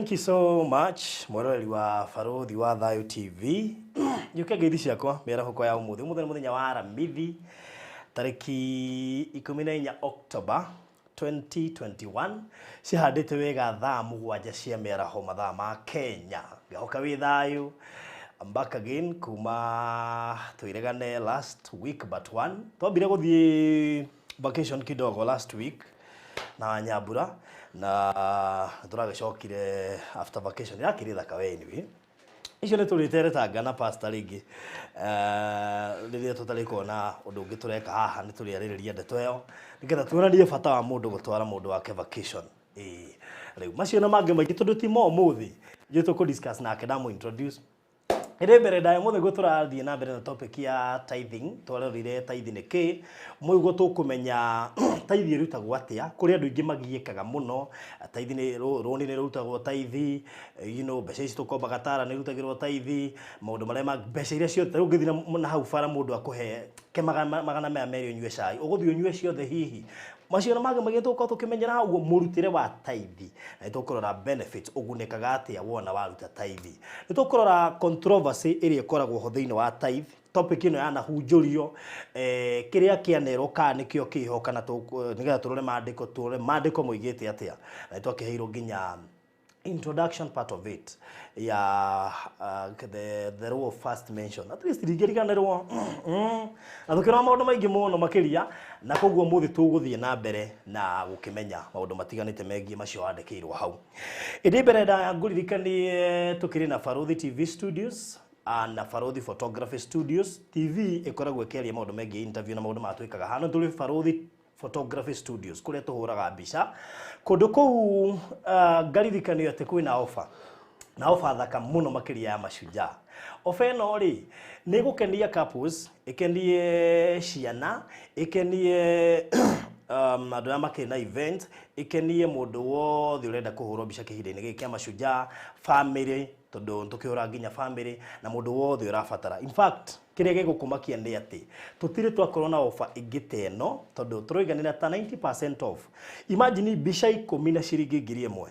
Thank you so much, mwĩroreri wa Barũthi wa Thayũ TV. Njũke ngeithi ciakwa mĩarahũko ya ũmũthĩ. Ũmũthĩ nĩ mũthenya wa Aramithi, tarĩki 14 October 2021. Cihandĩte wega thaa 7 cia mĩaraho mathaa ma Kenya. Ngahoka wĩ thayũ. I'm back again kuma twĩregane last week but one. Twambire gũthiĩ vacation kidogo last week na Nyambura na tũragĩcokire after vacation yakĩrĩ thaka we. Anyway, icio nĩ tũrĩteretanga na pastor rĩngĩ rĩrĩa tũtarĩkorwo na ũndũ ũngĩ tũreka haha. Nĩ tũrĩarĩrĩria ndeto ĩyo nĩgetha tuonanie bata wa mũndũ gũtwara mũndũ wake vacation. Ĩĩ, rĩu macio na mangĩ maingĩ tondũ ti mo ũmũthĩ ithuĩ tũkũ discuss nake, ndamũ introduce. Ĩndĩ mbere ndaya mũthĩ guo tũrathiĩ na mbere na topic ya tithing. Twarorire tithing nĩ kĩ, mũguo tũkũmenya tithe ĩrutagwo atĩa. Kũrĩ andũ aingĩ magiĩkaga mũno. Tithe nĩ rũni nĩ rũrutagwo tithe, mbeca ici tũkombaga tara nĩ irutagĩrwo tithe, maũndũ marĩa ma mbeca iria ciothe. Rĩu ũngĩthiĩ na hau bara, mũndũ akũhe ke magana maya merĩ ũnyue cai, ũgũthiĩ ũnyue ciothe hihi. Macio na mangĩ maingĩ tũgũkorwo tũkĩmenyera hau ũguo mũrutĩre wa tithe, na nĩ tũkũrora benefits, ũgunĩkaga atĩa wona waruta tithe. Nĩ tũkũrora controversy ĩrĩa ĩkoragwo ho thĩinĩ wa tithe. Topic ĩno yanahunjũrio, kĩrĩa kĩanerwo kana nĩkĩo kĩho, kana nĩgetha tũrore maandĩko, tũrore maandĩko moigĩte atĩa. Na nĩ twakĩheirwo nginya introduction part of it ya the law of first mention, at least ndingĩriganĩrwo. Na tũkĩrora maũndũ maingĩ mũno makĩria, na koguo mũthĩ tũgũthiĩ na mbere na gũkĩmenya maũndũ matiganĩte megiĩ macio wandĩkĩirwo hau. Ĩndĩ mbere ndaya ngũririkanie tũkĩrĩ na Barũthi TV Studios na Barũthi Photography Studios. TV ĩkoragwo ĩkĩaria maũndũ megiĩ interview na maũndũ maya twĩkaga hano. Tũrĩ Barũthi Photography Studios kũrĩa tũhũraga mbica kũndũ kũu. Ngaririkanio atĩ kwĩna offer, na offer thaka mũno makĩria ya Mashujaa. Offer ĩno rĩ, nĩ ĩgũkenia couples, ĩkenie ciana, ĩkenie andũ arĩa makĩrĩ na event, ĩkenie mũndũ wothe ũrenda kũhũrwo mbica kĩhinda-inĩ gĩkĩ kĩa Mashujaa, family, tondũ tũkĩhũra nginya family na mũndũ wothe ũrabatara. In fact, kĩrĩa gĩgũkũmakia nĩ atĩ tũtirĩ twakorwo na offer ĩngĩ ta ĩno, tondũ tũroiganĩra ta 90% off. Imagine mbica 10 na ciringi 1000.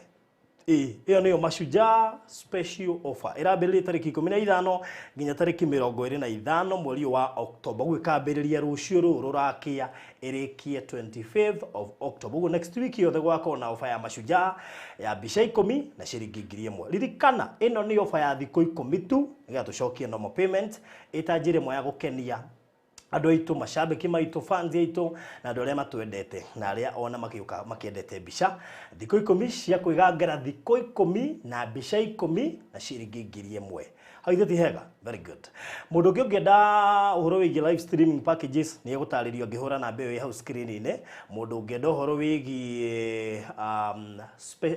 Ĩ, ĩyo nĩyo Mashujaa special offer. Ĩrambĩrĩria tarĩki 15 nginya tarĩki 25 mweri ũyũ wa October. Ũguo ĩkambĩrĩria rũciũ rũrũ rũrakĩa, ĩrĩkie 25th of October. Ũguo next week yothe gũgakorwo na offer ya Mashujaa ya mbica 10 na ciringi 1000. Ririkana ĩno nĩ offer ya thikũ 10 tu nĩgetha tũcokie normal payment, ĩta njĩra ĩmwe ya gũkenia andũ aitũ, macambĩki maitũ, fans aitũ na andũ arĩa matwendete na arĩa ona makĩũka makĩendete mbica. Thikũ 10 cia kwĩgangara, thikũ 10 na mbica 10 na ciringi 1000. Hau ithe ti hega? Very good. Mũndũ ũngĩ ũngĩenda ũhoro wĩgiĩ live streaming packages nĩ egũtarĩrio angĩhũra namba ĩyo ĩ hau screen-inĩ. Mũndũ ũngĩenda ũhoro wĩgiĩ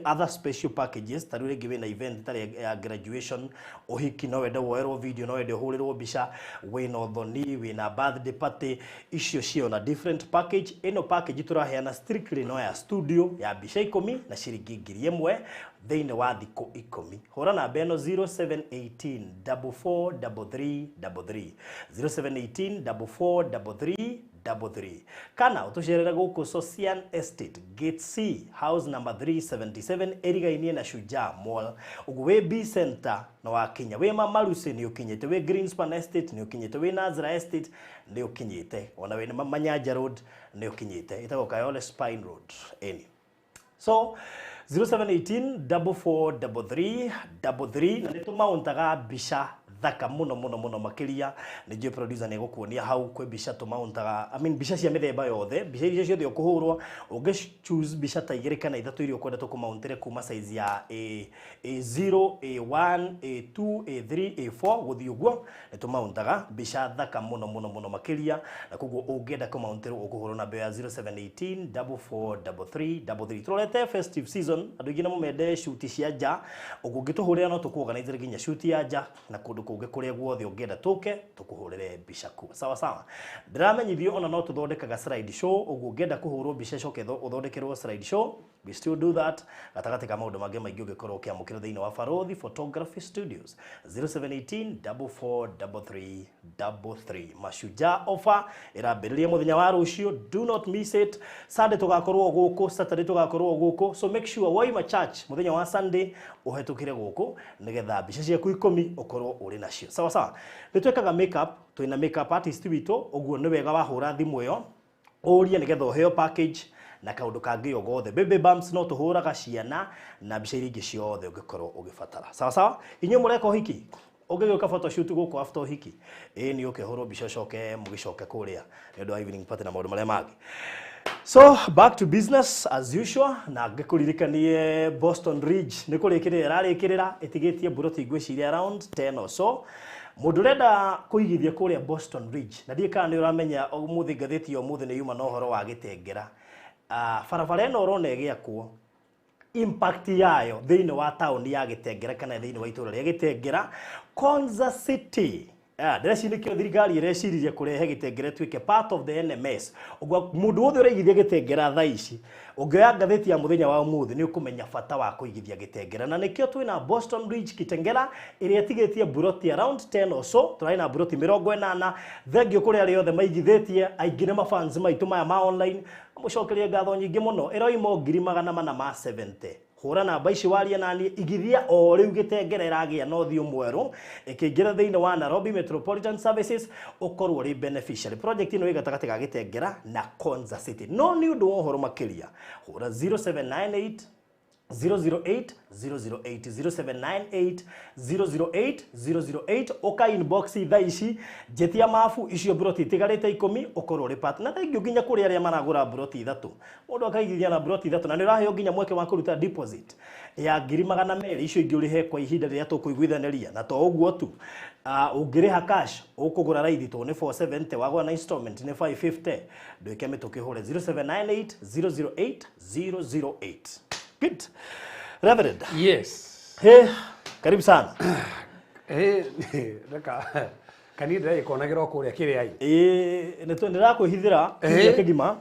other special packages, ta rĩu rĩngĩ wĩna event tarĩ ya graduation, ũhiki, no wende woerwo video, no wende ũhũrĩrwo mbica, wĩna ũthoni, wĩna birthday party, icio cio na different package. Ĩno package tũraheana strictly no ya studio ya mbica 10 na ciringi 1000 thĩinĩ wa thikũ 10. Hũra namba ĩno 0718 4433 33, 0718 4433 33, kana ũtũcerere gũkũ Socian Estate, Gate C, house number 377, ĩrigainie na Shujaa Mall. Ũguo wĩ B Center na wakinya, wĩ Mamarusi nĩ ũkinyĩte, wĩ Greenspan Estate nĩ ũkinyĩte, wĩ Nazra Estate nĩ ũkinyĩte, ona wĩ Manyanja Road nĩ ũkinyĩte. Ĩtagwo Kayole Spine Road. Ĩni so 0718 4433 33, na nĩ tũmauntaga mbica thaka mũno mũno mũno makĩria. Nĩ njũĩ producer nĩ egũkuonia hau kwĩ mbica tũmauntaga, I mean, mbica cia mĩthemba yothe. Mbica iria ciothe ũkũhũrwo, ũngĩ choose mbica ta igĩrĩ kana ithatũ iria ũkwenda tũkũmauntĩre kuma size ya A, A0, A1, A2, A3, A4 gũthiĩ ũguo. Nĩ tũmauntaga mbica thaka mũno mũno mũno makĩria, na koguo ũngĩenda kũmauntĩrwo ũkũhũrwo namba ya 0718 4433 33. Tũrorete festive season, andũ aingĩ nĩ mende shoot cia nja. Ũguo ũngĩtũhũrĩra no tũkũorganize nginya shoot ya nja na kũndũ. kũngĩ kũrĩa guothe ũngĩenda tũke tũkũhũrĩre mbica kuo. Sawa sawa. Ndĩramenyithio ona no tũthondekaga slide show, ũguo ũngĩenda kũhũrwo mbica coke ũthondekerwo slide show, we still do that. Gatagatĩ ka maũndũ mangĩ maingĩ ũngĩkorwo ũkĩamũkĩra thĩinĩ wa Barothi Photography Studios 0718 4433 33. Mashujaa offer ĩrambĩrĩria mũthenya wa rũciũ, do not miss it. Sunday tũgakorwo gũkũ, Saturday tũgakorwo gũkũ, so make sure waima church mũthenya wa Sunday ũhetũkĩre gũkũ nĩgetha mbica ciaku 10 ũkorwo ũrĩ nacio. Sawa sawa. Nĩ twĩkaga makeup, twĩna makeup artist witũ, ũguo nĩ wega wahũra thimũ ĩyo ũrie nĩgetha ũheo package na kaũndũ kangĩ o gothe. Baby bumps no tũhũraga ciana na mbica iria ingĩ ciothe ũngĩkorwo ũgĩbatara. Sawa sawa. Inyuĩ mũreka ũhiki, ũngĩgĩũka photoshoot gũkũ after ũhiki, ĩĩ nĩ ũke ũhũrwo mbica ũcoke mũgĩcoke kũrĩa nĩ ũndũ wa evening party na maũndũ marĩa mangĩ. So back to business as usual, na ngĩkũririkanie Boston Ridge nĩ kũrĩkĩrĩra ĩrarĩkĩrĩra, ĩtigĩtie mburoti ngwĩciria around 10 or so. Mũndũ ũrenda kũigithia kũrĩa Boston Ridge, na ndiĩ kana nĩ ũramenya ũmũthĩ ngathĩti ya ũmũthĩ nĩ yuma na ũhoro wa Gĩtengera. Barabara ĩno ũrona ĩgĩakwo, impact yayo thĩinĩ wa taũni ya Gĩtengera kana thĩinĩ wa itũũra rĩa Gĩtengera, Konza City. Ndĩreciria nĩkĩo thirikari ĩreciririe kũrehe Gĩtengera ĩtuĩke part of the NMS. Ũguo mũndũ wothe ũraigithia Gĩtengera thaa ici, ũngĩoya ngathĩti ya mũthenya wa ũmũthĩ nĩ ũkũmenya bata wa kũigithia Gĩtengera. Na nĩkĩo twĩna Boston Ridge Kitengela ĩrĩa ĩtigĩtie mburoti around 10 or so, tũrarĩ na mburoti 80. Thengiũ kũrĩ arĩa othe maigithĩtie, aingĩ nĩ mafans maitũ maya ma online, mũcokerie ngatho nyingĩ mũno. Ĩroima 470,000. Hũra namba ici warie naniĩ, igithia o rĩu Gĩtengera ĩragĩa na ũthiũ mwerũ ĩkĩingĩra thĩinĩ wa Nairobi Metropolitan Services, ũkorwo ũrĩ beneficiary. Project ĩno ĩ gatagatĩ ga Gĩtengera na Konza City. No nĩ ũndũ wa ũhoro makĩria, hũra 0798 008 008 0798 008 008, ũka inbox thaa ici njetia mabu icio mburoti itigarĩte 10 ũkorwo ũrĩ partner. Na thengiũ nginya kũrĩ arĩa maragũra mburoti 3, mũndũ akaigithia na mburoti 3 na nĩ ũraheo nginya mweke wa kũruta deposit ya 200,000, icio ingĩ ũrĩhe kwa ihinda rĩrĩa tũkũiguithanĩria. Na to ũguo tu, ũngĩrĩha cash ũkũgũra raithi tondũ nĩ 470, wagũra na installment nĩ 550. Ndwĩke mĩtũkĩ, ũhũre 0798 008 008. Good. Reverend. Yes. Hey, karibu sana. Reka kanitha ĩkonagĩrwo kũrĩa kĩrĩa. Ĩĩ, nĩ ndĩrakwĩhithĩra kiumia kĩgima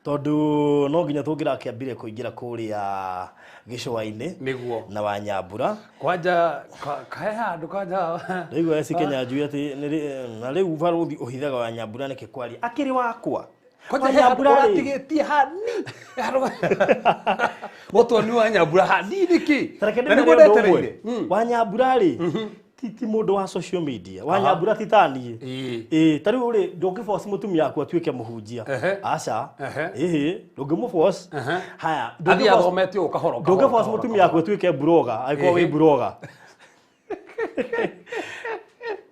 tondũ no nginya tũngĩrakĩambire kũingĩra kũrĩa gĩcũa-inĩ nĩguo na Wanyambura. Kwanja kahe handũ kwanja. Ndaigua eci Kenya njui atĩ na rĩu barũthi ũhithaga Wanyambura nĩkĩ kwaria akĩrĩ wakwa. Kwanja he handũ ũratigĩtie hani gũtwo nĩ Wanyambura hani nĩkĩ? Tareke Na nĩguo ndĩmere ũndũ ũmwe. ndetereire. Wanyambura rĩ ti mũndũ wa social media. Wanyambura ti taniĩ. Ĩĩ, ta rĩu rĩ ndũngĩforce mũtumia waku atuĩke mũhunjia. Aca. Ĩhĩ, ndũngĩmũforce. Haya, Athiĩ athomete ũũ kahoro kahoro. Ndũngĩforce mũtumia waku atuĩke blogger angĩkorwo wĩ blogger.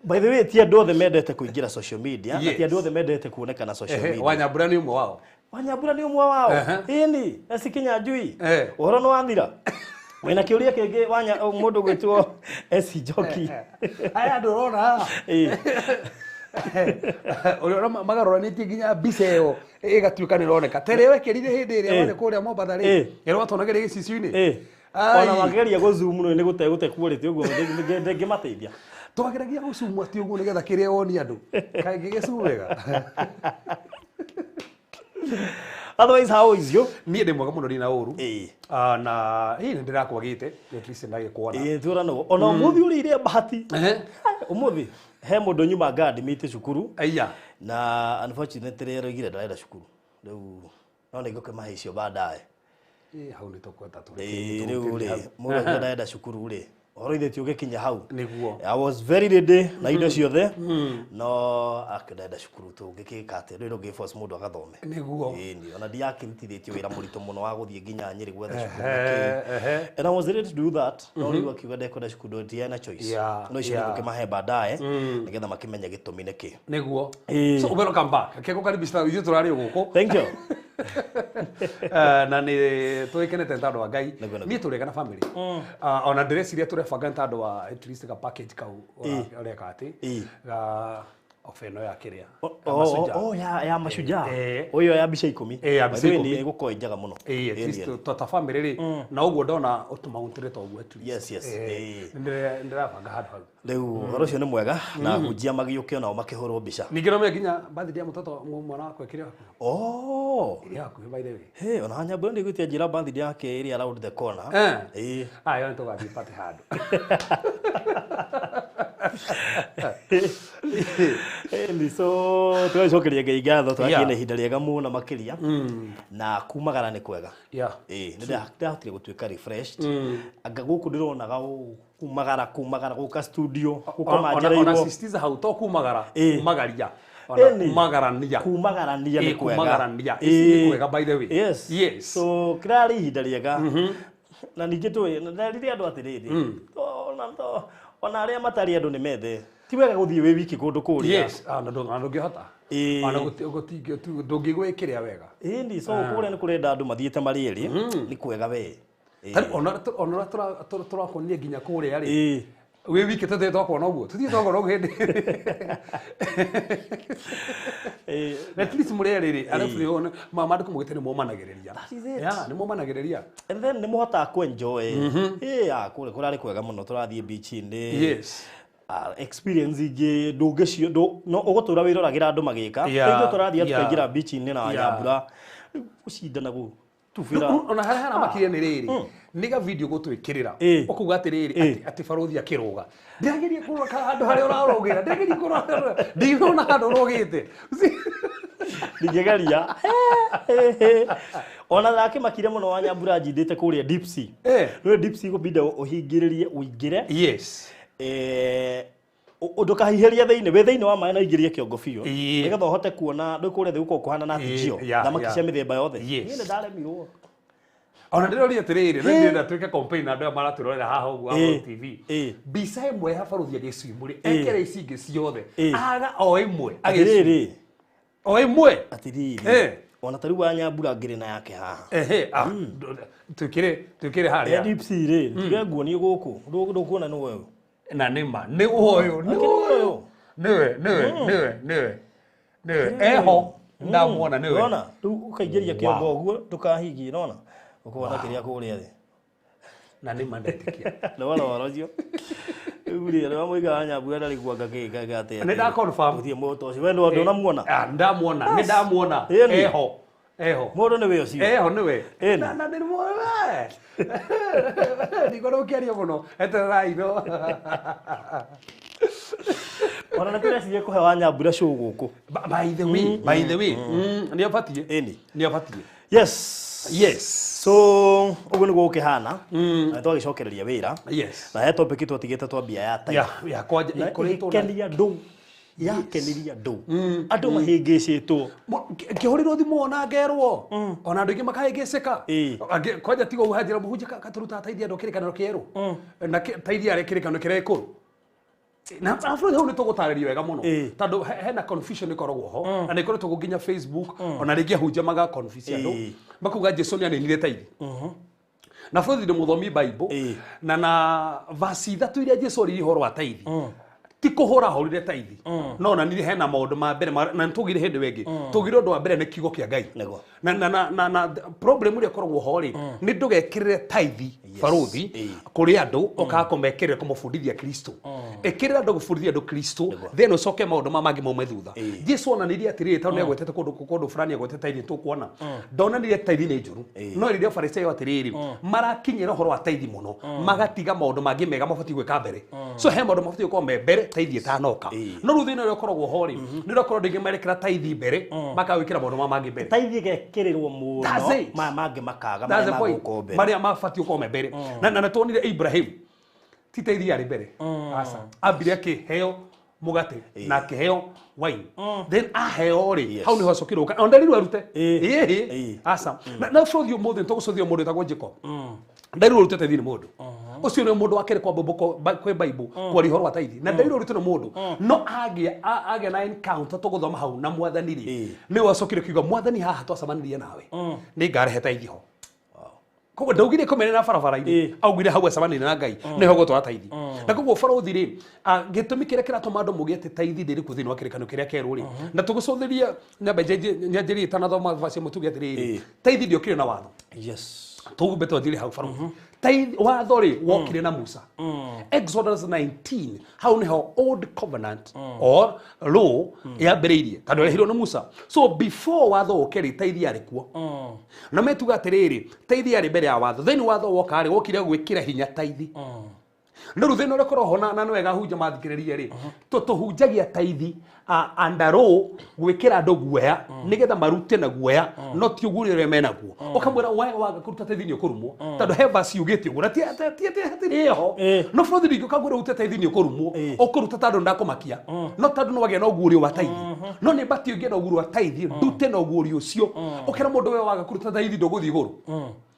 By the way, ti andũ othe mendete kũingĩra social media, na ti andũ othe mendete kuonekana social media. Wanyambura nĩ ũmwe wao. Wanyambura nĩ ũmwe wao. Ĩni, eci Kĩnyanjui. Ũhoro nĩ wathira. Wĩna kĩũria kĩngĩ wanya mũndũ gwĩtwo Eci Njoki. Aya andũ ũrona haha. Ũrĩa ũrona magarũranĩtie nginya mbica ĩyo ĩgatuĩka nĩ ĩroneka. Ta ĩrĩa wekĩrire hĩndĩ ĩrĩa warĩ kũrĩa Mombatha rĩ, ĩrĩa watuonagĩra gĩcicio-inĩ. Ona mageria gũzoom no nĩ gũte gũte quality ũguo ndĩngĩmateithia. Twageragia gũcumu atĩ ũguo nĩgetha kĩrĩa wonia andũ. Kaingĩ gĩcumu wega. Otherwise, how is you? Niĩ ndĩ mwega mũno, ndina ũru. Na hii nĩ ndĩrakwagĩte, at least ndagĩkuona. Ĩĩ, tũranwo. Ona ũmũthĩ ũrĩire bahati. Ũmũthĩ he mũndũ nyuma ngandimĩte cukuru. Aya. Na unfortunately aroigire ndarenda cukuru. Rĩu no nĩ ngũkĩmahe icio baadaye. Ĩĩ, hau nĩ tũkwenda tũrĩ. Ĩĩ, rĩu rĩ, mũndũ akiuga ndarenda cukuru rĩ, ũhoro ithe ti ũgĩkinya hau. Nĩguo. I was very ready na indo ciothe, no akĩndenda cukuru tũngĩkĩka atĩa? Rĩu ndũngĩforce mũndũ agathome. Nĩguo. Ĩni, ona ndiakĩrutithĩtio wĩra mũritũ mũno wa gũthiĩ nginya Nyĩrĩ gwetha cukuru na kĩ. And I was ready to do that. No rĩu akiuga ndekwenda cukuru, ndiarĩ na choice. No icio nĩngũkĩmahe baadaye nĩgetha makĩmenye gĩtũmi nĩkĩ. Nĩguo. So welcome back. Reke ngũkaribisha ithuĩ tũrarĩ o gũkũ. Thank you. Na nĩ tũgĩkenete nĩ tondũ wa Ngai. Nĩguo, nĩguo. Niĩ tũrĩega na family. Ona ndĩreciria tũrebanga nĩ tondũ wa at least ga package kau ũreka atĩ. Ga Ofa ĩno ya kĩrĩa. Ya Mashujaa. Ũyũ ya mbica 10. Ya mbica 10. Nĩ ĩgũkorwo ĩ njega mũno. At least ta family rĩ na ũguo ndona ũtũmaũntĩrĩte ũguo at least. Yes, yes. Ndĩrabanga handũ hau. Rĩu ũhoro ũcio nĩ mwega na hunjia magĩũke onao makĩhũrwo mbica. Ningĩ no nginya birthday ya mũtoto mwana wakwa ĩkĩrĩ hakuhĩ. Ĩrĩ hakuhĩ by the way. Hey, ona Nyambura nĩ gwĩtia njĩra birthday yake ĩrĩ around the corner. Ayo nĩ tũgathiĩ party handũ. Ni so tũgacokeria Ngai ngatho twakinya ihinda rĩega mũno makĩria na kumagara nĩ kwega. Nĩ ndahotire gũtuĩka refreshed. Anga gũkũ ndĩronaga kumagara gũka studio gũkoma njĩra ona sisitiza hau to kumagara kumagaria ona kumagarania kumagarania nĩ kwega. Kumagarania nĩ kwega by the way. Yes. Yes. So kĩrarĩ ihinda rĩega na ningĩ tũĩ na rĩrĩa andũ atĩrĩrĩ ona arĩa matarĩ andũ nĩ methe ti wega gũthiĩ wĩ wiki kũndũ kũrĩa. Yes, na ndũngĩhota. Ona ndũngĩgwĩkĩrĩa wega. Ĩni so kũrĩa nĩ kũrenda andũ mathiĩte marĩ erĩ nĩ kwega we. Ona ũrĩa tũrakuonia nginya kũrĩa rĩ wĩ wiki tũthiĩ twakuona ũguo tũthiĩ twakuona ũguo hĩndĩ. At least mũrĩ erĩ rĩ arabu maandĩko maugĩte nĩ momanagĩrĩria. Nĩ momanagĩrĩria. And then nĩ mũhotaga kũ-enjoy. Kũrĩa kũrarĩ kwega mũno tũrathiĩ beach-inĩ. Yes. Experience ingĩ ndũngĩcio no ũgũtũra wĩroragĩra andũ magĩka. Ithuĩ tũrathiĩ tũkaingĩra beach-inĩ na Nyambura gũcindana gũtubĩra. Ona harĩa haramakirie nĩ rĩrĩ nĩ ga video gũtwĩkĩrĩra ũkauga atĩrĩrĩ atĩ barũthi akĩrũga ndĩrageria kũrora handũ harĩa ũrarũgĩra ndĩrageria kũrora ndinona handũ ũrũgĩte ndingĩgeria. Ona ndakĩmakire mũno wa Nyambura njindĩte kũrĩa deep sea. Nĩ deep sea gũbinda ũhingĩrĩrie ũingĩre. Yes. Ndũkahiheria thĩinĩ wĩ thĩinĩ wa maĩ na ũingĩrie kĩongo biũ nĩgetha ũhote kuona ndũ kũrĩa thĩ gũkorwo kũhana na tijio thamaki cia mĩthemba yothe. Niĩ nĩ ndaremirwo. Ona ndĩroria atĩrĩrĩ no ndĩrenda twĩke campaign na andũ aya maratwĩrorera haha ũguo Apple TV. Mbica ĩmwe ya barũthi agĩcwimũ rĩ ekĩra ici ingĩ ciothe aga o ĩmwe atĩrĩrĩ o ĩmwe atĩrĩrĩ ona ta rĩu wa Nyambura ngĩrĩ na yake haha. Twĩkĩre harĩa deep sea rĩ tuge nguonie gũkũ ndũkuona nĩ ũyũ na nĩ ma nĩ ũyũ nĩ ũyũ nĩwe nĩwe nĩwe nĩwe nĩwe eho ndamuona nĩwe. Nona rĩu ũkaingĩria kĩongo ũguo ndũkahingie nona ũkona kĩrĩa kũrĩa thĩ na nĩ ma ndetĩkia. Nĩwona ũhoro ũcio rĩu rĩ arĩa moigaga Nyambura ndarĩ kuanga kĩ atĩa nĩ nda confirm gũthiĩ mũto ũcio we ndũnamuona. Ndamuona nĩ ndamuona eho eho mũndũ nĩwe ũcio eho nĩwe na nĩ we ndingona ũkĩaria mũno etererai no ona nĩ tũreciria kũhe wa Nyambura show gũkũ by the way by the way nĩ abatiĩ nĩ abatiĩ. Yes. Yes. So ũguo nĩguo gũkĩhana na twagĩcokereria wĩra. Yes. Na he topic twatigĩte twambia ya tithe. Ya kwanja ikoretwo ikenia andũ yakenirie andũ andũ mahĩngĩcĩtwo ngĩhũrĩrwo thimũ ona ngerwo ona andũ aingĩ makahĩngĩcĩka kwanja tiga ũguo hanjĩra mũhunjia katũrutaga taithi andũ kĩrĩkanĩro kĩerũ na taithi arĩa kĩrĩkanĩro kĩrĩa gĩkũrũ na bũrũri hau nĩ tũgũtarĩria wega mũno tondũ hena confusion ĩkoragwo ho na nĩ ĩkoretwo nginya Facebook ona rĩngĩ ahunjia maga confuse andũ makauga Jesu nĩ aninire taithi na bũrũri nĩ mũthomi Bible na verse ithatũ iria Jesu oririe ũhoro wa taithi ti kũhũra ahũrire taithi no onanirie hena maũndũ ma mbere na nĩtũgire hĩndĩ ĩyo ĩngĩ tũgire ũndũ wa mbere nĩ kiugo kĩa Ngai na problem ĩrĩa ĩkoragwo ho rĩ nĩ ndũgekĩrĩre taithi barũthi kũrĩ andũ ũkaga kũmekĩrĩra kũmũbundithia Kristo ĩkĩrĩra andũ gũbundithia andũ Kristo then ũcoke maũndũ ma mangĩ maume thutha Jesu onanirie atĩrĩrĩ tondũ nĩagwetete kũndũ fulani agwetete taithi tũkuona ndonanirie taithi nĩ njũru no erire Farisayo atĩrĩrĩ marakinyĩra ũhoro wa taithi mũno magatiga maũndũ mangĩ mega mabatiĩ gwĩka mbere so he maũndũ mabatiĩ gũkorwo me mbere taithi ĩtanoka no rĩu thĩna ũrĩa ũkoragwo ho rĩ nĩ ũrĩa andũ aingĩ marekĩra taithi mbere makawĩkĩra maũndũ ma mangĩ mbere taithi ĩgekĩrĩrwo mũno maya mangĩ makaga marĩa magũkorwo mbere marĩa mabatiĩ gũkorwo me mbere na nĩtuonire Ibrahim ti taithi yarĩ mbere aca ambire akĩheo mũgate na akĩheo wine then aheo rĩ hau nĩho acokire gũka ona nderirwo arute ĩĩ aca na bũrũri ũmũthĩ nĩtũgũcũthia mũndũ wĩtagwo Jacob nderirwo arute taithi nĩ mũndũ ũcio nĩ mũndũ wa kerĩ kwambũka kwĩ Bible kwaria ũhoro wa taithi na nderirwo arute nĩ mũndũ no agĩa na encounter tũgũthoma hau na mwathani rĩ nĩwe acokire kiuga mwathani haha twacemanirie nawe nĩ ngarehe taithi ho. Koguo ndaugire komere na barabara-inĩ, augire hau acemanirie na Ngai nĩho gũtwara taithi. Na koguo barothi rĩ, gĩtũmi kĩrĩa kĩratũma andũ muge atĩ taithi ndĩrĩ kuo thĩinĩ wa kĩrĩkanĩro kĩrĩa kĩerũ rĩ, na tũgũcũthĩria nyambe nyanjĩrie itanathoma verse ĩmwe tuge atĩrĩrĩ, taithi ndĩokire na watho. Tugumbe twanjĩrie hau barothi. Taithi watho rĩ wokire na Musa. Exodus 19 hau niho old covenant or law yambĩrĩirie tondũ yarehirwo nĩ Musa. So before watho ũke rĩ, taithi yarĩ kuo. Na metuga atĩrĩrĩ, taithi yarĩ mbere ya watho. Then watho woka rĩ, wokire gwĩkĩra hinya taithi. No rĩu thĩna ũrĩa ũkoragwo ho na nĩ wega hunja mathikĩrĩrie rĩ, tũhunjagia taithi under law gwĩkĩra andũ guoya nĩgetha marute na guoya, no ti ũguo ũrĩa menaguo. Ũkamwĩra we waga kũruta taithi nĩ ũkũrumwo, tondũ he verse yugĩte ũguo na ti hatirĩ ho. No bũrũri ndingĩ ũkangwĩra ũrute taithi nĩ ũkũrumwo, ũkũruta tondũ ndakũmakia, no tondũ nĩ wagĩa na ũguũrio wa taithi. No nĩ batiĩ ũngĩe na ũguũrio wa taithi, ndute na ũguũrio ũcio, ũkĩra mũndũ we waga kũruta taithi ndũgũthiĩ igũrũ.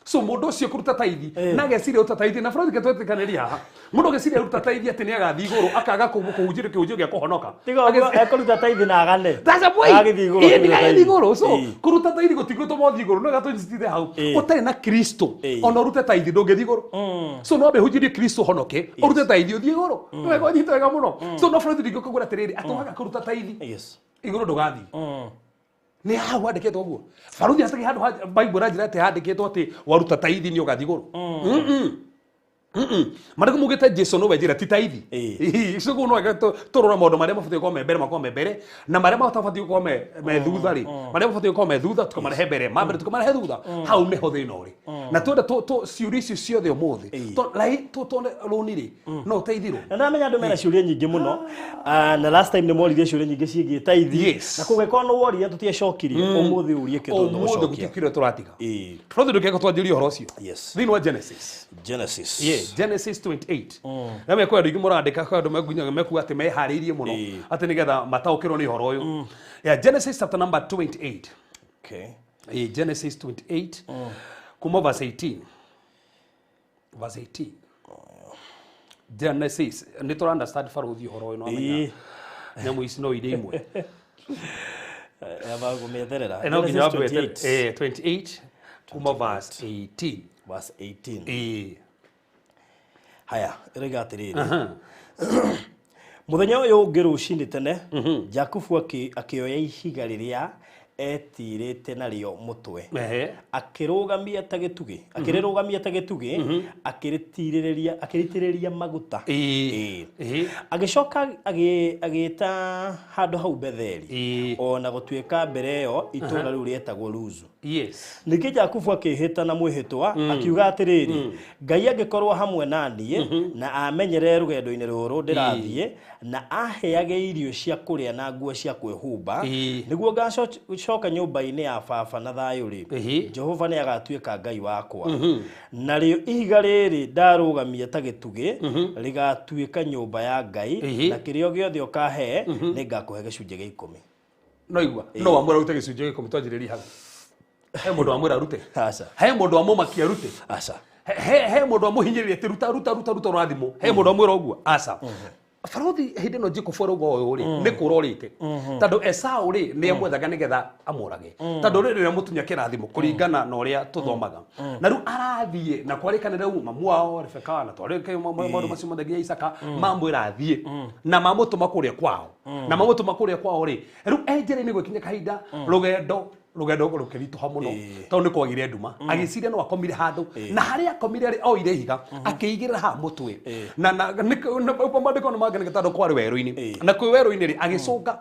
So mũndũ ũcio kũruta taithi na ageciria ũruta taithi na bũrũri ketwetĩkanĩria haha, mũndũ ageciria ũruta taithi atĩ nĩ agathiĩ igũrũ, akaga kũhunjĩrio kĩhunjio gĩa kũhonoka. Tiga ũguo ekũruta taithi na agane. That's the point. Agagĩthiĩ igũrũ Ĩĩ, akĩruta ndigagĩthiĩ taithi. igũrũ. So kũruta taithi gũtingĩtũma ũthiĩ igũrũ, no gatũnyitite hau. Ũtarĩ na Kristo, ona ũrute taithi ndũngĩthiĩ igũrũ. So no wambe ũhunjĩrie Kristo ũhonoke, ũrute taithi ũthiĩ igũrũ. Nĩ wega ũnyite wega mũno. So no bũrũri ndingĩkũgũra atĩrĩrĩ, atĩ waga kũruta taithi igũrũ ndũgathiĩ. Nĩ hau handĩkĩtwo ũguo baruthi hatirĩ handũ Bible ĩranjĩra atĩ handĩkĩtwo atĩ waruta taithi nĩ ũgathiĩ igũrũ. Marĩkũ mugĩte Jesu nĩwe njĩra ti taithi. Icio kũu no wega tũrore maũndũ marĩa mabatiĩ gũkorwo me mbere makorwo me mbere, na marĩa matabatiĩ gũkorwo me thutha rĩ, marĩa mabatiĩ gũkorwo me thutha tũkamarehe mbere, ma mbere tũkamarehe thutha. Hau nĩho thĩna ũrĩ. Na twenda ciũria icio ciothe ũmũthĩ tuone rũni rĩ no ũteithirwo. Na ndamenya andũ mena ciũria nyingĩ mũno. Na last time nĩ moririe ciũria nyingĩ ciĩgiĩ taithi. Na koguo ĩkorwo nĩ woria tũtiacokirie, ũmũthĩ ũrie kĩndũ Ũmũthĩ tũgũcokia. gũtirĩ kĩrĩa tũratiga. Tũrathiĩ ndũkeke twanjĩrie ũhoro ũcio. Thĩinĩ wa Genesis. Genesis. Yeah, Genesis 28. Na mekwa andũ aingĩ mũrandĩka, kwa andũ mekunyaga mekuga atĩ meharĩirie mũno atĩ nĩgetha mataũkĩrwo nĩ ũhoro ũyũ. Yeah, Genesis chapter number 28. Yeah, Genesis 28. Kuma verse 18. Verse 18. Genesis. Nĩ tũra understand baruthi ũhoro ũyũ, no amenya nyamũ ici no iria imwe. Yamba kũmĩetherera. No nginya Genesis wambe wetere. 28. 28 kuma verse 18. Verse 18. Haya, ĩroiga atĩrĩrĩ. Mũthenya ũyũ ũngĩ rũcinĩ tene, Jakubu akĩoya ihiga rĩrĩa etirĩte narĩo mũtwe. Akĩrũgamia ta gĩtugĩ, akĩrĩrũgamia ta gĩtugĩ, akĩrĩtirĩrĩria maguta. Agĩcoka agĩta handũ hau Betheli. Ona gũtuĩka mbere ĩyo itũũra rĩu rĩetagwo Luzu. Ningĩ Jakubu akĩĩhĩta na mwĩhĩtwa, akiuga atĩrĩrĩ, Ngai angĩkorwo hamwe na niĩ, na amenyerere rũgendo-inĩ rũrũ ndĩrathiĩ, na aheage irio cia kũrĩa na nguo cia kwĩhumba, nĩguo ngacoka nyũmba-inĩ ya baba na thayũ rĩ, Jehova nĩ agatuĩka Ngai wakwa. Narĩo ihiga rĩrĩ ndarũgamia ta gĩtugĩ, rĩgatuĩka nyũmba ya Ngai, na kĩrĩa gĩothe ũkahe, nĩngakũhe gĩcunjĩ gĩa 10. No igua, no wamwĩra ũrute gĩcunjĩ gĩa 10 twanjĩrĩrie hau. He mũndũ wamwĩra arute? Aca. He mũndũ wamũmakia arute? Aca. He mũndũ wamũhinyĩrĩria atĩ ruta, ruta, ruta, ruta ũrathimwo. He mũndũ wamwĩra ũguo? Aca. Barothi hĩndĩ ĩno Jacob arauga ũyũ rĩ, nĩ kũra ũrĩte. Tondũ Esau rĩ, nĩ amwethaga nĩgetha amũrage. Tondũ rĩ, rĩrĩa mũtunya kĩrathimo kũringana na ũrĩa tũthomaga. Na rĩu arathiĩ na kwarĩkanĩra rĩu mamu wao Rebeka na twarĩke maũndũ macio mothe nginya Isaka, mamwĩra athiĩ. Na mamũtũma kũrĩa kwao. Na mamũtũma kũrĩa kwao rĩ, rĩu e njĩra-inĩ gwĩkinya kahinda, rũgendo rũkĩritũha mũno. Tondũ nĩ kwagire nduma. Agĩciria no akomire handũ. Na harĩa akomire rĩ, oire ihiga, akĩigĩrĩra haha mũtwe. Na, na, nĩ, nĩ, maandĩko nĩ mangenete tondũ kwarĩ werũ-inĩ. Na kwĩ werũ-inĩ rĩ, agĩcũnga.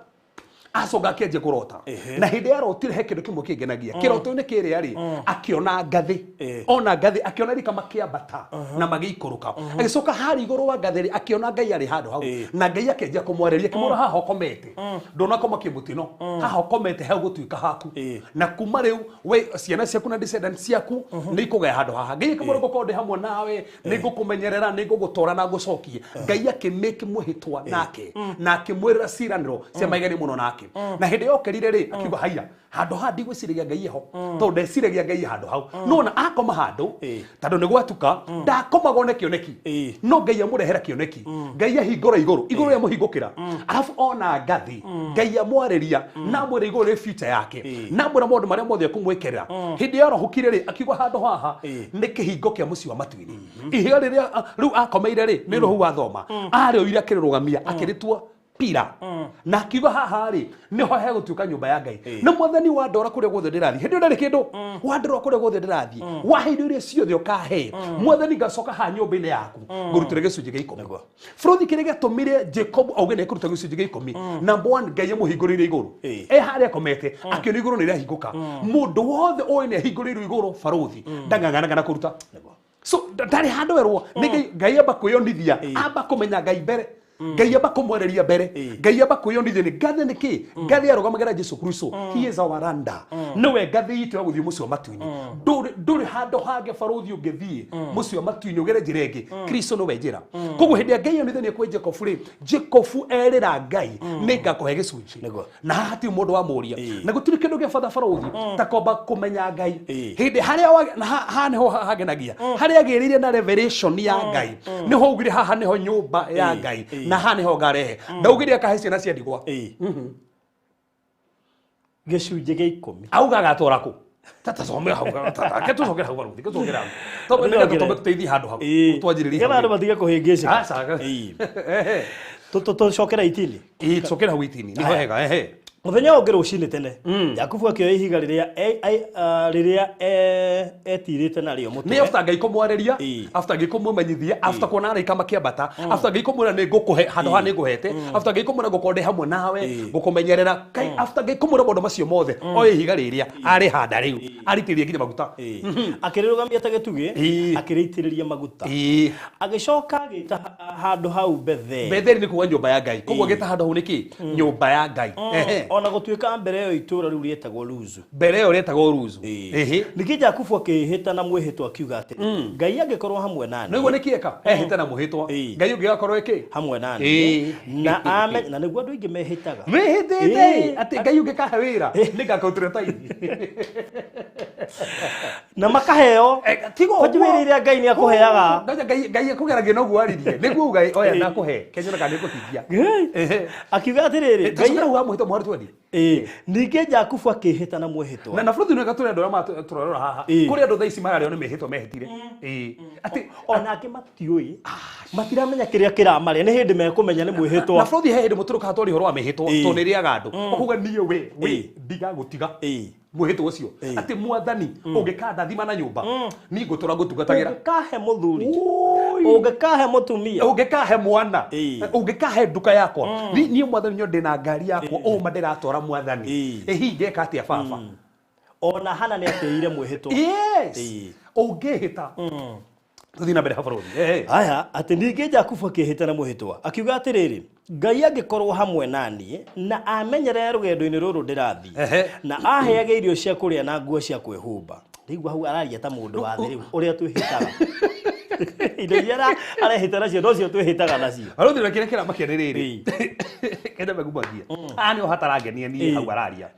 Acoka akĩanjia kũrota. Na hĩndĩ arotire he kĩndũ kĩmwe kĩngenagia. Kĩroto-inĩ kĩrĩa rĩ, akĩona ngathĩ. Ona ngathĩ, akĩona rika makĩambata na magĩikũrũka. Agĩcoka harĩa igũrũ wa ngathĩ rĩ, akĩona Ngai arĩ handũ hau. Na Ngai akĩanjia kũmwarĩria, akĩmwĩra haha ũkomete. Ndũnakoma kĩmũtino. Haha ũkomete hegũtuĩka haku. Na kuma rĩu we ciana ciaku na descendants ciaku nĩ ikũgaya handũ haha. Ngai akĩmwĩra ngũkorwo ndĩ hamwe nawe, nĩ ngũkũmenyerera, nĩ ngũgũtwara na ngũcokie. Ngai akĩmake mwĩhĩtwa nake na akĩmwĩrĩra ciĩranĩro cia maigani mũno nake. Na hĩndĩ yokĩrire rĩ akiuga haiya handũ haha ndigwĩciragia Ngai eho tondũ ndeciragia Ngai handũ hau. No ona akoma handũ tondũ nĩ gwatuka ndakomaga one kĩoneki. No Ngai amũrehera kĩoneki. Ngai ahingũra igũrũ, igũrũ rĩamũhingũkĩra. Arabu ona ngathi Ngai amwarĩria na amwĩra igũrũ rĩ future yake na amwĩra maũndũ marĩa mothe ekũmwĩkĩrĩra. Hĩndĩ yarahũkire rĩ akiuga handũ haha nĩ kĩhingo kĩa mũciĩ wa matu-inĩ. Ihiga rĩrĩa rĩu akomeire rĩ nĩ rũhu wathoma arĩoire akĩrĩrũgamia akĩrĩtua pira na akiuga haha rĩ nĩho hegũtuĩka nyũmba ya Ngai. Na mwathani wandora kũrĩa guothe ndĩrathiĩ hĩndĩ ĩyo ndarĩ kĩndũ wandora kũrĩa guothe ndĩrathiĩ wahe indo iria ciothe ũkahe mwathani ngacoka haha nyũmba-inĩ yaku ngũrutĩre gĩcunjĩ gĩa ikũmi. Bũrũri kĩrĩa gĩatũmire Jacob auge nĩ ekũruta gĩcunjĩ gĩa ikũmi, number one Ngai amũhingũrĩire igũrũ. E harĩa akomete akĩona igũrũ nĩ rĩahingũka. Mũndũ wothe ũĩ nĩ ahingũrĩirwo igũrũ barũthi ndang'ang'anaga na kũruta. So ndarĩ handũ erwo nĩ Ngai amba kwĩyonithia, amba kũmenya Ngai mbere. Ngai amba kũmwarĩria mbere. Ngai amba kwĩyonithia nĩ ngathĩ nĩ kĩ? Ngathĩ arũgamagĩra Jesu Kristo. He is our randa. Nĩwe ngathĩ itũ ya gũthiĩ mũciĩ wa matu-inĩ. Ndũrĩ handũ hangĩ barũthi ũngĩthiĩ mũciĩ wa matu-inĩ ũgere njĩra ĩngĩ. Kristo nĩwe njĩra. Koguo hĩndĩ ya Ngai yonithania kwĩ Jacob rĩ, Jacob erĩra Ngai nĩ ngakũhe gĩcunjĩ. Na haha hatirĩ mũndũ wamũria. Na gũtirĩ kĩndũ gĩa bata barũthi ta kwamba kũmenya Ngai. Hĩndĩ harĩa haha nĩho hangenagia. Harĩa agĩrĩire na revelation ya Ngai. Nĩho augire haha nĩho nyũmba ya Ngai. Na haha nĩho ngarehe. Ndaugire akahe ciana cia ndigwa. Gĩcunjĩ gĩa ikũmi. Auga agatwara kũ? Tata hau tata tũcokere hau barũthi tũcokere hau. Tondũ nĩgetha tũmbe tũteithie handũ hau. Twanjĩrĩrie hau. Nĩgetha andũ matige kũhĩngĩcĩka. Aca. Tũcokere itini. Tũcokere hau itini. Nĩho hega ehe. Mũthenya ũngĩ rũcinĩ tene Jakubu akĩoya ihiga rĩrĩa rĩrĩa etirĩte narĩo mũtwe. Nĩ after Ngai kũmwarĩria, after Ngai kũmũmenyithia, after kuona araika makĩambata, after Ngai kũmwĩra nĩ ngũkũhe handũ haha nĩ ngũhete, after Ngai kũmwĩra ngũkorwo ndĩ hamwe nawe, ngũkũmenyerera. Kai after Ngai kũmwĩra maũndũ macio mothe, oya ihiga rĩrĩa arĩhanda rĩu, aritĩrĩrie nginya maguta. Akĩrĩrũgamia ta gĩtugĩ, akĩrĩitĩrĩria maguta. Agĩcoka agĩta handũ hau Betheli. Betheli nĩ kuga nyũmba ya Ngai. Koguo agĩta handũ hau nĩ kĩ? Nyũmba ya Ngai. Ona gũtuĩka mbere ĩyo itũũra rĩu rĩetagwo Luzu. Mbere ĩyo rĩetagwo Luzu. Ningĩ Jakubu akĩĩhĩta na mwĩhĩtwa akiuga atĩrĩ, Ngai angĩkorwo hamwe nani. Nĩguo nĩ kĩeka? Ehĩta na mwĩhĩtwa. Ngai ũngĩgakorwo ĩkĩ? Hamwe nani. Na ame na nĩguo andũ aingĩ mehĩtaga. Mehĩtĩte atĩ Ngai ũngĩkahe wĩra nĩngakũrutĩra taithi. Na makaheo. Tigo ũguo. Wĩra iria Ngai nĩ akũheaga. Ngai akũgeragia noguo aririe. Nĩguo uga oya ndakũhe. Kenyona kana nĩũkũhingia. Akiuga atĩrĩrĩ, Ngai hau wa mwĩhĩtwa mũhari twendi. Ningĩ Jakubu akĩĩhĩta na mwĩhĩtwa. Na bũrũri nĩ gatũrĩ andũ arĩa tũrarora haha. Kũrĩ andũ thaa ici mararĩo nĩ mĩhĩtwa mehĩtire. Atĩ ona angĩ matiũĩ. Matiramenya kĩrĩa kĩramarĩa nĩ hĩndĩ mekũmenya nĩ mwĩhĩtwa. Na bũrũri he hĩndĩ mũtũrũka hatwari ũhoro wa mĩhĩtwa tondũ nĩ ĩrĩaga andũ. Ũkuga niĩ we ndigagũtiga. Mwĩhĩtwa ũcio atĩ mwathani ũngĩkandathima na nyũmba niĩ ngũtũra ngũtungatagĩra. Ũngĩkahe mũthuri, ũngĩkahe mũtumia, ũngĩkahe mwana, ũngĩkahe nduka yakwa, niĩ mwathani nyo ndĩna ngari yakwa ũma ndĩratwara mwathani. Ĩhi ngeka atĩa baba? Ona Hana nĩ atĩire mwĩhĩtwa. Yes. Ũngĩhĩta. Tũthiĩ na mbere habarũthi. Aya, atĩ ningĩ Jakubu akĩhĩta na mwĩhĩtwa akiuga atĩrĩrĩ, Ngai angĩkorwo hamwe naniĩ na amenyerere rũgendo-inĩ rũrũ ndĩrathiĩ na aheage irio cia kũrĩa na nguo cia kwĩhumba. Ndĩigua hau araria ta mũndũ wa thĩ rĩu ũrĩa twĩhĩtaga. Indo iria arehĩta nacio nocio twĩhĩtaga nacio. Barũthi ũrĩa kĩrĩa kĩramakia nĩ rĩrĩ. Kenda megumagia. Haha nĩho hatarangenia niĩ hau araria.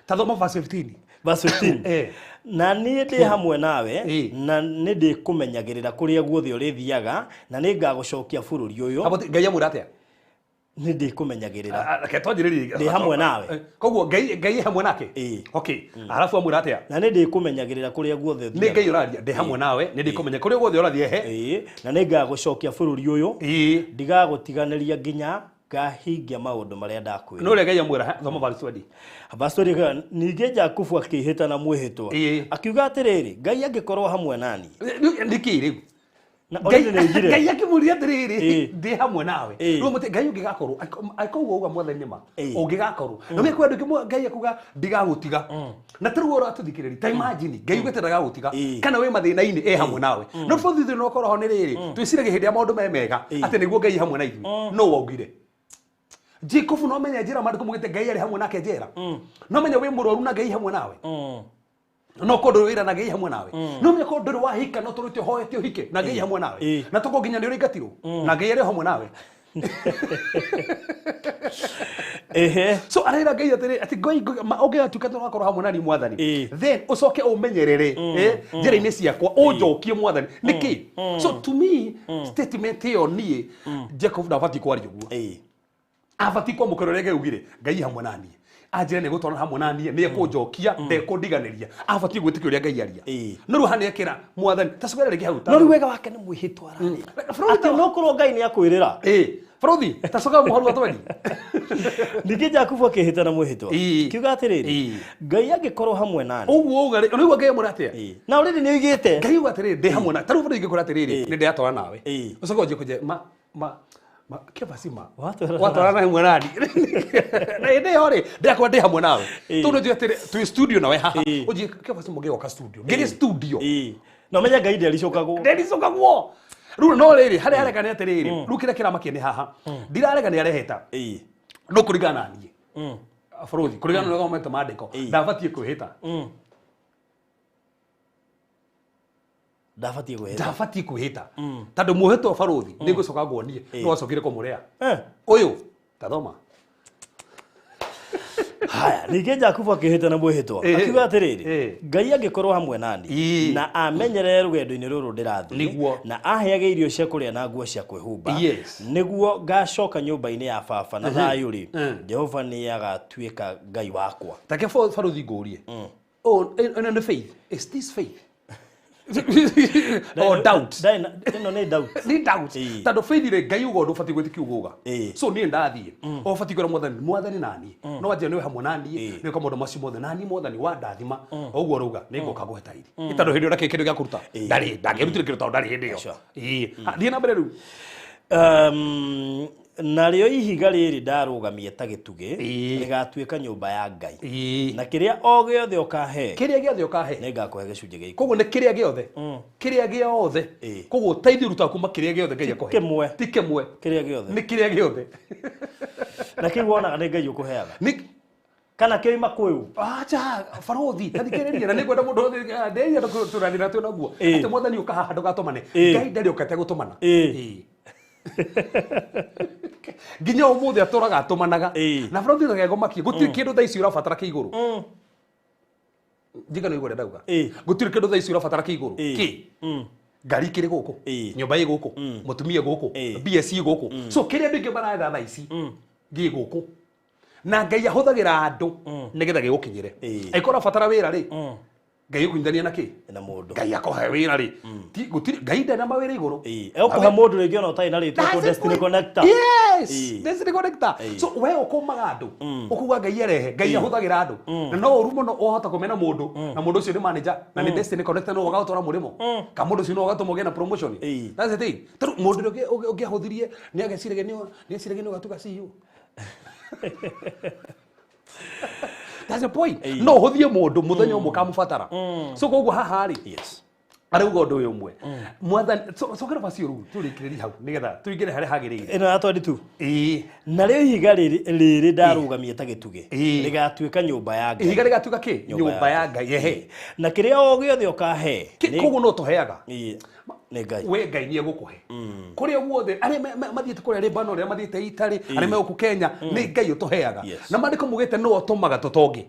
Ta thoma verse 15. Verse 15. Na niĩ ndĩ hamwe nawe na nĩ ndĩkũmenyagĩrĩra kũrĩa guothe ũrĩthiaga na nĩ ngagũcokia bũrũri ũyũ. Ngai amwĩra atĩa? Nĩ ndĩkũmenyagĩrĩra. Reke twanjĩrĩrie. Ndĩ hamwe nawe. Koguo Ngai hamwe nake? Okay. Arabu amwĩra atĩa? Na nĩ ndĩkũmenyagĩrĩra kũrĩa guothe ũthiaga. Nĩ Ngai ũraria, ndĩ hamwe nawe, nĩ ndĩkũmenya kũrĩa guothe ũrathiĩ ehe. Na nĩ ngagũcokia bũrũri ũyũ. Ndigagũtiganĩria nginya ngahingia maũndũ marĩa ndakwĩra. No ũrĩa Ngai amwĩra, thoma verse 20. Verse 20, ningĩ Jakubu akĩĩhĩta na mwĩhĩtwa. Akiuga atĩrĩrĩ, Ngai angĩkorwo hamwe nani. Nĩkĩ rĩu? Ngai akĩmũria atĩrĩrĩ, ndĩ hamwe nawe. Rĩu mũtĩ Ngai ũngĩgakorwo, akoguo uga mwathani nĩma, ũngĩgakorwo. Na wĩ kwenda Ngai akuga ndigagũtiga. Na ta rĩu ũratũthikĩrĩria, ta imagine Ngai ugĩte ndagagũtiga, kana wĩ mathĩna-inĩ e hamwe nawe. No bũrũri thĩna ũkorwo ho nĩ rĩrĩ, twĩciragia hĩndĩ ya maũndũ me mega, atĩ nĩguo Ngai hamwe na ithuĩ. No waugire. Jacob no menye njĩra maandĩko maugĩte Ngai arĩ hamwe nake njera. No menye wĩ mũrwaru na Ngai hamwe nawe. No korwo ndũrĩ wĩra na Ngai hamwe nawe. No menye korwo ndũrĩ wahika no tũrĩte ũhoete ũhike na Ngai hamwe nawe. Na tokorwo nginya nĩ ũraingatirwo na Ngai arĩ hamwe nawe. Ehe. So arera Ngai atĩrĩ atĩ Ngai ũngĩgatuĩka nĩ wakorwo hamwe na niĩ mwathani, then ũcoke ũmenyerere njĩra-inĩ ciakwa, ũnjokie mwathani nĩkĩ. So to me statement ĩyo niĩ Jacob ndabatiĩ kwaria ũguo. Abatiĩ kwamũkĩra ũrĩa Ngai augire, Ngai hamwe na niĩ, anjĩre nĩ gũtwarana hamwe na niĩ, nĩ ekũnjokia, ndekũndiganĩria. Abatiĩ gwĩtĩkia ũrĩa Ngai aria. No rĩu haha nĩ ekĩra mwathani ta cokera rĩngĩ hau. No rĩu wega wake nĩ mwĩhĩtwa ararĩa. Bũrũri Atĩ no korwo Ngai nĩ akwĩrĩra. Bũrũri ta coka mũharu wa twendi. Ningĩ Jakubu akĩhĩta na mwĩhĩtwa. Kiuga atĩrĩrĩ, Ngai angĩkorwo hamwe na niĩ. Ũguo uga rĩ, ũraigua Ngai amwĩra atĩa? Na already nĩ oigĩte. Ngai uga atĩrĩrĩ, ndĩ hamwe na ta rĩu bũrũri ingĩkwĩra atĩrĩrĩ, nĩ ndĩratwara nawe. Ũcoke ũnjie kũnjĩra ma ma kĩba cima. Watwara Watwara hamwe na niĩ. Na hĩndĩ ĩyo rĩ, ndĩrakorwo ndĩ hamwe nawe. Tondũ njũĩ atĩrĩ, twĩ studio nawe haha. Ũnjie kĩba cima ngĩgoka studio. Ngĩrĩ studio. Na ũmenye Ngai ndericũkagwo. Ndericũkagwo. Rĩu no rĩrĩ, harĩa harega nĩ atĩrĩrĩ, rĩu kĩrĩa kĩramakia nĩ haha. Ndirarega nĩ areheta. No kũringana na niĩ. Bũrũri, kũringana na ũrĩa thomete maandĩko, ndabatiĩ kwĩhĩta. Ndabatiĩ kwĩhĩta. Ndabatiĩ kwĩhĩta. Tondũ mwĩhĩtwa barũthi, nĩ ngũcoka nguonie, nĩ wacokire kũmũrĩa. Ũyũ, tathoma. Haya, ningĩ Jakubu akĩhĩta na mwĩhĩtwa. Akiuga atĩrĩrĩ, Ngai angĩkorwo hamwe na niĩ, na amenyerere rũgendo-inĩ rũrũ ndĩrathiĩ, na aheage irio cia kũrĩa na nguo cia kwĩhumba, nĩguo ngacoka nyũmba-inĩ ya baba na thayũ rĩ, Jehova nĩ agatuĩka Ngai wakwa. Take barũthi ngũrie. Oh, ĩno nĩ faith. Is this faith? Or doubt? Ĩno nĩ doubt. Nĩ doubt. Tondũ faith rĩ, Ngai uga ũndũ ũbatiĩ gwĩtĩkia ũguo uga. So niĩ ndathiĩ. O ũbatiĩ kwĩra mwathani, mwathani na niĩ. No anjĩre nĩwe hamwe na niĩ, nĩwe maũndũ macio mothe. Na niĩ mwathani wandathima, o ũguo ũrauga, nĩ ngũka ngũhe tithe. Nĩ tondũ hĩndĩ ĩyo ndakĩrĩ kĩndũ gĩa kũruta. Ndarĩ, ndangĩrutire kĩndũ tondũ ndarĩ hĩndĩ ĩyo. Thiĩ na mbere rĩu. Narĩo ihiga rĩrĩ ndarũgamia ta gĩtugĩ, rĩgatuĩka nyũmba ya Ngai. Na kĩrĩa o gĩothe ũkahe, Kĩrĩa gĩothe ũkahe, nĩ ngakũhe gĩcunjĩ gĩa ikũmi. Koguo nĩ kĩrĩa gĩothe. Kĩrĩa gĩothe. Koguo teithio ũrutaga kuma kĩrĩa gĩothe Ngai akũhe. Kĩmwe. Ti kĩmwe. Kĩrĩa gĩothe. Nĩ kĩrĩa gĩothe. Na kĩu wonaga nĩ Ngai ũkũheaga. Nĩ Kana kĩoima kwĩu? Acha, barũthi, ta thikĩrĩria, na nĩngwenda mũndũ othe, ndeia tũrathiĩ na twĩ naguo. Atĩ mwathani ũka haha ndũgatũmane. Ngai ndarĩ ũkĩte gũtũmana. Nginya ũmũthĩ atũraga atũmanaga. Na barũthi ndũkegomakie, gũtirĩ kĩndũ thaa ici ũrabatara kĩ igũrũ. Njigano igũrũ ndauga. Gũtirĩ kĩndũ thaa ici ũrabatara kĩ igũrũ. Kĩ? Ngari ikĩrĩ gũkũ, nyũmba ĩ gũkũ, mũtumia gũkũ, mbia ciĩ gũkũ. So kĩrĩa andũ aingĩ maretha thaa ici gĩ gũkũ. Na Ngai ahũthagĩra andũ nĩgetha gĩgũkinyĩre. Angĩkorwo ũrabatara wĩra rĩ, Ngai ũkũnyitithania na kĩ? Na mũndũ. Ngai akũhe wĩra rĩ. Ti gũtirĩ Ngai ndarĩ na mawĩra igũrũ. Egũkũhe mũndũ rĩngĩ ona ũtarĩ na rĩtwa That's kũ the Destiny point. Connector. Yes, Destiny Connector. So we ũkũmaga andũ, ũkuga Ngai arehe, Ngai ahũthagĩra andũ. Na no ũru mũno wahota kũmena mũndũ, na mũndũ ũcio nĩ manager, na nĩ Destiny Connector no ũgagũtwara mũrĩmo. Ka mũndũ ũcio no ũgatũma ũgĩe na promotion. That's the thing. Tondũ mũndũ ũrĩa ũngĩahũthirie nĩ ageciragia nĩ eciragia nĩ ũgatuĩka CEO. That's the point. No ũhũthie mũndũ mũthenya ũmwe ũkamũbatara. So koguo haha rĩ, arauga ũndũ ũyũ ũmwe. Mwathani, cokera bacio rĩu tũrĩkĩrĩrie hau nĩgetha tũingĩre harĩa hagĩrĩire. Ĩno ya 22. Narĩo ihiga rĩrĩ ndarũgamia ta gĩtugĩ, rĩgatuĩka nyũmba ya Ngai. Ihiga rĩgatuĩka kĩ? Nyũmba ya Ngai. Ehe. Na kĩrĩa o gĩothe ũkahe, Koguo no tũheaga. Nĩ Ngai. We Ngai nĩ egũkũhe. Kũrĩa guothe, arĩa mathiĩte kũrĩa Lebanon, arĩa mathiĩte Italy, arĩa me gũkũ Kenya, nĩ Ngai ũtũheaga. Na maandĩko maugĩte nĩwe ũtũmaga tũtonge.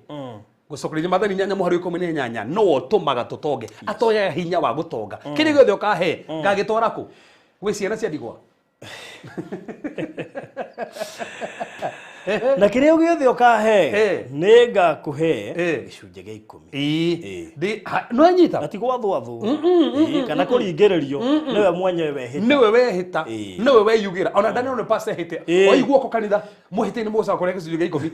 Gũcokereria Maathani inyanya mũhari wa ikũmi na inyanya, nĩwe ũtũmaga tũtonge. Atoyaga hinya wa gũtonga. Kĩrĩa gĩothe ũkahe, ngagĩtwara kũ? Gwĩ ciana cia ndigwa. Na kĩrĩa gĩothe ũkahe, nĩ ngakũhe gĩcunjĩ gĩa ikũmi. No nyita. Na ti gwathwo athwo. Kana kũringĩrĩrio, nĩwe mwenyewe wehĩta. Nĩwe wehĩta. Nĩwe weyugĩra. Ona Daniel nĩ pastor ehĩte. Oigua ko kanitha, mũhĩte-inĩ mũgũcoka kũrĩa gĩcunjĩ gĩa ikũmi.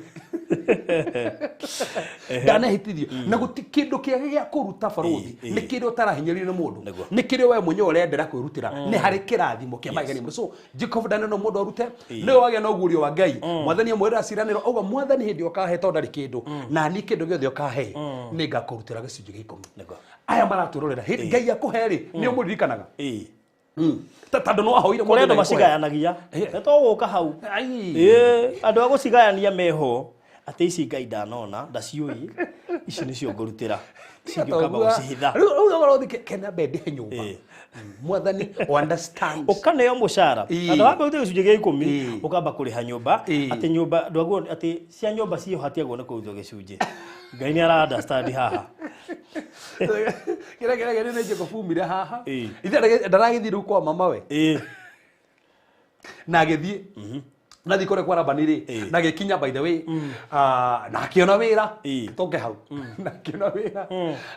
Ndanehĩtithio. Na gũtirĩ kĩndũ kĩega gĩa kũruta barũthi. Nĩ kĩrĩa ũtarahinyĩrĩrio nĩ mũndũ. Nĩ kĩrĩa we mwenyewe ũrendera kwĩrutĩra. Nĩ harĩ kĩrathimo kĩa magegania mũno. So Jacob Daniel no mũndũ arute. Nĩwe wagĩa na ũguũrio wa Ngai. Mwathani amwĩrĩra ciĩranĩro, auga mwathani hĩndĩ ũkahe tondũ ndarĩ kĩndũ. Na niĩ kĩndũ gĩothe ũkahe, nĩ ngakũrutĩra gĩcunjĩ gĩa ikũmi. Aya maratwĩrorera, hĩndĩ Ngai akũhe rĩ, nĩ ũmũririkanaga? Tondũ no ahoire Kũrĩ andũ mwathani akũhe. macigayanagia. Nĩ tũgũka hau. Andũ a gũcigayania meho, atĩ ici Ngai ndanona, ndaciũĩ, ici nĩcio ngũrutĩra. Ici ingĩ ũkamba gũcihitha. Rĩu ũhoro ũthi kena mbende nyũmba. Mwathani understand. Ukaneo mucara na wambe ute gĩcunjĩ gĩa 10 ukamba kũrĩha nyũmba atĩ nyũmba ndwaguo atĩ cia nyũmba ciho hatiagwo nĩ kũrutwo gĩcunjĩ. Ngai nĩ ara understand haha. Kĩrĩa kĩrĩa nĩ Jacob umire haha. Ithe ndaragĩthiĩ rĩu kwa mama we. Na agĩthiĩ nathi kũrĩa kwa Labani rĩ na agĩkinya by the way na akĩona wĩra toke hau na akĩona wĩra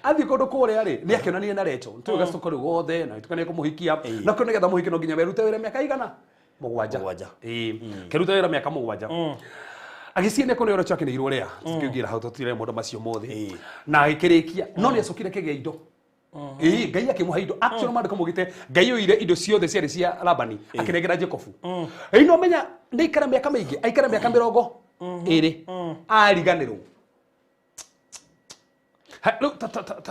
athiĩ kũndũ kũrĩa rĩ nĩ akĩonanire na Rachel tũĩ gacoko rĩu gothe na gĩtuka nĩ ekũmũhikia na kĩo nĩgetha mũhiki no nginya werute wĩra mĩaka igana mũgwanja kĩrute wĩra mĩaka mũgwanja agĩciĩ nĩ kũneo Rachel akĩnĩirwo rĩa tũkĩingĩra hau tũtire maũndũ macio mothe na agĩkĩrĩkia no nĩ acokire kĩgĩa indo. Ngai akĩmũhe indo actually maandĩko maugĩte Ngai oire indo ciothe ciarĩ cia Labani akĩnengera Jacobu. No menya nĩ aikara mĩaka mĩingĩ aikara mĩaka 20 ariganĩrwo. Rĩu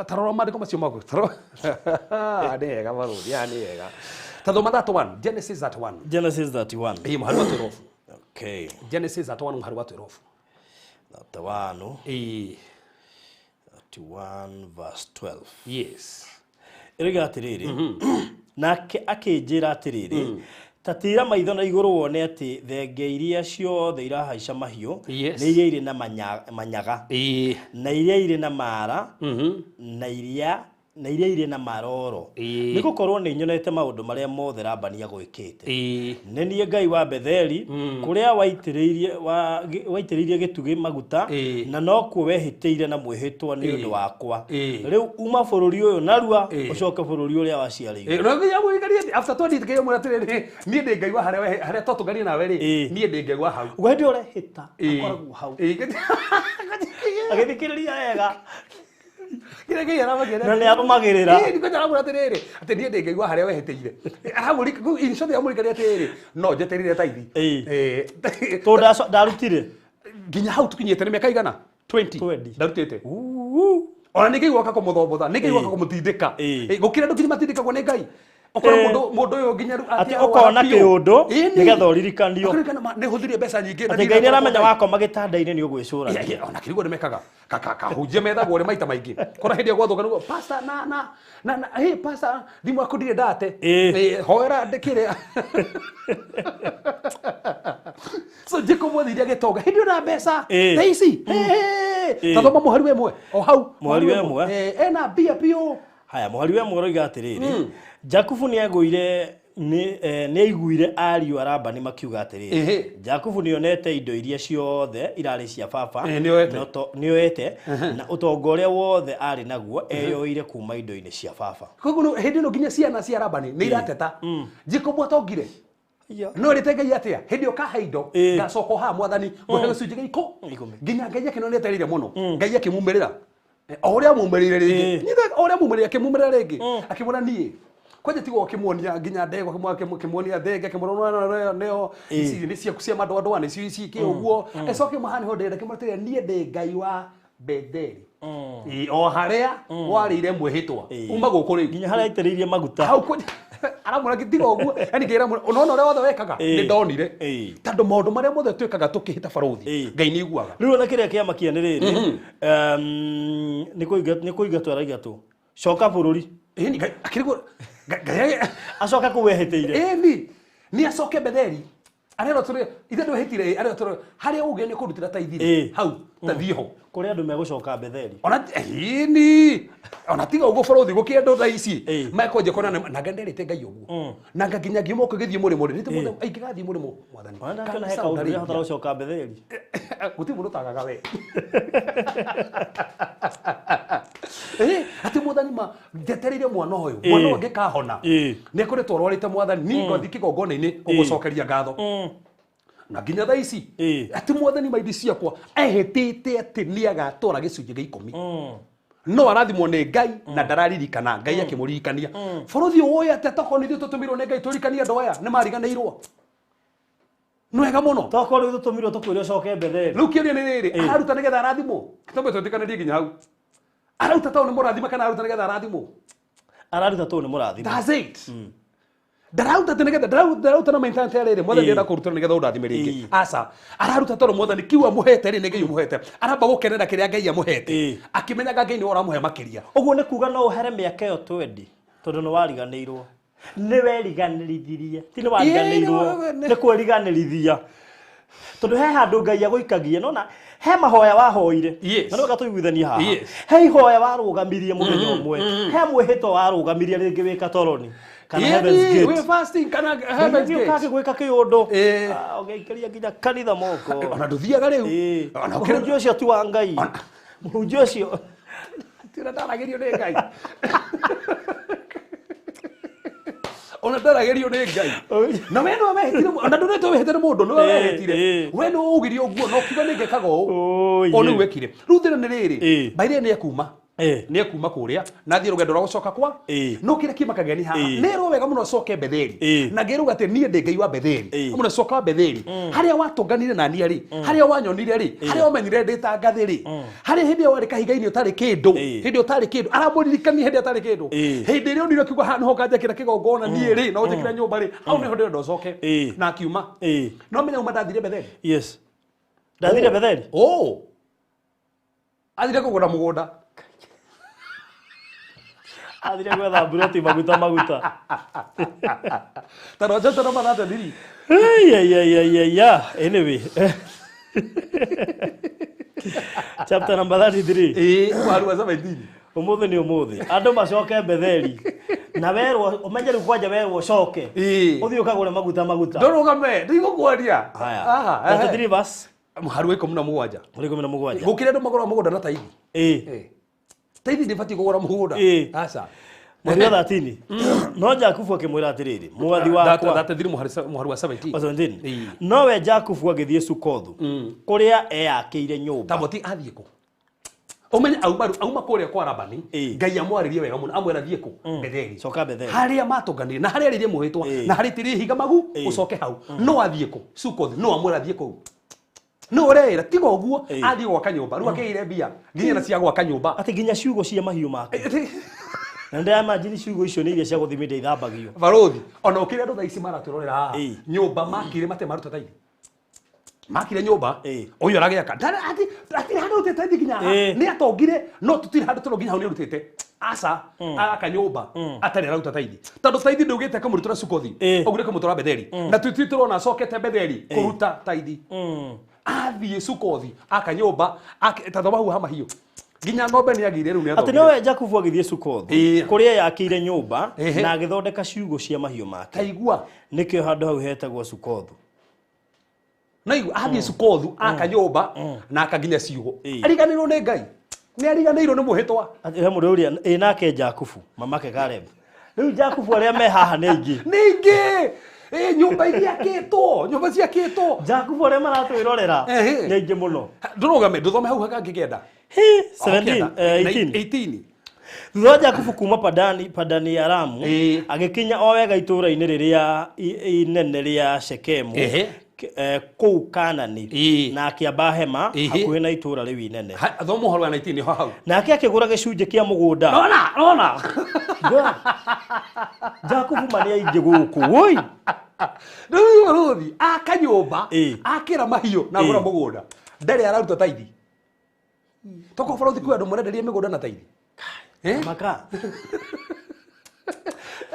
ta rora maandĩko macio maku nĩ hega barũthi nĩ hega. Ta thoma 31 Genesis 31. Genesis 31. Mũhari wa 12. Okay. Genesis 31 mũhari wa 12. 31. 31 verse 12. Yes. Ĩrĩga atĩrĩrĩ nake akĩnjĩra atĩrĩrĩ tatira maitho na igũrũ wone atĩ thenge iria ciothe irahaica mahiũ nĩ iria irĩ na manyaga na iria irĩ na mara na iria irĩ na maroro nĩ gũkorwo nĩ nyonete maũndũ marĩa mothe Labani agwĩkĩte. Nĩ niĩ Ngai wa Betheli kũrĩa waitĩrĩirie gĩtugĩ maguta na nokuo wehĩtĩire na mwĩhĩtwa nĩ ũndũ wakwa. Rĩu uma bũrũri ũyũ narua ũcoke bũrũri ũrĩa waciarĩirwo. After 20 kĩo mwĩra atĩrĩrĩ niĩ ndĩ Ngai wa harĩa twatũngania nawe rĩ niĩ ndĩ Ngai wa hau. Ũguo hĩndĩ ũrehĩta akoragwo hau agĩthikĩrĩria wega. Kĩrĩa Ngai aramagĩrĩra na nĩ arũmagĩrĩra. Nĩ kwenda aramwĩra atĩrĩrĩ atĩ niĩ ndĩ Ngai wa harĩa wehĩtĩire. In short aramũrikania atĩrĩrĩ no njeterire taithi. Tondũ ndarutire nginya hau tukinyĩte nĩ mĩaka igana 20 ndarutĩte. Ona nĩ Ngai woka kũmũthombotha nĩ Ngai woka kũmũtindĩka. Gũkĩra andũ nginya matindĩkagwo nĩ Ngai. Okorwo mũndũ ũyũ nginya rĩu atĩ ũkona kĩũndũ nĩgetha ũririkanio. Nĩ hũthĩrie mbeca nyingĩ. Atĩ Ngai nĩ aramenya wakoma gĩtanda-inĩ nĩ ũgwĩcũrania. Ona kĩrigwo nĩ mekaga kahunjia methagwo rĩ maita maingĩ. Kora hĩndĩ ĩyo gwathoka nĩguo pastor na hey pastor thimũ yaku ndirĩ ndate. Hoera ndĩkĩrĩa. So Jacob athire agĩtonga hĩndĩ ĩyo na mbeca thaa ici. Ta thoma mũhari wa ĩmwe o hau. Mũhari wa ĩmwe. Ena mbia biũ. Haya mũhari wa ĩmwe ũroiga atĩrĩrĩ Jakubu nĩ aiguire ariũ a Labani makiuga atĩrĩrĩ Jakubu nĩonete indo iria ciothe irarĩ cia baba nĩoete na ũtonga ũrĩa wothe arĩ naguo eyoire kuma indo-inĩ cia baba. Koguo hĩndĩ ĩno nginya ciana cia Labani nĩ irateta. Jacob atongire no rĩte Ngai atĩa hĩndĩ ĩyo kahe indo ngacoka haha mwathani ngũhe gĩcunjĩ gĩa ikũmi nginya Ngai akĩona nĩ etereire mũno Ngai akĩmumĩrĩra o ũrĩa amumĩrĩire rĩngĩ o ũrĩa amumĩrĩire akĩmumĩrĩra rĩngĩ akĩmwĩra niĩ kwanja tigo akĩmuonia nginya ndegwa akĩmuonia thenge akĩmwĩra nĩo ici nĩ ciaku cia madoadoa nĩcio ici kĩ ũguo ĩcoke mũhani ho ndĩrenda akĩmwĩra atĩrĩrĩ niĩ ndĩ Ngai wa Betheli o harĩa warĩire mwĩhĩtwa uma gũkũ rĩu nginya harĩa aitĩrĩirie maguta hau aramwĩra tiga ũguo yani Ngai aramwĩra ũnona ũrĩa wothe wekaga nĩ ndonire tondũ maũndũ marĩa mothe twĩkaga tũkĩhĩta barũthi Ngai nĩ aiguaga. Rĩu ona kĩrĩa kĩamakia nĩ rĩrĩ nĩ kũingatwo araingatwo coka bũrũri. Ngai akĩrigwo Ngai acoka kũu wehĩtĩire. Nĩ acoke Betheli arerwo atĩrĩrĩ ithe ndwehĩtire arerwo atĩrĩrĩ harĩa ũgĩ nĩ kũrutĩra taithi hau tathiĩ ho kũrĩa andũ megũcoka Betheli. Ona ona tiga ũguo bũrũthi gũkĩ andũ thaa ici mekwanjia kuona na Ngai nderĩte Ngai ũguo na nga nginya ngiuma ũkĩgĩthiĩ mũrĩmo rĩ nĩte mũndũ aingĩgathiĩ mũrĩmo mwathani. Ona ndakĩona he kaũndũ ndĩrahota gũcoka Betheli. Gũtirĩ mũndũ ũtagaga we. Atĩ mwathani ma njetereire mwana ũyũ mwana ũyũ angĩkahona nĩ akoretwo arwarĩte mwathani niĩ ngathiĩ kĩgongona-inĩ kũmũcokeria ngatho na nginya thaa ici atĩ mwathani maindi ciakwa ehĩtĩte atĩ nĩ agatwara gĩcunjĩ gĩa 10 no arathimwo nĩ Ngai na ndararirikana Ngai akĩmũririkania bũrũthi ũyũ atĩ tokorwo nĩ ithuĩ tũtũmirwo nĩ Ngai tũririkanie andũ aya nĩ mariganĩirwo nĩ wega mũno tokorwo ithuĩ tũtũmirwo tũkwĩre ũcoke Betheli. Rĩu kĩũria nĩ rĩrĩ araruta nĩgetha arathimwo kĩtombe twĩtĩkanĩrie nginya hau araruta tondũ nĩ mũrathime kana araruta nĩgetha arathimwo araruta tondũ nĩ mũrathime. That's it. Ndarauta atĩ nĩgetha ndarauta na mentality ya rĩrĩ mwathani ndĩrenda kũrutĩra nĩgetha ũndathime rĩngĩ aca araruta tondũ mwathani kiu amũhete rĩ nĩ Ngai ũmũhete aramba gũkenera kĩrĩa Ngai amũhete akĩmenyaga Ngai nĩwe ũramũhe makĩria. Ũguo nĩ kuga no ũhere mĩaka ĩyo 20 tondũ nĩ wariganĩirwo. Nĩ weriganĩrithirie. Ti nĩ wariganĩirwo. Ĩĩ, Nĩ kwĩriganĩrithia. Tondũ he handũ Ngai agũikagia nona he mahoya wahoire. Yes. Na nĩwega tũiguithanie haha. Yes. He ihoya warũgamirie mũthenya ũmwe. He mwĩhĩtwa warũgamirie rĩngĩ wĩ katoroni. Kana Heaven's Ĩni, Gate. wĩ fasting kana Heaven's Gate. Gate. Gĩũka kĩũndũ. Ĩĩ. Ah, ũgĩikĩria nginya kanitha moko. Ona ndũthiaga rĩu. Ĩĩ. Ona ũkĩrĩ Mũhunjia ũcio ti wa Ngai. Mũhunjia ũcio. Tira ndaragĩrio nĩ Ngai. Ona ndaragĩrio nĩ Ngai. Na we nĩwe wehĩtire, ona ndũrĩte wĩhĩte nĩ mũndũ, nĩwe Ĩĩ, wehĩtire. ĩĩ. We nĩwe ugirie ũguo na ũkiuga nĩngekaga ũũ. Oi, O nĩu wekire. Rĩu thĩna nĩ rĩrĩ, Ĩĩ. Mbairĩ nĩ ekuma. Ĩĩ. Nĩ ekuma kũrĩa na athiĩ rũgendo rwa gũcoka kwa. Ĩĩ. No kĩrĩa kĩmakagia nĩ haha. Ĩĩ. Nĩerwo wega mũno acoke Betheli. Ĩĩ. Na ngĩrwo atĩ niĩ ndĩ Ngai wa Betheli. Ĩĩ. Mũno coka Betheli. Harĩa watũnganire na niĩ rĩ, harĩa wanyonire rĩ, harĩa wamenyire ndĩ ta ngathĩ rĩ, harĩa hĩndĩ ĩyo warĩ kahiga-inĩ ũtarĩ kĩndũ, Ĩĩ. hĩndĩ ũtarĩ kĩndũ, aramũririkania hĩndĩ atarĩ kĩndũ. Ĩĩ. Hĩndĩ ĩrĩa onire akiuga haha nĩho nganjakĩra kĩgongona niĩ rĩ, na ũnjakĩra nyũmba rĩ, hau nĩho ndĩrenda ũcoke. Ĩĩ. Na akiuma. Ĩĩ. No menya uma ndathire Betheli. Yes. Ndathire Betheli. Oh. Athire kũgũra mũgũnda. Athire gwetha mburoti maguta maguta. Ta roja tano maratha thiri. Hey, yeah, yeah, yeah, yeah, yeah. Anyway. Chapter number 33. Ĩĩ, mũhari wa 17. Ũmũthĩ nĩ ũmũthĩ. Andũ macoke Betheli. Na werwo, ũmenye rĩu kwanja werwo ũcoke. Ĩĩ. Ũthiĩ ũkagũre maguta maguta. Ndũrũgame, ndigũkwaria. Haya. Aha, ehe. 33 verse. Mũhari wa 17. Mũrĩ 17. Gũkĩrĩ andũ magũraga mũgũnda na taithi. Ĩĩ. Taithi ndĩbatiĩ kũgũra mũgũnda. Ĩĩ. Aca. Mũhari wa 13. No Jakubu akĩmwĩra atĩrĩrĩ, mwathi wakwa. Thatĩthiri mũhari wa 17. Wa 17. Ĩĩ. Nowe Jakubu agĩthiĩ Sukothu kũrĩa eyakĩire nyũmba. Taboti athiĩ kũ? Ũmenye auma auma kũrĩa kwa Labani, Ĩĩ. Ngai amwarĩrie wega mũno, amwĩra thiĩ kũ? Betheli. Coka Betheli. Harĩa matũnganire na harĩa arĩrie mũhĩtwa Ĩĩ. na harĩa itĩrĩ ihiga magu Ĩĩ. ũcoke hau. No athiĩ kũ? Sukothi. No amwĩra athiĩ kũu. No ũreĩra tiga ũguo Ĩĩ. athiĩ gwaka nyũmba. Rĩu akĩgĩire mbia nginya na cia gwaka nyũmba. Atĩ nginya ciugo cia mahiũ make. Na ndĩramajini ciugo icio nĩ iria cia gũthima indo ithambagio. Barothi ona ũkĩrĩ andũ thaa ici maratwĩrorera haha Ĩĩ. nyũmba makire mate maruta taithi makire nyũmba Ĩĩ. ũyũ aragĩaka atirĩ handũ arutĩte taithi nginya haha Ĩĩ. nĩ atongire no tũtirĩ handũ tũro nginya hau nĩ arutĩte aca agaka nyũmba atarĩ araruta taithi tondũ taithi ndũgĩte kũmũrutĩra Sukothi Ĩĩ. ũguo nĩ kũmũtwara Betheli na tũtirĩ tũrona acokete Betheli kũruta taithi athiĩ Sukothi aka nyũmba ta thoma hau ha mahiũ nginya ng'ombe nĩ agĩire rĩu nĩ Atĩ atongire nowe Jakubu agĩthiĩ Sukothu Ĩĩ. kũrĩa eyakĩire nyũmba Ehe. na agĩthondeka ciugo cia mahiũ make. taigua Nĩkĩo handũ hau hetagwo Sukothu. naigua athiĩ Sukothu aka nyũmba na aka nginya ciugũ Ĩĩ. ariganĩirwo nĩ Ngai nĩ ariganĩirwo nĩ mũhĩtwa Atĩ he mũndũ ũrĩa ĩ nake Jakubu mamake Caleb. Rĩu Jakubu arĩa me haha nĩ aingĩ. ningĩ ĩ nyũmba iria akĩtwo nyũmba ciakĩtwo Jakubu arĩa maratwĩrorera Ehe. nĩ aingĩ mũno. ndũrũgame ndũthome hau hangĩkenda Hi, 17, 18. 18 Thutha wa Jakubu kuma Padani Aramu Ĩĩ. agĩkinya o wega itũũra-inĩ rĩrĩa inene rĩa Shekemu Ehe. Kũu Kanani Ĩĩ. na akĩamba hema Ĩhĩ. hakuhĩ na itũũra rĩu inene. Thoma ũhoro wa 19 ho hau Nake akĩgũra gĩcunjĩ kĩa mũgũnda. nona nona Jakubu ma nĩ aingĩ gũkũ. Woi. rĩu rũthi aka nyũmba Ĩĩ. akĩra mahiũ na agũra Ĩĩ. mũgũnda ndarĩ araruta taithi toko barothi kwĩ andũ marenderia mĩgũnda na taithi Eh? Maka.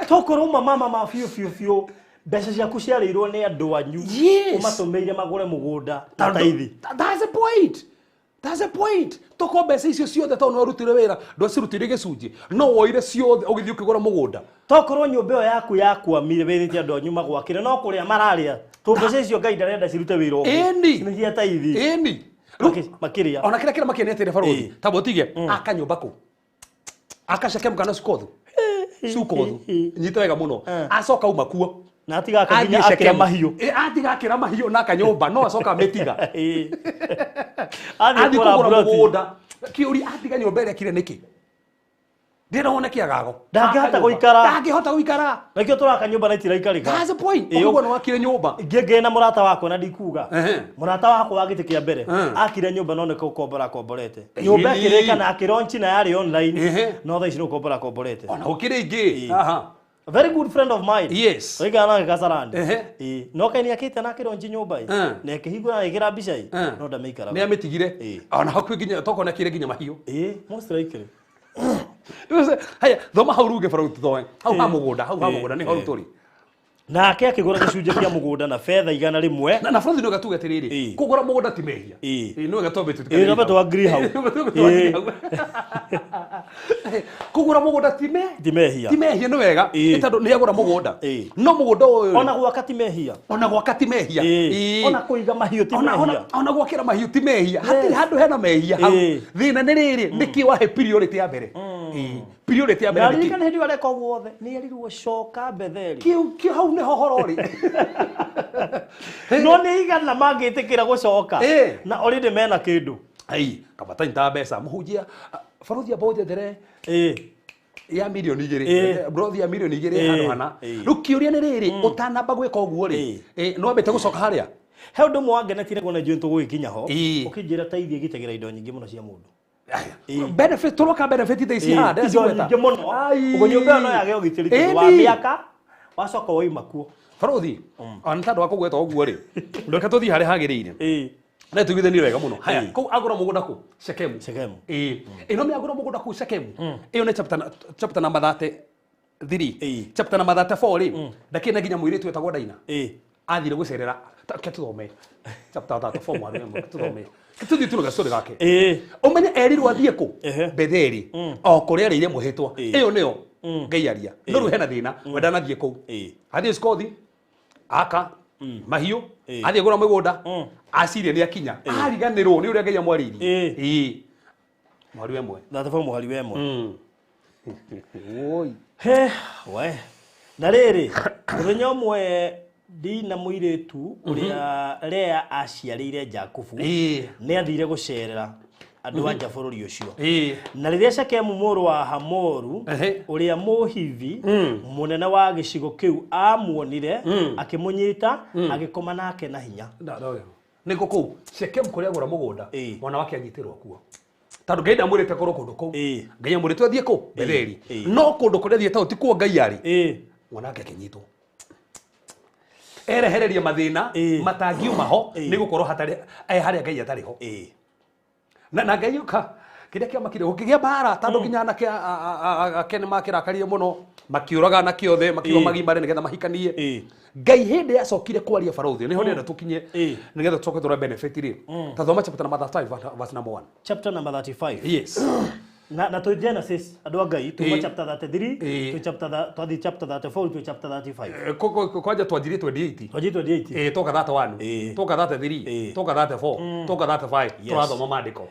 Tokorwo uma mama ma biũ biũ biũ mbeca ciaku ciarĩirwo nĩ andũ anyu Yes. ũmatũmĩire magũre mũgũnda na Tondũ- taithi. That's the point. That's the point. Toko mbeca icio ciothe tondũ nĩwarutire wĩra ndwacirutire gĩcunjĩ no woire ciothe ũgĩthiĩ ũkĩgũra mũgũnda Tokorwo nyũmba ĩyo yaku yakwamire wĩrĩte andũ anyu magwakĩre no kũrĩa mararĩa tondũ mbeca icio Ngai ndarenda cirute wĩra ũngĩ. Ĩni. Nĩ cia taithi. Ĩni. Makĩrĩa. Ona kĩrĩa kĩramakia nĩ atĩrĩ barothi Ĩĩ. tamba ũtige aka nyũmba kũ aka Shekemu kana Sukothu Sukothu nyita wega mũno acoka uma kuo Na atigaka nginya Athiĩ akĩra Shekemu. mahiũ. Ĩ, atiga akĩra mahiũ na aka nyũmba no acoka amĩtiga Ĩĩ. Athiĩ athiĩ kũgũra kũgũra mburoti. mũgũnda kĩũria atiga nyũmba ĩrĩa akire nĩkĩ ndĩrona wone kĩagago Ndangĩhota Aka nyũmba. gũikara. Ndangĩhota gũikara. Nakĩo tũraka nyũmba na itiraikarĩka. That's the point. Ĩĩ, Ũguo nĩ wakire nyũmba. Ngĩngĩ na mũrata wakwa na ndikuga. Ehe. Mũrata wakwa wa gĩtĩ kĩa mbere akire nyũmba no nĩ gũkombora akomborete. Nyũmba Ĩĩ. ĩkĩrĩka na akĩronchi na yarĩ online. Ehe. No thaa ici nĩ gũkombora akomborete. Ona gũkĩrĩ ingĩ. Aha. A very good friend of mine. Yes. Tũikara nake Kasarani. Ehe. Ĩĩ. No kaĩ nĩakĩte na akĩronchi nyũmba ĩ. Na ĩkĩhingũra na ĩkĩra mbica ĩ. No ndamĩikaraga. Nĩ amĩtigire. Ĩĩ. Ona hakuhĩ nginya tokorwo nĩ akire nginya mahiũ. Ĩĩ, most likely. Haya thoma hau ruge bara tuthome hau ha mugunda hau ha mugunda ni horu turi. Nake akigura gĩcunjĩ kĩa mũgũnda na betha 100. Na bũrũri no gatuge atiriri kũgũra mũgũnda ti mehia. No gatombe tu. No beto agree hau. Kũgũra mũgũnda ti mehia. Ti mehia nĩ wega tondũ nĩ agũra mũgũnda. No mũgũnda ũyũ ona gwaka ti mehia. Ona gwaka ti mehia. Ona kũiga mahiũ ti mehia. Ona gwakĩra mahiũ ti mehia. Hatirĩ handũ hena mehia hau. Thĩna nĩ rĩrĩ nĩkĩ wahe priority ya mbere. Priority ya mbere nĩkĩ? Naririkana hĩndĩ ĩyo areka ũguo wothe nĩ erirwo coka Betheli. Kĩu hau nĩho horo rĩ. No nĩ igana mangĩtĩkĩra gũcoka na already mena kĩndũ. Ai kabata nta mbeca mũhunjia barothi amba ũnjethere ya milioni 2 brothi ya milioni 2 handũ hana. Rĩu kĩũria nĩ rĩrĩ ũtanamba gwĩka ũguo rĩ no wambĩte gũcoka harĩa. He ũndũ ũmwe wangenetire kuona njũĩ tũgũgĩkinya ho ũkĩnjĩra teithie gĩtagĩra indo nyingĩ mũno cia mũndũ. Benefit turoka benefit tha ici handa indo nyingĩ mũno. Ũguo nyũmba ĩyo no yage ũgitĩri tondũ wa mĩaka wacoka woima kuo. Barothi ona tondũ wa kũgweta ũguo rĩ reke tũthiĩ harĩa hagĩrĩire. Na tuigithanie wega mũno. Haya kũu agũra mũgũnda kũ Shekemu. Ĩno nĩ agũra mũgũnda kũu Shekemu. Ĩyo nĩ chapter number 33. Chapter number 34 rĩ ndakĩna nginya mũirĩtu wetagwo Daina. Athire gũcerera ke tuthome chapter 34 mwana tuthome tuthiĩ turuga story gake. Ũmenye erirwo athiĩ kũ Betheli o kũrĩa arĩire mũhĩtwa. Ĩyo nĩyo Ngai aria. No rĩu hena thĩna we ndanathiĩ kũu. Athiĩ Sikothi aka mahiũ athiĩ gũra mũgũnda acirie nĩ akinya ariganĩrwo nĩ ũrĩa Ngai amwarĩirie. Mũhari wa ĩmwe. 34 mũhari wa ĩmwe. Oi. He we na rĩrĩ mũthenya ũmwe Dina mũirĩtu ũrĩa Lea aciarĩire Jakubu nĩ athire gũcerera andũ a nja bũrũri ũcio. Na rĩrĩa Shekemu mũrũ wa Hamoru ũrĩa Mũhivi mũnene wa gĩcigo kĩu amuonire akĩmũnyita agĩkoma nake na hinya. Nĩkũ kũu Shekemu kũrĩa agũra mũgũnda mwana wake anyitĩrwo kuo. Tondũ Ngai ndamwĩrĩte korwo kũndũ kũu. Ngai amwĩrĩte athiĩ kũ Betheli. No kũndũ kũrĩa athiĩte ti kuo Ngai arĩ. Mwana wake akĩnyitwo. Erehereria mathĩna matangiuma ho nĩ gũkorwo hatarĩ harĩa Ngai atarĩ ho. Na Ngai ũka kĩrĩa kĩamakire gũkĩgĩa mbara tondũ nginya anake ake nĩ makĩrakarire mũno makiũraga anake othe makiuga magimare nĩgetha mahikanie. Ngai hĩndĩ yacokire kwaria barũthi nĩho ndĩrenda tũkinye nĩgetha tũcoke tũrore benefit rĩ. Ta thoma chapter number 35 verse number 1. Chapter number 35. Yes. Na to Genesis andũ a Ngai tuma chapter 33 to chapter twathi chapter 34 to chapter 35. Kwanja twanjirie 28. Twanjirie 28. Toka 31 toka 33 toka 34 toka 35 tũrathoma maandĩko.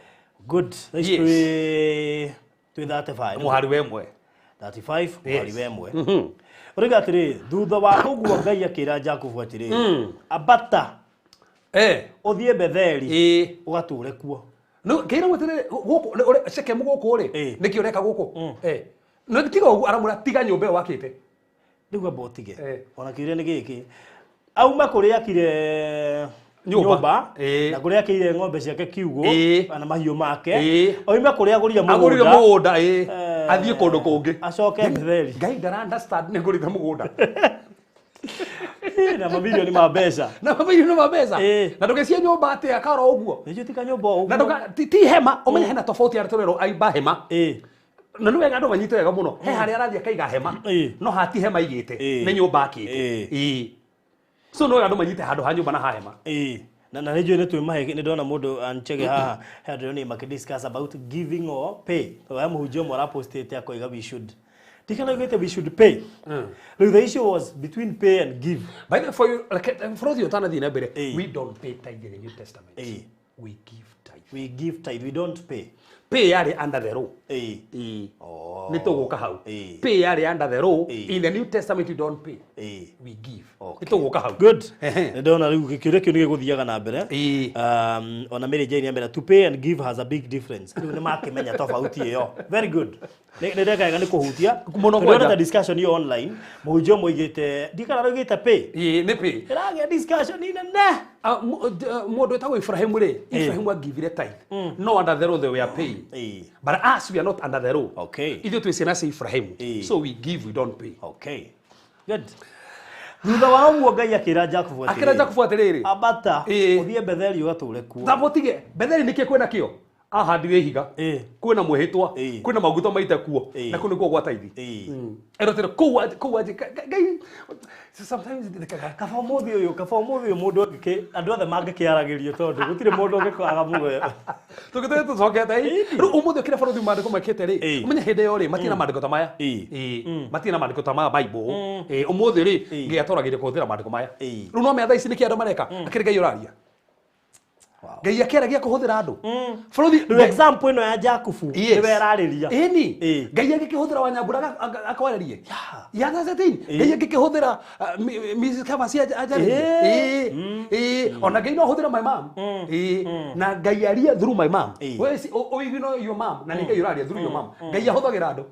Good. Yes. Twi 35. Mũhari wa ĩmwe. 35 mũhari wa ĩmwe. Ũrauga atĩrĩ thutha wa ũguo Ngai akĩra Jakubu atĩrĩ ambata ũthiĩ Betheli ũgatũre kuo. No Ngai aramwĩtĩrĩre gũkũ Shekemu gũkũ rĩ nĩkĩ ũreka gũkũ. No tiga ũguo aramwĩra tiga nyũmba ĩyo wakĩte. Rĩu amba ũtige. Ona kĩũria nĩ gĩkĩ auma kũrĩa akire nyũmba na kũrĩa akĩire ng'ombe ciake kiugũ na mahiũ make oime kũrĩa agũrire mũgũnda athiĩ kũndũ kũngĩ acoke Betheli. Ngai ndara understand nĩ ngũrĩte mũgũnda. Na mamilioni ma mbeca. Na mamilioni ma mbeca. Na ndũgĩcie nyũmba atĩa karo ũguo. Nĩnjũĩ tika nyũmba ũguo. Na ndũga ti hema ũmenye hena tofauti ya tũrerwo aimba hema. Na nĩ wega andũ manyite wega mũno. He harĩa arathiĩ akaiga hema. No hati hema igĩte nĩ nyũmba akĩte. So no andũ manyite handũ ha nyũmba na ha hema. Na nĩ njũĩ nĩ twĩmahe nĩ ndona mũndũ anchege haha he andũ nĩ makĩ discuss about giving or pay. He mũhunjia ũmwe arapostĩte akoiga we should. Tikana ugite we should pay. Look, the issue was between pay and give. By the way, for you, like, for the other thing, we don't pay tithe in the New Testament. We give tithe. We give tithe. We don't pay. Pay are under the law. Oh. Nitogoka hau. Pay are under the law. In the New Testament, you don't pay. We give. Nitogoka hau. Good. Ndona riu kiuria kiu nigiguthiaga na mbere. Ona Mary Jane ambera to pay and give has a big difference. Riu ni makimenya tofauti iyo. Very good. Ni ndekaga ni kuhutia. Muno kwenda the discussion iyo online. Muhunjia moigite ndikara roigite pay. Ni pay. Iragia discussion inene. Mundu wetagwo Ibrahim ri, Ibrahim agivire tithe. No under the law they were paying. But us we are not under the law. Okay. Ithuĩ twĩ ciana cia Ibrahim. So we give, we don't pay. Okay. Good. Thutha wa ũguo Ngai akĩra Jakubu atĩrĩ. Akĩra Jakubu atĩrĩrĩ. Ambata ũthiĩ Betheli ũgatũre kuo. Thambo tige Betheli nĩkĩ kwĩna kĩo? Ahandire ihiga. Kwĩna mwĩhĩtwa. Kwĩna maguta maite kuo. Na kũu nĩkuo gwa taithi. Erotero kũu kũu aje Ngai sometimes ndikaga Kaba ũmũthĩ ũyũ, kaba ũmũthĩ ũyũ mũndũ angĩkĩ andũ othe mangĩkĩaragĩrio tondũ gũtirĩ mũndũ ũngĩkwaga muoyo. Tũgĩtũre tũcokete ĩ. Rĩu ũmũthĩ kĩrĩa barũthi maandĩko mekĩte rĩ, ũmenye hĩndĩ ĩyo rĩ, matirĩ na maandĩko ta maya. Matirĩ na maandĩko ta maya Bible. Ũmũthĩ rĩ, Ngai atũragĩria kũhũthĩra maandĩko maya. Rĩu no menya thaa ici nĩkĩ andũ mareka? Akĩrĩ Ngai ũraria. Ngai akĩaragia kũhũthĩra andũ. Barũthi Rĩu example ĩno ya Jakubu nĩwe ĩrarĩria. Ĩni. Ngai agĩkĩhũthĩra Wanyambura akwarĩrie. Ya 13. Ngai agĩkĩhũthĩra Mrs. Kavasi ajarĩrie. Ĩĩ. Ona Ngai no ahũthĩre my mom. Ĩĩ. Na Ngai aria through my mom. We ũigui no your mom na nĩ Ngai ũraria through your mom. Ngai ahũthagĩra andũ.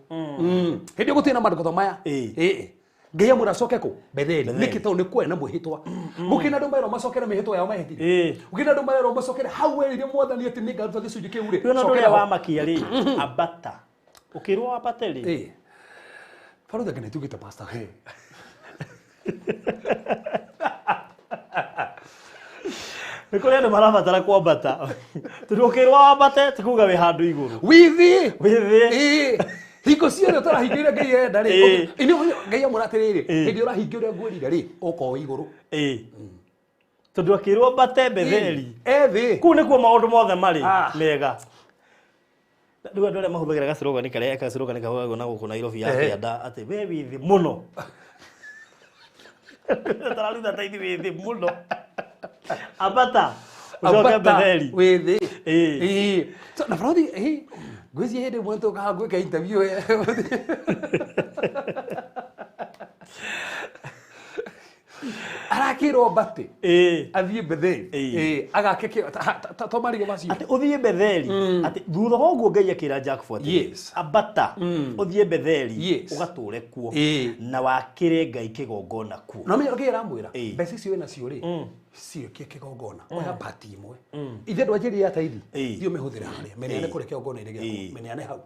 Hĩndĩ ĩyo gũtirĩ na maandĩko ta maya. Ĩĩ. Ngai amwĩra acoke kũ Betheli. Nĩkĩ? Tondũ nĩ kwarĩ na mwĩhĩtwa. Gũkĩrĩ na andũ merwo macokere mĩhĩtwa yao mahĩtire. Gũkĩrĩ na andũ merwo macokere hau werire Mwathani atĩ nĩngaruta gĩcunjĩ kĩu rĩ. Rĩu ona ũndũ Cokera ũrĩa ho. wamakia rĩ, ambata. Ũkĩrwo wambate rĩ. Barũthi anga nĩtugĩte pastor he. Nĩ kũrĩ andũ marabatara kwambata. Tondũ ũkĩrwo wambate ti kuga wĩ handũ igũrũ. Wĩthĩ. Wĩthĩ. Hingo ciothe ũtarahingia ũrĩa Ngai enda rĩ. Ini Ngai amwĩra atĩrĩrĩ, hĩndĩ ĩrĩa ũrahingia ũrĩa ngwĩrire rĩ, ũka wĩ igũrũ. Tondũ akĩrwo ambate Betheli. Ethĩ. Kũu nĩkuo maũndũ mothe marĩ mega. Rĩu andũ arĩa mahũthagĩra gacirũgani karĩa gacirũgani kahũthagĩrwo na gũkũ Nairobi ya kĩanda atĩ we wĩ thĩ mũno. Tararuta taithi wĩ thĩ mũno. Ambata ũcoke Betheli. Wĩ thĩ. So, na barũthi ngwĩciria hĩndĩ ĩmwe tũkaga gwĩka interview arakĩrwo mbate athiĩ Betheli. Agake kĩ to marigũ macio. Atĩ ũthiĩ Betheli. Atĩ thutha wa ũguo Ngai akĩra Jakubu atĩrĩ, ambata ũthiĩ Betheli ũgatũre kuo na wakĩre Ngai kĩgongona kuo. No menya Ngai aramwĩra mbeca icio wĩnacio rĩ, ciĩkie kĩgongona. Oya mbati ĩmwe. Ithe ndwanjĩrire ya taithi. Thiĩ ũmĩhũthĩre harĩa. Mĩneane kũrĩa kĩgongona-inĩ gĩaku. Mĩneane hau.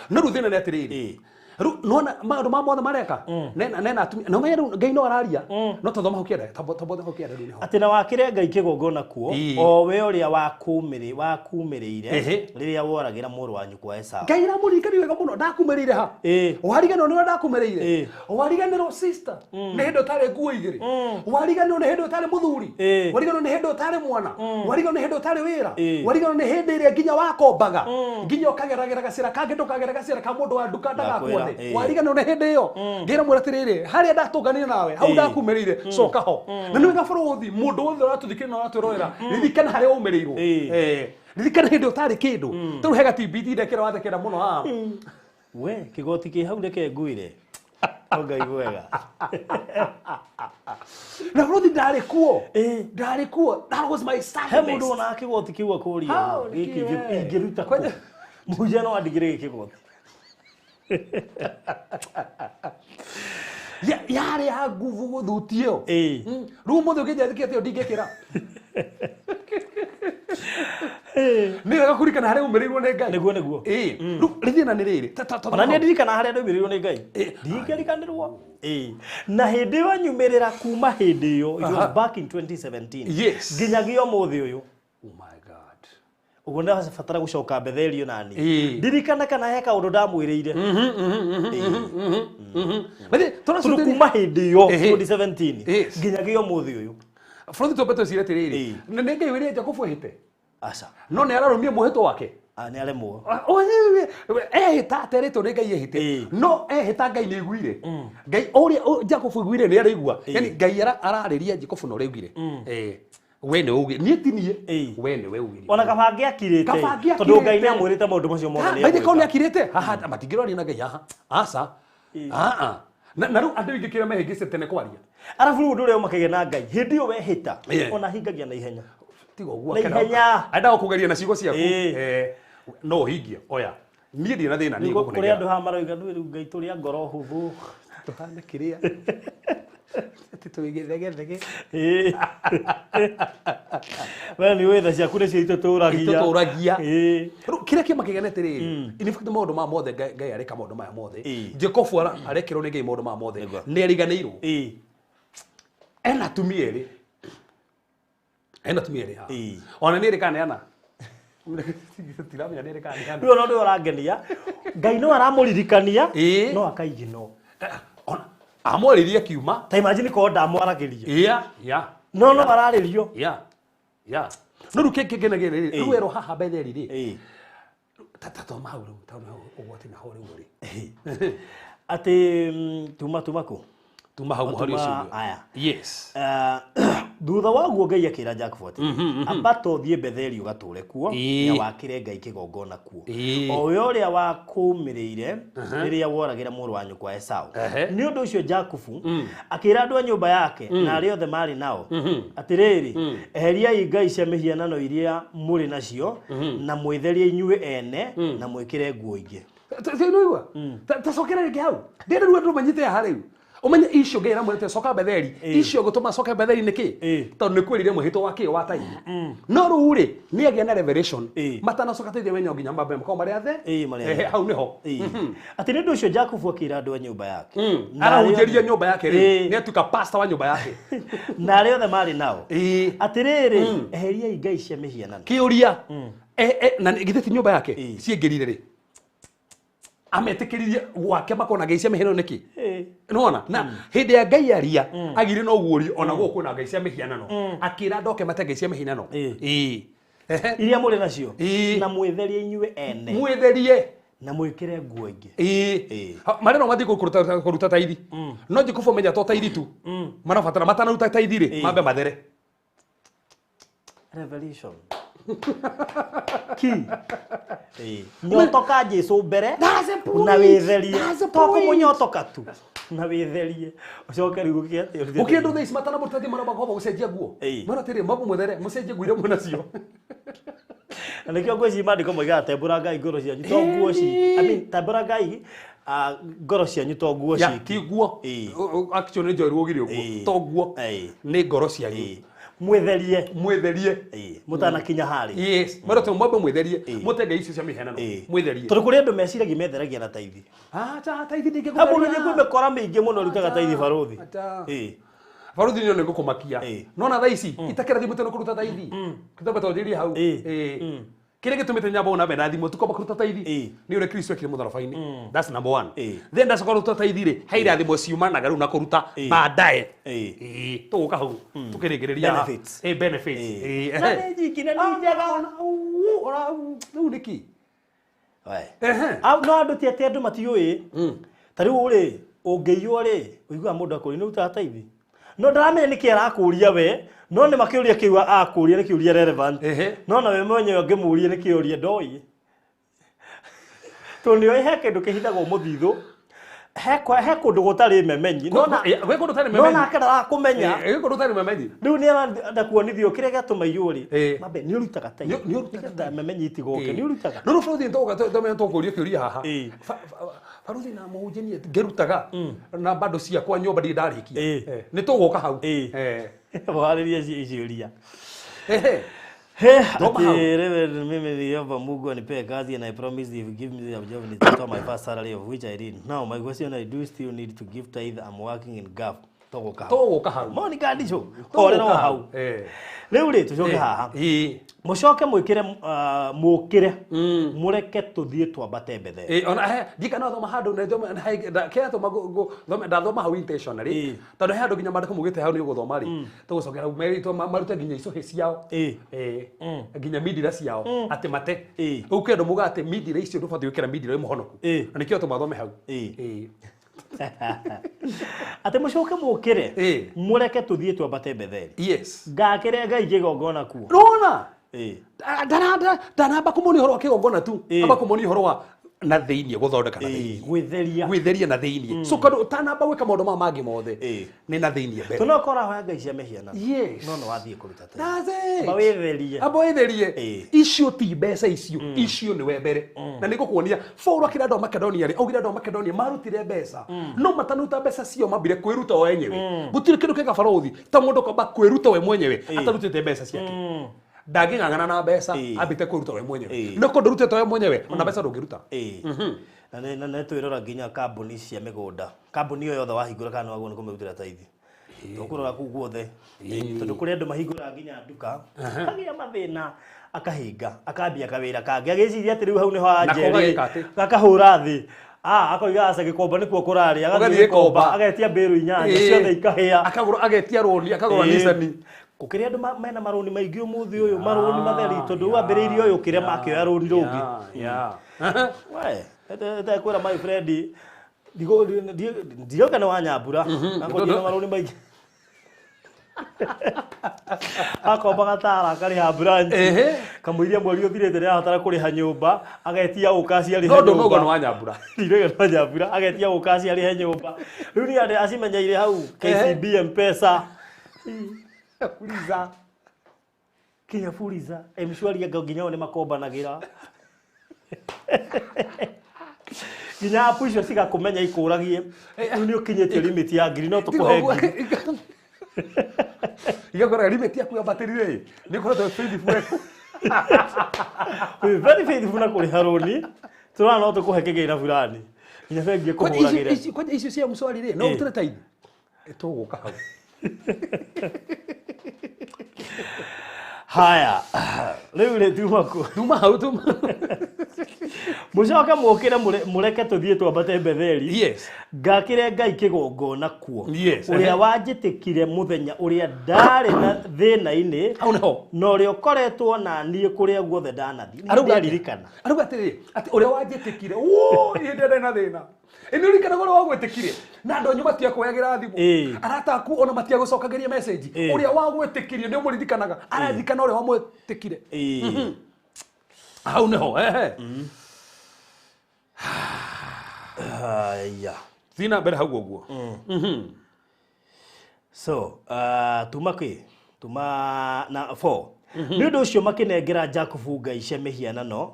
No rĩu thĩna nĩ atĩrĩrĩ. Rĩu nĩwona maũndũ ma mothe mareka. Nena atumia. Na ũmenye rĩu Ngai no araria. No tũthoma hau kĩanda. Tondũ hau kĩanda rĩu nĩho. Atĩ na wakĩre Ngai kĩgongona kuo, o we ũrĩa wakumĩrĩire rĩrĩa woragĩra mũrũ wa nyũkwa Esau. Ngai aramũririkania wega mũno. Ndakumĩrĩire ha? Wariganĩrwo nĩ ũrĩa ndakumĩrĩire. Wariganĩrwo sister nĩ hĩndĩ ũtarĩ nguo igĩrĩ. Wariganĩrwo nĩ hĩndĩ ũtarĩ mũthuri. Wariganĩrwo nĩ hĩndĩ ũtarĩ mwana. Wariganĩrwo nĩ hĩndĩ ũtarĩ wĩra. Wariganĩrwo nĩ hĩndĩ ĩrĩa nginya wakombaga. Nginya ũkageragĩra gacĩra kangĩ ndũkagere gacĩra ka mũndũ wa nduka ndagakuone. Wariganĩrwo nĩ hĩndĩ ĩyo. Ngai aramwĩra atĩrĩrĩ, harĩa ndatũnganire nawe, hau ndakumĩrĩire, coka ho. Na nĩ wega barũthi, mũndũ wothe ũratũthikĩrĩria na ũratwĩrorera, ririkana harĩa waumĩrĩirwo. Ririkana hĩndĩ ũtarĩ kĩndũ. Tarĩu he gatibiti ndekĩra wathekera mũno haha. We, kĩgoti kĩ hau reke ngwĩre. O Ngai mwega. Na barũthi ndarĩ kuo. Ndarĩ kuo. That was my He sadness. mũndũ wonaga kĩgoti kĩu akũria. How Gĩkĩ nĩkĩ we? ingĩruta kũ? Mũhunjia no andigĩre gĩkĩ gĩgoti. Yarĩ ya nguvu gũthuti ĩyo. Rĩu ũmũthĩ ũkĩnjandĩkĩra atĩ ĩyo ndingĩkĩra. Nĩ wega kũririkana harĩa umĩrĩirwo nĩ Ngai. Nĩguo nĩguo. Rĩu rĩthĩna nĩ rĩrĩ. Ona nĩ ndirikana harĩa ndaumĩrĩirwo nĩ Ngai. Ndingĩriganĩrwo. Na hĩndĩ ĩyo nyumĩrĩra kuma hĩndĩ ĩyo, it was back in 2017. Nginyagia ũmũthĩ ũyũ. Oh my God. Ũguo ndabatara gũcoka Betheli ona niĩ. Ndirikana kana he kaũndũ ndamwĩrĩire. Tondũ kuma hĩndĩ ĩyo 2017 nginyagia ũmũthĩ ũyũ. Bũrũri twambe twĩcirie atĩrĩrĩ, nĩ Ngai wĩrire Jakubu ehĩte? Aca. No nĩ ararũmia mwĩhĩtwa wake? Nĩ aremwo. Ehĩta aterĩtwo nĩ Ngai ehĩte. No ehĩta Ngai nĩ aiguire. Ngai ũrĩa Jakubu aiguire nĩ araigua. Yaani Ngai ararĩria Jakubu na ũrĩa aiguire. We nĩ ugire. Niĩ ti niĩ. We nĩwe ugire. Ona kaba angĩakirĩte. Kaba angĩakirĩte. Tondũ Ngai nĩ amwĩrĩte maũndũ macio mothe nĩ Maithe korwo nĩ egwĩka. akirĩte. Haha matingĩroria na Ngai haha. Aca. Na rĩu andũ aingĩ kĩrĩa mehĩngĩcĩte tene kwaria. Arabu rĩu ũndũ ũrĩa ũmakagia na Ngai, hĩndĩ ĩyo wehĩta, ona hingagia na ihenya. Tiga ũguo Na ihenya. Endaga kũgeria na ciugo ciaku. No ũhingie. Oya. Niĩ ndirĩ na thĩna, niĩ Kũrĩ ngũkũnengera. andũ haha maroiga ndũĩ rĩu Ngai tũrĩ a ngoro hũthũ. Tũhane kĩrĩa. Atĩ twĩ gĩthegethege. We nĩ ũĩ tha ciaku nĩcio itũtũragia. Itũtũragia. Rĩu kĩrĩa kĩmakĩgĩa nĩ atĩrĩrĩ, in fact maũndũ maya mothe Ngai areka maũndũ maya mothe. Jakubu arekĩrwo nĩ Ngai maũndũ maya mothe. Nĩ ariganĩirwo. Ena atumia erĩ. Ena atumia erĩ haha. Ona nĩ erĩ kana nĩ ana? Tiramenya nĩ kana nĩ Rĩu ona ũndũ ũrangenia Ngai no aramũririkania no akaigino. Amwarĩrie kiuma. Ta imagine korwo ndamwaragĩria. Yeah, yeah. No no ararĩrio. Yeah. Yeah. No rĩu kĩngĩ rĩ, rĩu werwo haha Betheli rĩ. Ta thoma hau rĩu, ta ũgwati na ho rĩu rĩ. Atĩ tuma kũ? Tuma hau mũhari ũcio. Aya. Yes. Thutha wa guo Ngai akĩra Jakubu atĩrĩ, ambata ũthiĩ Betheli ũgatũũre kuo na wakĩre Ngai kĩgongona kuo. O we ũrĩa wakũũmĩrĩire rĩrĩa woragĩra mũrũ wa nyũkwa Esau. Nĩ ũndũ ũcio Jakubu akĩra andũ a nyũmba yake na arĩa othe maarĩ nao atĩrĩrĩ, eheriai ngai cia mĩhianano iria mũrĩ nacio na mwĩtherie inyuĩ ene na mwĩkĩre nguo ingĩ. Ta cokera rĩngĩ hau. Ndĩrenda rĩu andũ manyite haha rĩu. Umenye icio Ngai aramwĩrĩte coka Betheli, icio gũtũma coke Betheli nĩkĩ? Tondũ nĩ kwĩrire mwĩhĩtwa wa kĩ wa taithi. No rĩu rĩ nĩ agĩa na revelation matanacoka taithi menya nginya mambe makorwo marĩ athe. Hau nĩho. Atĩ nĩ ũndũ ũcio Jakubu akĩra andũ a nyũmba yake. Arahunjĩria nyũmba yake rĩu. Nĩ atuĩka pastor wa nyũmba yake. Na arĩa othe maarĩ nao. Atĩrĩrĩ, eheriai ngai cia mĩhianano. Kĩũria. Na githĩ ti nyũmba yake ciĩngĩrire rĩ? Ametĩkĩririe gwake makona ngai cia mĩhianano nĩkĩ? Nĩwona? Na hĩndĩ ya Ngai aria agire no guũrio ona gũkũ kwĩna ngai cia mĩhianano. Akĩra andũ oke mate ngai cia mĩhianano. Iria mũrĩ nacio. Na mwĩtherie inyuĩ ene. Mwĩtherie. Na mwĩkĩre nguo ingĩ. Marĩa no mathiĩ kũruta taithi. No Jakubu menya to taithi tu. Marabatara matanaruta taithi rĩ, mambe mathere. Revelation. Ki. Nyotoka Jesu mbere na wĩtherie. To kũmũnyotoka tu na wĩtherie. Ũcoke rĩu gũkĩ atĩ gũkĩ andũ thaa ici matanamũruta thiĩ maramba kwamba gũcenjia nguo. Mara atĩrĩ mambo mwethere mũcenjie nguo iria mwĩ nacio. Na nĩkĩo ngwĩciria maandĩko moigaga tembũrangai ngoro cianyu to nguo ci. I mean tembũrangai ngoro cianyu to nguo ci. Ti nguo. Actually nĩ njoirwo ũgire ũguo. To nguo. Nĩ ngoro cianyu. Mwitherie mwitherie mutanakinya hari. Yes, mara tu mwambe mwitherie mute ngai icio cia mĩhianano mwitherie tondu kuri andu meciragia metheragia na taithi. Acha taithi ndingĩkũtheria. Mũndũ nĩ mĩkora mĩingĩ mũno rutaga taithi baruthi. Baruthi nĩ nĩngũkũmakia. Nona thaa ici itakĩrathi mũtĩ kũruta taithi. Kĩtamba twanjĩrĩrie hau. Kĩrĩa gĩtũmĩte nyamba na mbere thimũ tukomba kũruta taithi nĩ ũrĩa Kristo ekire mũtharaba-inĩ. That's number one. Then ndacoka kũruta taithi rĩ, he irathimo ciumanaga rĩu na kũruta baadaye. Tũgũka hau tũkĩrĩkĩrĩria benefits. Benefits. Na nĩ nyingĩ na nĩ njega. Rĩu nĩkĩ? No andũ ti atĩ andũ matiũĩ. Ta rĩu rĩ ũngĩiywo rĩ ũiguaga mũndũ akũria nĩ ũrutaga taithi. No ndaramenya nĩkĩ arakũria we, no nĩ makĩũria kĩu akũria nĩ kĩũria relevant. No nawe mwenyewe ũngĩmũria nĩ kĩũria ndoĩ. Tondũ nĩoĩ he kĩndũ kĩhithagwo mũthithũ, he kũndũ gũtarĩ memenyi. No nake ndarakũmenya. Gwĩ kũndũ gũtarĩ memenyi. Rĩu nĩ arenda kuonithio kĩrĩa gĩatũma iywo rĩ. Mambe nĩ ũrutaga taithi. Nĩgetha memenyi itigoke, nĩ ũrutaga. No rĩu baruthi nĩtũgũka tũkũria kĩũria haha. Baruthi na mũhunjia ngĩrutaga na bado ciakwa nyũmba ndirĩ ndarĩkia. Nĩ tũgũka hau. Warĩrie ciũria. Mimi niliomba Mungu anipe kazi and I promised if he give me the job nitatoa my first salary of which I did. Now my question, I do still need to give tithe. I'm working in Gulf. Tũgũka hau. Monica Ndicho. Horera hau. Rĩu rĩ tũcoke haha. Mũcoke mwĩkĩre mũkĩre mũreke tũthiĩ twambate Betheli. Ona ndika no thoma handũ na kĩrĩa tũma ndathoma hau intentionally. Tondũ he handũ nginya maandĩko maugĩte hau nĩ ũgũthoma rĩ. Tũgũcokera merĩtwo marute nginya icũhĩ ciao. Nginya mindira ciao atĩ mate. Rĩu kwĩ andũ mugaga atĩ mindira icio ndũbatiĩ gwĩkĩra mindira wĩ mũhonoku. Na nĩkĩo tũmathome hau. Atĩ mũcoke mũkĩre mũreke tũthiĩ twambate Betheli. Yes. Ngakĩre Ngai kĩgongona kuo. Rona. Ndanamba kũmuonia ũhoro wa kĩgongona tu. Amba kũmuonia ũhoro wa na thĩinĩ gũthondeka na thĩinĩ. Gwĩtheria. Gwĩtheria na thĩinĩ. So kando ũtanamba gwĩka maũndũ maya mangĩ mothe nĩ na thĩinĩ mbere. Tondũ no ũkora hoya ngai cia mĩhianano. Yes. No no wathiĩ kũruta taithi. That's it. Amba wĩtherie. Amba wĩtherie. Icio ti mbeca icio. Icio nĩwe mbere. Na nĩngũkuonia Paul akĩra andũ a Makedonia rĩ, augire andũ a Makedonia marutire mbeca. No matanuta mbeca cio mambire kwĩruta o enyewe. Gũtirĩ kĩndũ kĩega barothi ta mũndũ kwamba kwĩruta we mwenyewe atarutĩte mbeca ciake. Ndangĩng'ang'ana na mbeca ambĩte kwĩruta we mwenyewe. No korwo ndũrutĩte we mwenyewe ona mbeca ndũngĩruta. Na nĩ twĩrora nginya kambuni cia mĩgũnda. Kambuni o yothe wahingũra kana nĩwagĩrĩirwo nĩ kũmĩrutĩra taithi. Tũkũrora kũu guothe. Tondũ kũrĩ andũ mahingũraga nginya nduka. Kagĩa mathĩna. Akahinga akambia kawĩra kangĩ agĩciria atĩ rĩu hau nĩho anjeri gakahũra thĩ. Akoiga aca Gĩkomba nĩkuo kũrarĩ, agathiĩ Gĩkomba agetia mbĩrũ 8 ciothe ikahĩa, akagũra agetia rũni, akagũra Nissan. Gũkĩrĩ andũ mena marũni maingĩ ũmũthĩ ũyũ, marũni matheri tondũ wambĩrĩirie ũyũ kĩrĩa makĩoya rũni rũngĩ. We etekwĩra my friend ndigoka nĩ wa Nyambura akũnjĩra marũni maingĩ. Akomba gatara akarĩha branch kamũiria mweri ũthirĩte nĩarabatara kũrĩha nyũmba, agetia ũkaci arĩhe nyũmba. No nĩ wa Nyambura. Ndirega nĩ wa Nyambura, agetia ũkaci arĩhe nyũmba. Rĩu nĩ andũ acimenyeire hau KCB M-Pesa. Fuliza. Kinya Fuliza. M-Shwari anga nginya o nĩ makombanagĩra. Nginya app icio cigakũmenya ikũragie. Rĩu nĩ ũkinyĩtie limit ya ngiri no tũkũhe ngiri. Igakora limit yaku yambatĩrire nĩ ũkoretwo faithful. Wĩ very faithful na kũrĩha rũni. Tũrona no tũkũhe kĩgĩna fulani. Nginya bengi ĩkũhũragĩre. Kwanja icio cia M-Shwari rĩ, no ũtũre tithe. Tũgũka hau. Haya, rĩu rĩ tuma kũ? Tuma hau tuma. Mũcoke mũkĩre mũreke tũthiĩ twambate Betheli. Yes. Ngakĩre Ngai kĩgongona kuo. Yes. Ũrĩa wanjĩtĩkire mũthenya ũrĩa ndarĩ na thĩna-inĩ. Hau nĩho. Na ũrĩa ũkoretwo na niĩ kũrĩa guothe ndanathiĩ. Nĩndirikana. Arauga atĩrĩrĩ, atĩ ũrĩa wanjĩtĩkire, woi hĩndĩ ĩrĩa ndarĩ na thĩna. Ĩnĩ ũririkanaga ũrĩa wagwĩtĩkire na andũ anyu matiakuoyagĩra thimũ, arata aku ona matiagũcokagĩria message, ũrĩa wagwĩtĩkirie nĩ ũmũririkanaga, araririkana ũrĩa wamwĩtĩkire. Hau nĩho ehe. Haya. Thiĩ na mbere hau ũguo. So, tuma kĩ? Tuma na 4. Nĩ ũndũ ũcio makĩnengera Jakubu ngai cia mĩhianano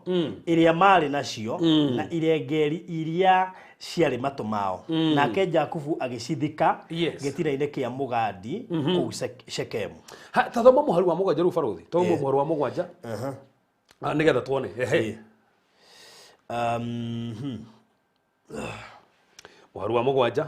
ĩrĩa marĩ nacio na irengeri iria ciarĩ matũ mao. Nake Jakubu agĩcithika gĩtina-inĩ kĩa mũgandi kũu Shekemu. Ta thoma mũhari wa 7 rĩu barũthi. Thoma mũhari wa 7. Nĩgetha tuone. Mũhari wa 7.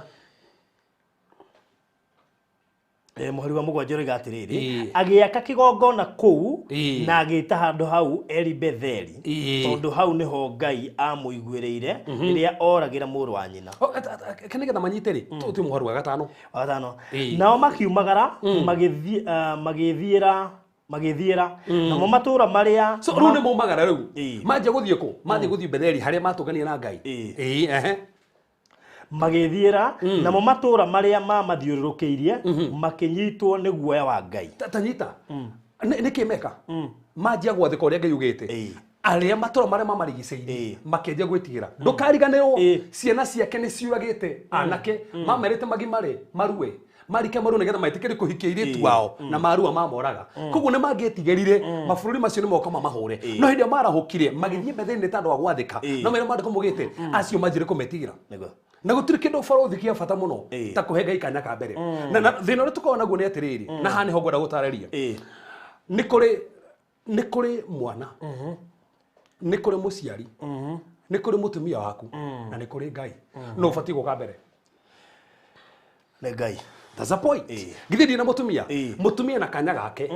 Mũhari wa 7 ũroiga atĩrĩrĩ, agĩaka kĩgongona kũu na agĩĩta handũ hau Eli Betheli, tondũ hau nĩho Ngai amũiguĩrĩire rĩrĩa oragĩra mũrũ wa nyina. Nĩgetha manyite rĩ, tũthiĩ mũhari wa 5. Wa 5. Nao makiumagara magĩthiĩra namo matũũra marĩa. So rĩu nĩ maumagara rĩu. Manjia gũthiĩ kũ? Mathiĩ gũthiĩ Betheli harĩa matũnganire na Ngai. Magĩthiĩra namo matũũra marĩa mamathiũrũrũkĩirie makĩnyitwo nĩ guoya wa Ngai. Ta nyita. Nĩkĩ meka? Manjia gwathĩka ũrĩa Ngai ugĩte. Arĩa matũũra marĩa mamarigicĩirie makĩanjia gwĩtigĩra. Ndũkariganĩrwo ciana ciake nĩ ciũragĩte anake mamerĩte magimare marue. Marike maru nĩgetha maitĩkĩre kũhikia airĩtu ao na marua mamoraga. Koguo nĩ mangĩetigĩrire mabũrũri macio nĩ moka mamahũre. No hĩndĩ ĩrĩa marahũkire magĩthiĩ Betheli nĩ tondũ wa gwathĩka. No mera maandĩko maugĩte acio manjire kũmetigĩra. Na gũtirĩ kĩndũ barũthi kĩa bata mũno ta kũhe Ngai kanya ka mbere. Na thĩna ũrĩa tũkoragwo naguo nĩ atĩrĩrĩ, na haha nĩho ngwenda gũtarĩria. Nĩ kũrĩ mwana, nĩ kũrĩ mũciari, nĩ kũrĩ mũtumia waku, na nĩ kũrĩ Ngai. No ũbatiĩ gũka mbere. Nĩ Ngai. That's a point. Githĩ ndina mũtumia? Mũtumia na kanya gake.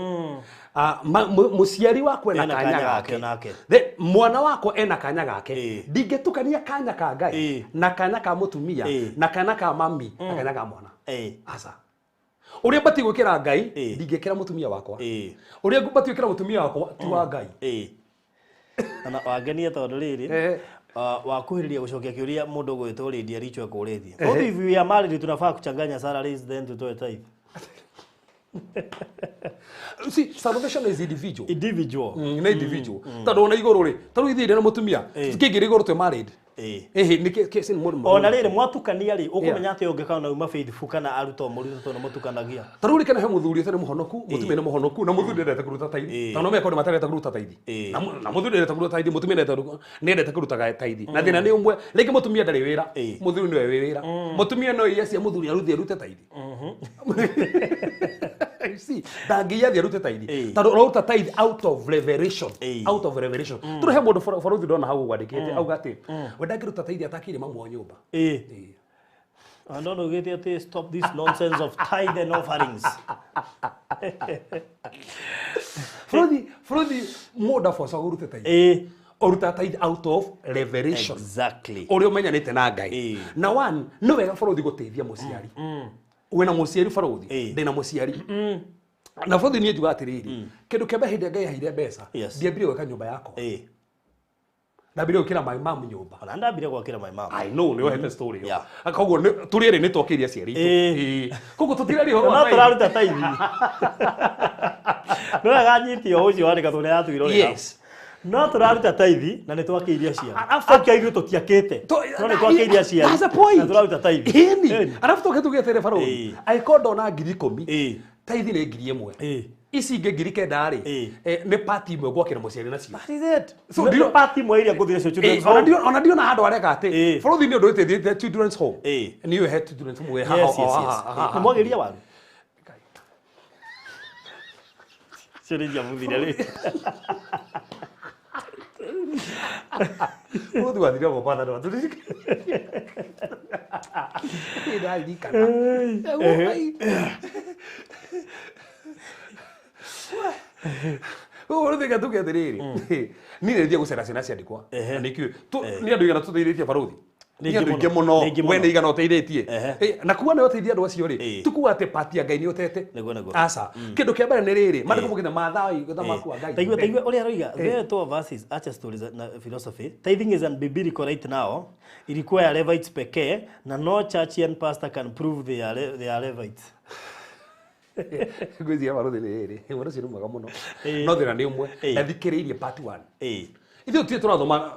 Mũciari wakwa ena kanya gake. Then mwana wakwa ena kanya gake. Ndingĩtukania kanya ka Ngai na kanya ka mũtumia na kanya ka mami na kanya ka mwana. Aca. Ũrĩa batiĩ gwĩkĩra Ngai ndingĩkĩra mũtumia wakwa. Ũrĩa batiĩ gwĩkĩra mũtumia wakwa ti wa Ngai. Na wangenia tondũ rĩrĩ wakuhĩrĩria gũcokia kĩũria mũndũ ũgwĩtwo Lydia Richo ekũrĩtie. What if we are married tunafaa kuchanganya salaries then tutoe tithe? See, salvation is individual. Individual. Nĩ individual. Tondũ ona igũrũ rĩ, ta rĩu ithuĩ ndĩ na mũtumia, tũkĩingĩra igũrũ twĩ married. Ona rĩrĩ mwatukania rĩ, ũkũmenya atĩ ũngĩkana uma faithful kana arutwo mũrutwo tondũ mũtukanagia. Ta rĩu rĩkana he mũthuri ũtarĩ mũhonoku, mũtumia nĩ mũhonoku na mũthuri ndendete kũruta tithe. Tondũ no mekwo nĩ matarendete kũruta tithe. Na mũthuri ndendete kũruta tithe, mũtumia nĩendete kũruta tithe. Na thĩna nĩ ũmwe, rĩngĩ mũtumia ndarĩ wĩra, mũthuri nĩwe wĩ wĩra. Mũtumia no iria cia mũthuri aruthe arute tithe. You see, ndangĩiya athiĩ arute tithe. Tondũ ũraruta tithe out of revelation. Out of revelation. Tondũ he mũndũ barũthi ndona hau ũgwandĩkĩte, auga atĩ, we ndangĩruta tithe atakĩire mamu wa nyũmba. Andũ ugĩte atĩ stop this nonsense of tithe and offerings. Bũrũthi bũrũthi mũndũ aboca ũrute tithe. Ũrutaga tithe out of revelation. Ũrĩa ũmenyanĩte na Ngai. Na one, nĩ wega bũrũthi gũteithia mũciari. Wĩna mũciari bũrũthi, ndĩna mũciari. Na bũrũthi niĩ njugaga atĩrĩrĩ, kĩndũ kĩa mbere hĩndĩ ĩrĩa Ngai aheire mbeca, ndiambire gwaka nyũmba yakwa. Ndambire gwĩkĩra my mom nyũmba. Ona ndambire gwakĩra my mom. I know nĩ wohete story ĩyo. Yeah. Koguo tũrĩ erĩ nĩ twakĩire aciari aitũ. Koguo tũtiraria ũhoro No wa tithe. tũraruta tithe. No wega nyiti o ũcio wandĩka tondũ nĩaratwĩrorera. No tũraruta tithe na nĩ twakĩire aciari. Akia ithuĩ tũtiakĩte. No nĩ twakĩire aciari. That's the point. Na tũraruta tithe. Ĩni. Ĩni. Arabu tũke tuge atĩrĩ barũthi. Angĩkorwo ndona 10,000, tithe nĩ 1,000. Ici ingĩ 9,000 rĩ, nĩ part imwe gwakĩra mũciari nacio. That is it. So, Nĩ part imwe iria ngũthire cio children's ona home. ona ndiona handũ areka atĩ bũrũthi nĩ ũndũ wĩtĩithĩtie children's home. Nĩ ũyũ he children's home wĩ haha, Yes. o, haha, haha. Nĩ mwagĩria waru. Cio nĩ njiamuthire rĩ. Bũrũthi wathire Mombasa ndũ watũririkana. Nĩ ndaririkana. Koguo rĩu reke tuge atĩrĩrĩ, niĩ nĩ thiĩ gũcera ciana cia ndikwa. Na nĩkĩo nĩ andũ igana tũteithĩtie barũthi. Nĩ Nĩ andũ aingĩ aingĩ mũno. mũno. Nĩ aingĩ We mũno. nĩ igana ũteithĩtie. Na kuga nĩ ũteithia andũ acio rĩ, ti kuga atĩ pati ya Ngai nĩ ũtete. Nĩguo, nĩguo. Aca. Kĩndũ kĩa mbere nĩ rĩrĩ, maandĩko maugĩte Mathayo ũthamaki wa Ngai. Taigua taigua ũrĩa aroiga. There two verses, acha stories na philosophy. Tithing is unbiblical right now. Ilikuwa ya Levites pekee na no churchian pastor can prove they are Levites. Ngwĩciria barũthi nĩ rĩrĩ, ũhoro ũcio nĩ mwega mũno. No thĩna nĩ ũmwe, ndathikĩrĩirie part 1. Ithuĩ tũtirĩ tũrathoma,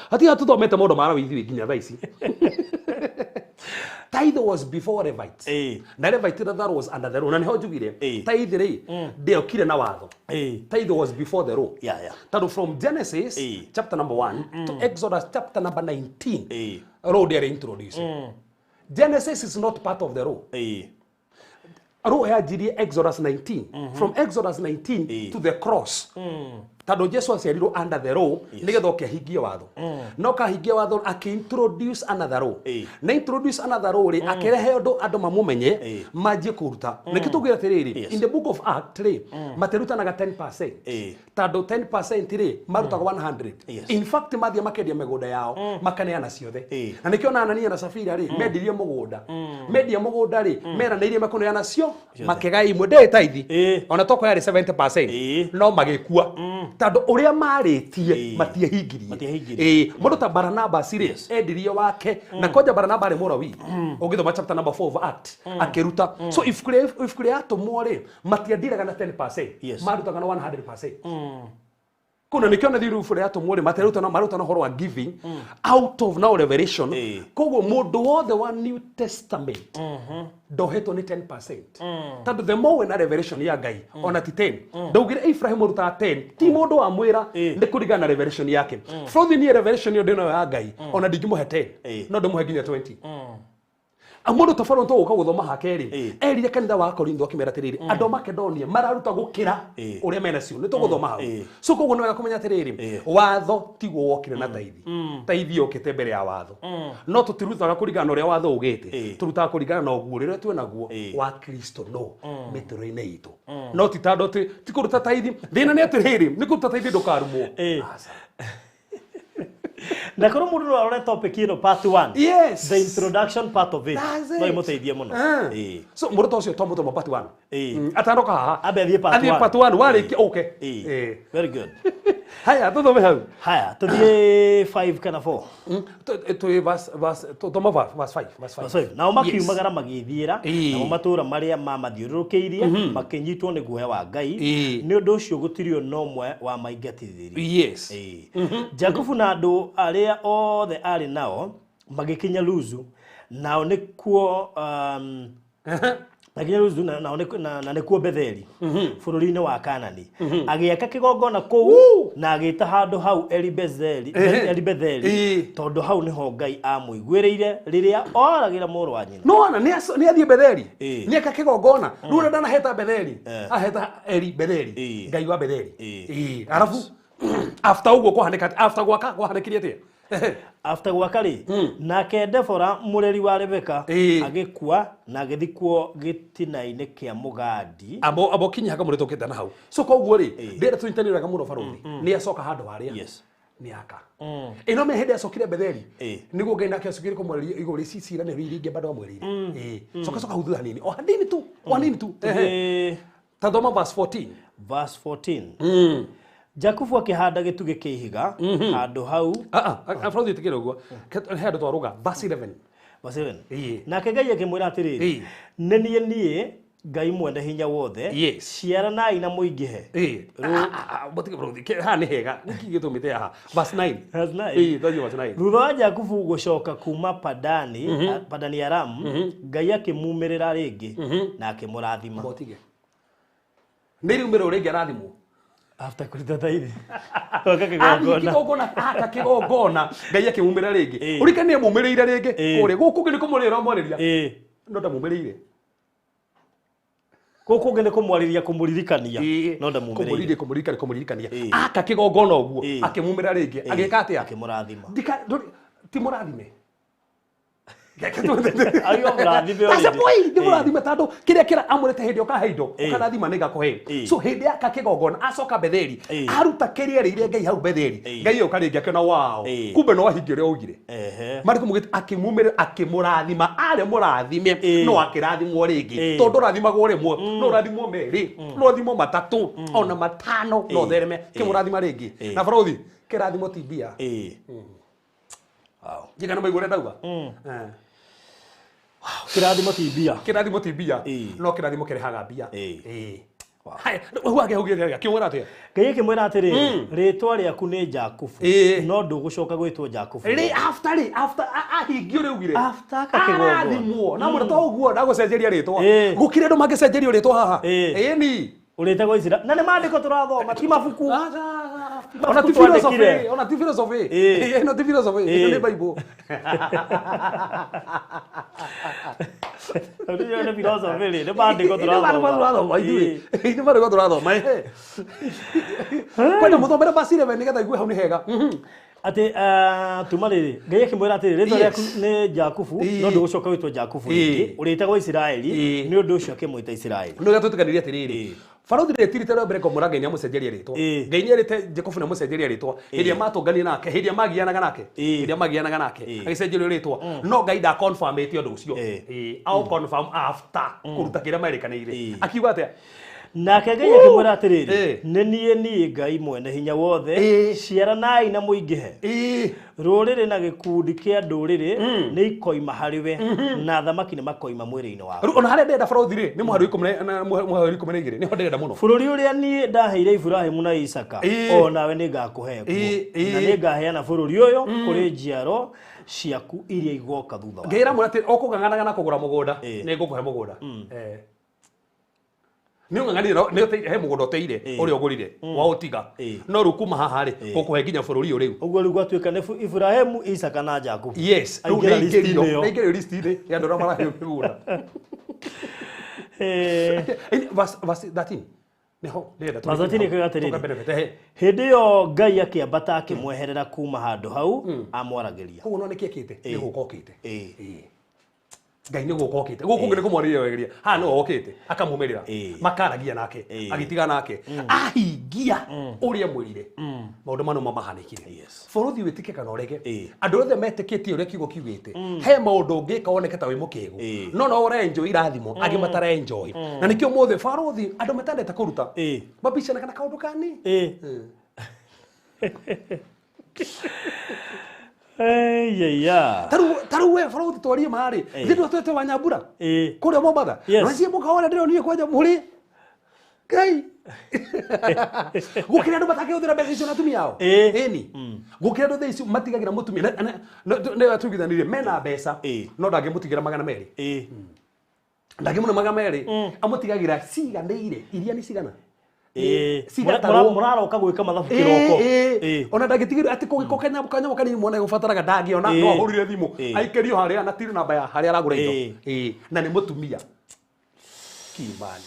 hatirĩ tũthomete maũndũ ma Lawi ithuĩ nginya thaa ici. Tithe was before Levites. Na Levite that was under the law. Na nĩho njugire, tithe rĩ, ndĩokire na watho. Tithe was before the law. Tondũ from Genesis chapter number 1 to Exodus chapter number 19, law ndĩarĩ introduced. Genesis is not part of the law. Law yanjirie Exodus 19. From Exodus 19 to the cross. Tondũ Jesu aciarirwo under the law nĩgetha oke ahingie watho. No kahingia watho akĩ-introduce another law. Na introduce another law rĩ, akĩrehe ũndũ andũ mamũmenye, manjie kũruta. Nĩkĩo tũngĩra atĩrĩrĩ, in the book of Act rĩ, matirutanaga 10%. Tondũ 10% rĩ, marutaga 100. In fact mathiĩ makendia mĩgũnda yao, makaneana ciothe. Na nĩkĩo ona Anania na Safira rĩ, mendirie mũgũnda. Mendia mũgũnda rĩ, meranĩirie mekũneana cio, makĩgaya imwe. Ndĩrĩ tithe. Ona tokorwo yarĩ 70%. No magĩkua. Tondũ ũrĩa marĩtie matiehingirie. Matiehingirie. Mũndũ ta Barnabas rĩ, endirie wake, na kwanja Barnaba arĩ Mũlawi. Ũngĩthoma chapter number 4 of Act, akĩruta. So ibuku rĩa atũmwo rĩ, matiendiraga na 10%. Marutaga na 100%. Kuna nĩkĩo na thiru ibuku rĩa atũmwo rĩ, matirutana, marutana ũhoro wa giving out of now revelation. Koguo mũndũ wothe wa New Testament ndohetwo nĩ 10%. Tondũ the more wĩna revelation ya Ngai, ona ti 10. Ndaugire Ibrahim ũrutaga 10, ti mũndũ wamwĩra, nĩ kũringana na revelation yake. Bũrũthi niĩ revelation ĩyo ndĩnayo ya Ngai, ona ndingĩmũhe 10, no ndĩmũhe nginya 20. Mũndũ ta Paulo tũgũka gũthoma hake rĩ, erire kanitha wa Korintho akĩmera atĩrĩrĩ, andũ a Makedonia mararuta gũkĩra ũrĩa mena cio, nĩ tũgũthoma hau. So koguo nĩ wega kũmenya atĩrĩrĩ, watho tiguo wokire na tithe. Tithe yũkĩte mbere ya watho. No tũtirutaga kũringana na ũrĩa watho ugĩte, tũrutaga kũringana na ũguo rĩrĩa twĩ naguo wa Kristo no mĩtũrĩre-inĩ itũ. No ti tondũ ti kũruta tithe. Thĩna nĩ atĩrĩrĩ, nĩ kũruta tithe ndũkarumwo. Aca. Na korwo mũndũ no arore topic ĩno part 1. The introduction part of it. That's it. No ĩmũteithie mũno. So mũndũ ta ũcio twamũtũma part 1. Atanoka haha. Ambe athiĩ part Athiĩ 1. part 1 warĩkia ũke. Very good. Haya tũthome hau. Haya, tũthiĩ 5 kana 4. Twĩ verse tũthoma verse 5, verse 5. Verse 5. Nao makiumagara magĩthiĩra namo matũũra marĩa mamathiũrũrũkĩirie makĩnyitwo nĩ guoya wa Ngai. Nĩ ũndũ ũcio gũtirĩ ona ũmwe wamaingatithirie. Jakubu na andũ arĩa othe arĩ nao magĩkinya Luzu, nao nĩkuo magĩkinya Luzu nao na nĩkuo Betheli bũrũri-inĩ wa Kanani. Agĩaka kĩgongona kũu na agĩĩta handũ hau Eli-Betheli, Eli-Betheli, tondũ hau nĩho Ngai amũiguĩrĩire rĩrĩa oragĩra mũrũ wa nyina. No ana nĩ athiĩ Betheli. Nĩ aka kĩgongona. Rĩu ũrĩa ndanaheta Betheli. Aheta Eli Betheli. Ngai wa Betheli. Arabu after ũguo kwahanĩka, after gwaka kwahanĩkire atĩa? After gwaka rĩ, nake Debora mũreri wa Rebeka agĩkua na agĩthikwo gĩtina-inĩ kĩa mũgandi. Abo kinya haka mũrĩ tũkĩte na hau. So koguo rĩ, ndĩrenda tũnyitanĩre wega mũno barũthi. Nĩ acoka handũ harĩa. Yes. Nĩ aka. Ĩno me hĩndĩ acokire Betheli. Nĩguo Ngai nake acokire kũmwarĩria igũrũ rĩ ciranĩro iria ingĩ bado amwĩrĩire. Coka coka huthu hanini. O hanini tu. O hanini tu. Ta thoma verse 14. Verse 14. Jakubu akĩhanda gĩtugĩ kĩa ihiga handũ hau. Barũthi ĩtĩkĩre ũguo. He handũ twarũga verse 11. Verse 11. Nake Ngai akĩmwĩra atĩrĩrĩ, nĩ niĩ Ngai mwene hinya wothe, ciaranai na mũingĩhe. Mũtige barũthi, haha nĩ hega. Nĩkĩ gĩtũmĩte haha? Verse 9. Verse 9. Twathie verse 9. Thutha wa Jakubu gũcoka kuma Padani Aramu, Ngai akĩmumĩrĩra rĩngĩ na akĩmũrathima. Mũtige. Nĩ riumĩrĩro rĩngĩ arathimwo. After kũruta taithi. Gwaka kĩgongona. Kĩgongona, aka kĩgongona. Ngai akĩmumĩra rĩngĩ. Ũrikane nĩ amumĩrĩire rĩngĩ. Kũrĩa gũkũ kũngĩ nĩ kũmũrĩra amwarĩria. No ndamumĩrĩire. Gũkũ kũngĩ nĩ kũmwarĩria kũmũririkania. No ndamumĩrĩire. Kũmũririkania, kũmũririkania. Aka kĩgongona ũguo, akĩmumĩra rĩngĩ. Agĩka atĩa? Akĩmũrathima. Ti mũrathime. Ayo mũrathime already. Nĩ mũrathime tondũ kĩrĩa kĩra amũrĩte hĩndĩ ũkahe indo, ũkarathima nĩ ngakũhe. So hĩndĩ aka kĩgongona acoka Betheli, aruta kĩrĩa erĩire Ngai hau Betheli. Ngai oka rĩngĩ akĩona wao. Kumbe no ahingie ũrĩa augire. Marĩ kũmũgĩta akĩmumĩrĩra akĩmũrathima, arĩ mũrathime no akĩrathimwo rĩngĩ. Tondũ ũrathimagwo rĩmwe, no ũrathimwo merĩ, no ũrathimwo matatũ, ona matano no thereme kĩmũrathima rĩngĩ. Na barũthi kĩrathimo ti mbia. Wow. Njigana maigua ũrĩa ndauga? Kĩrathimo ti mbia. Kĩrathimo ti mbia. No kĩrathimo kĩrehaga mbia. Haya, hau akĩhũgĩra akĩmwĩra atĩa? Ngai akĩmwĩra atĩrĩrĩ, rĩtwa rĩaku nĩ Jakubu, no ndũgũcoka gwĩtwo Jakubu. Rĩ after rĩ, after ahingio rĩ ugire. After aka kĩgongona. Arathimwo. Na mwĩra to ũguo ndagũcenjeria rĩtwa. Gũkĩrĩ andũ mangĩcenjerio rĩtwa haha. Ĩni. Ũrĩtagwo Isira. Na nĩ maandĩko tũrathoma, ti mabuku. Ona ti philosophy, ona ti philosophy. Ĩno ti philosophy, ĩno nĩ Bible. Ĩno nĩ philosophy rĩ, nĩ maandĩko tũrathoma. Ithuĩ. Nĩ maandĩko tũrathoma. Kwenda mũthomere verse 11 nĩgetha igue hau nĩ hega. Atĩ tuma rĩrĩ, Ngai akĩmwĩra atĩrĩrĩ, rĩtwa rĩaku nĩ Jakubu, no ndũgũcoka gwĩtwo Jakubu rĩngĩ, ũrĩtagwo Isiraeli, nĩ ũndũ ũcio akĩmwĩta Isiraeli. Nĩ ũrĩa twĩtĩkanĩrie atĩrĩrĩ, Barũthi rĩtirĩte rĩa mbere kũmũra Ngai nĩamũcenjeria rĩtwa. Ngai nĩerĩte Jakubu nĩamũcenjeria rĩtwa. Hĩndĩ ĩrĩa matũnganire nake, hĩndĩ ĩrĩa magianaga nake, hĩndĩ ĩrĩa magianaga nake, agĩcenjerio rĩtwa. No Ngai nda confirmĩte ũndũ ũcio. Au confirm after kũruta kĩrĩa merĩkanĩire. Akiuga atĩa? Nake Ngai akĩmwĩra atĩrĩrĩ, nĩ niĩ Ngai mwene hinya wothe, ciaranai na mũingĩhe. Rũrĩrĩ na gĩkundi kĩa ndũrĩrĩ nĩ ikoima harĩ we, na athamaki nĩ makoima mwĩrĩ-inĩ waku. Rĩu ona harĩa ndĩrenda barũthi rĩ, nĩ mũhari 12 nĩho ndĩrenda mũno. Bũrũri ũrĩa niĩ ndaheire Iburahĩmu na Isaka, o nawe nĩ ngakũhe kuo. Na nĩ ngaheana bũrũri ũyũ kũrĩ njiaro ciaku iria igoka thutha waku. Ngai aramwĩra atĩ ũkũng'ang'anaga na kũgũra mũgũnda, nĩ ngũkũhe mũgũnda. Nĩ ũng'ang'anire nĩ ũteire he mũgũnda ũteire ũrĩa ũgũrire waũtiga. No rĩu kuma haha rĩ, ũkũhe nginya bũrũri ũyũ rĩu. Ũguo rĩu gwatuĩka nĩ Iburahĩmu, Isaka na Jakubu. Yes, rĩu nĩ aingĩrio list-inĩ ya andũ arĩa maraheo mĩgũnda. Verse 13. Nĩho ndĩrenda Verse 13 ĩkiuga atĩrĩrĩ, hĩndĩ ĩyo Ngai akĩambata akĩmweherera kuma handũ hau amwaragĩria. Koguo no nĩkĩ ekĩte? Nĩ gũka okĩte. Ngai nĩ gũka okĩte. Gũkũ kũngĩ nĩ kũmwarĩria haha nĩwe okĩte akamumĩrĩra, makaragia nake, agĩtiga nake, ahingia ũrĩa mwĩrire. Maũndũ mano mamahanĩkire. Bũrũthi wĩtĩke kana ũrege, andũ othe metĩkĩtie ũrĩa kiugo kiugĩte, he maũndũ ũngĩka woneke ta wĩ mũkĩgu, no no ũrenjoy irathimo, angĩ matarenjoy. Na nĩkĩo ũmũthĩ barũthi andũ matendete kũruta, mabicanaga na kaũndũ kani. Tarĩu we barũthi twarie marĩ, ithuĩ twatwete wa Nyambura kũrĩa Mombatha, na cie mũkawa ũrĩa ndĩronire kwanja mũrĩ Ngai. Gũkĩra andũ matakĩhũthĩra mbeca icio na atumia ao. Ĩni. Gũkĩra andũ thaa icio matigagĩra mũtumia nĩ atuithanirie mena mbeca no ndangĩmũtigĩra 200. Ndangĩmũne 200, amũtigagĩra ciganĩire iria nĩ cigana. Mũraroka gwĩka mathabu kĩroko. Ona ndangĩtigĩrwo atĩ kũgĩko kanyamũ kanini mwana gũbataraga ndangĩona, no ahũrire thimũ aikĩrio harĩa na tiri namba ya harĩa aragũra indo. Na nĩ mũtumia. Kimani.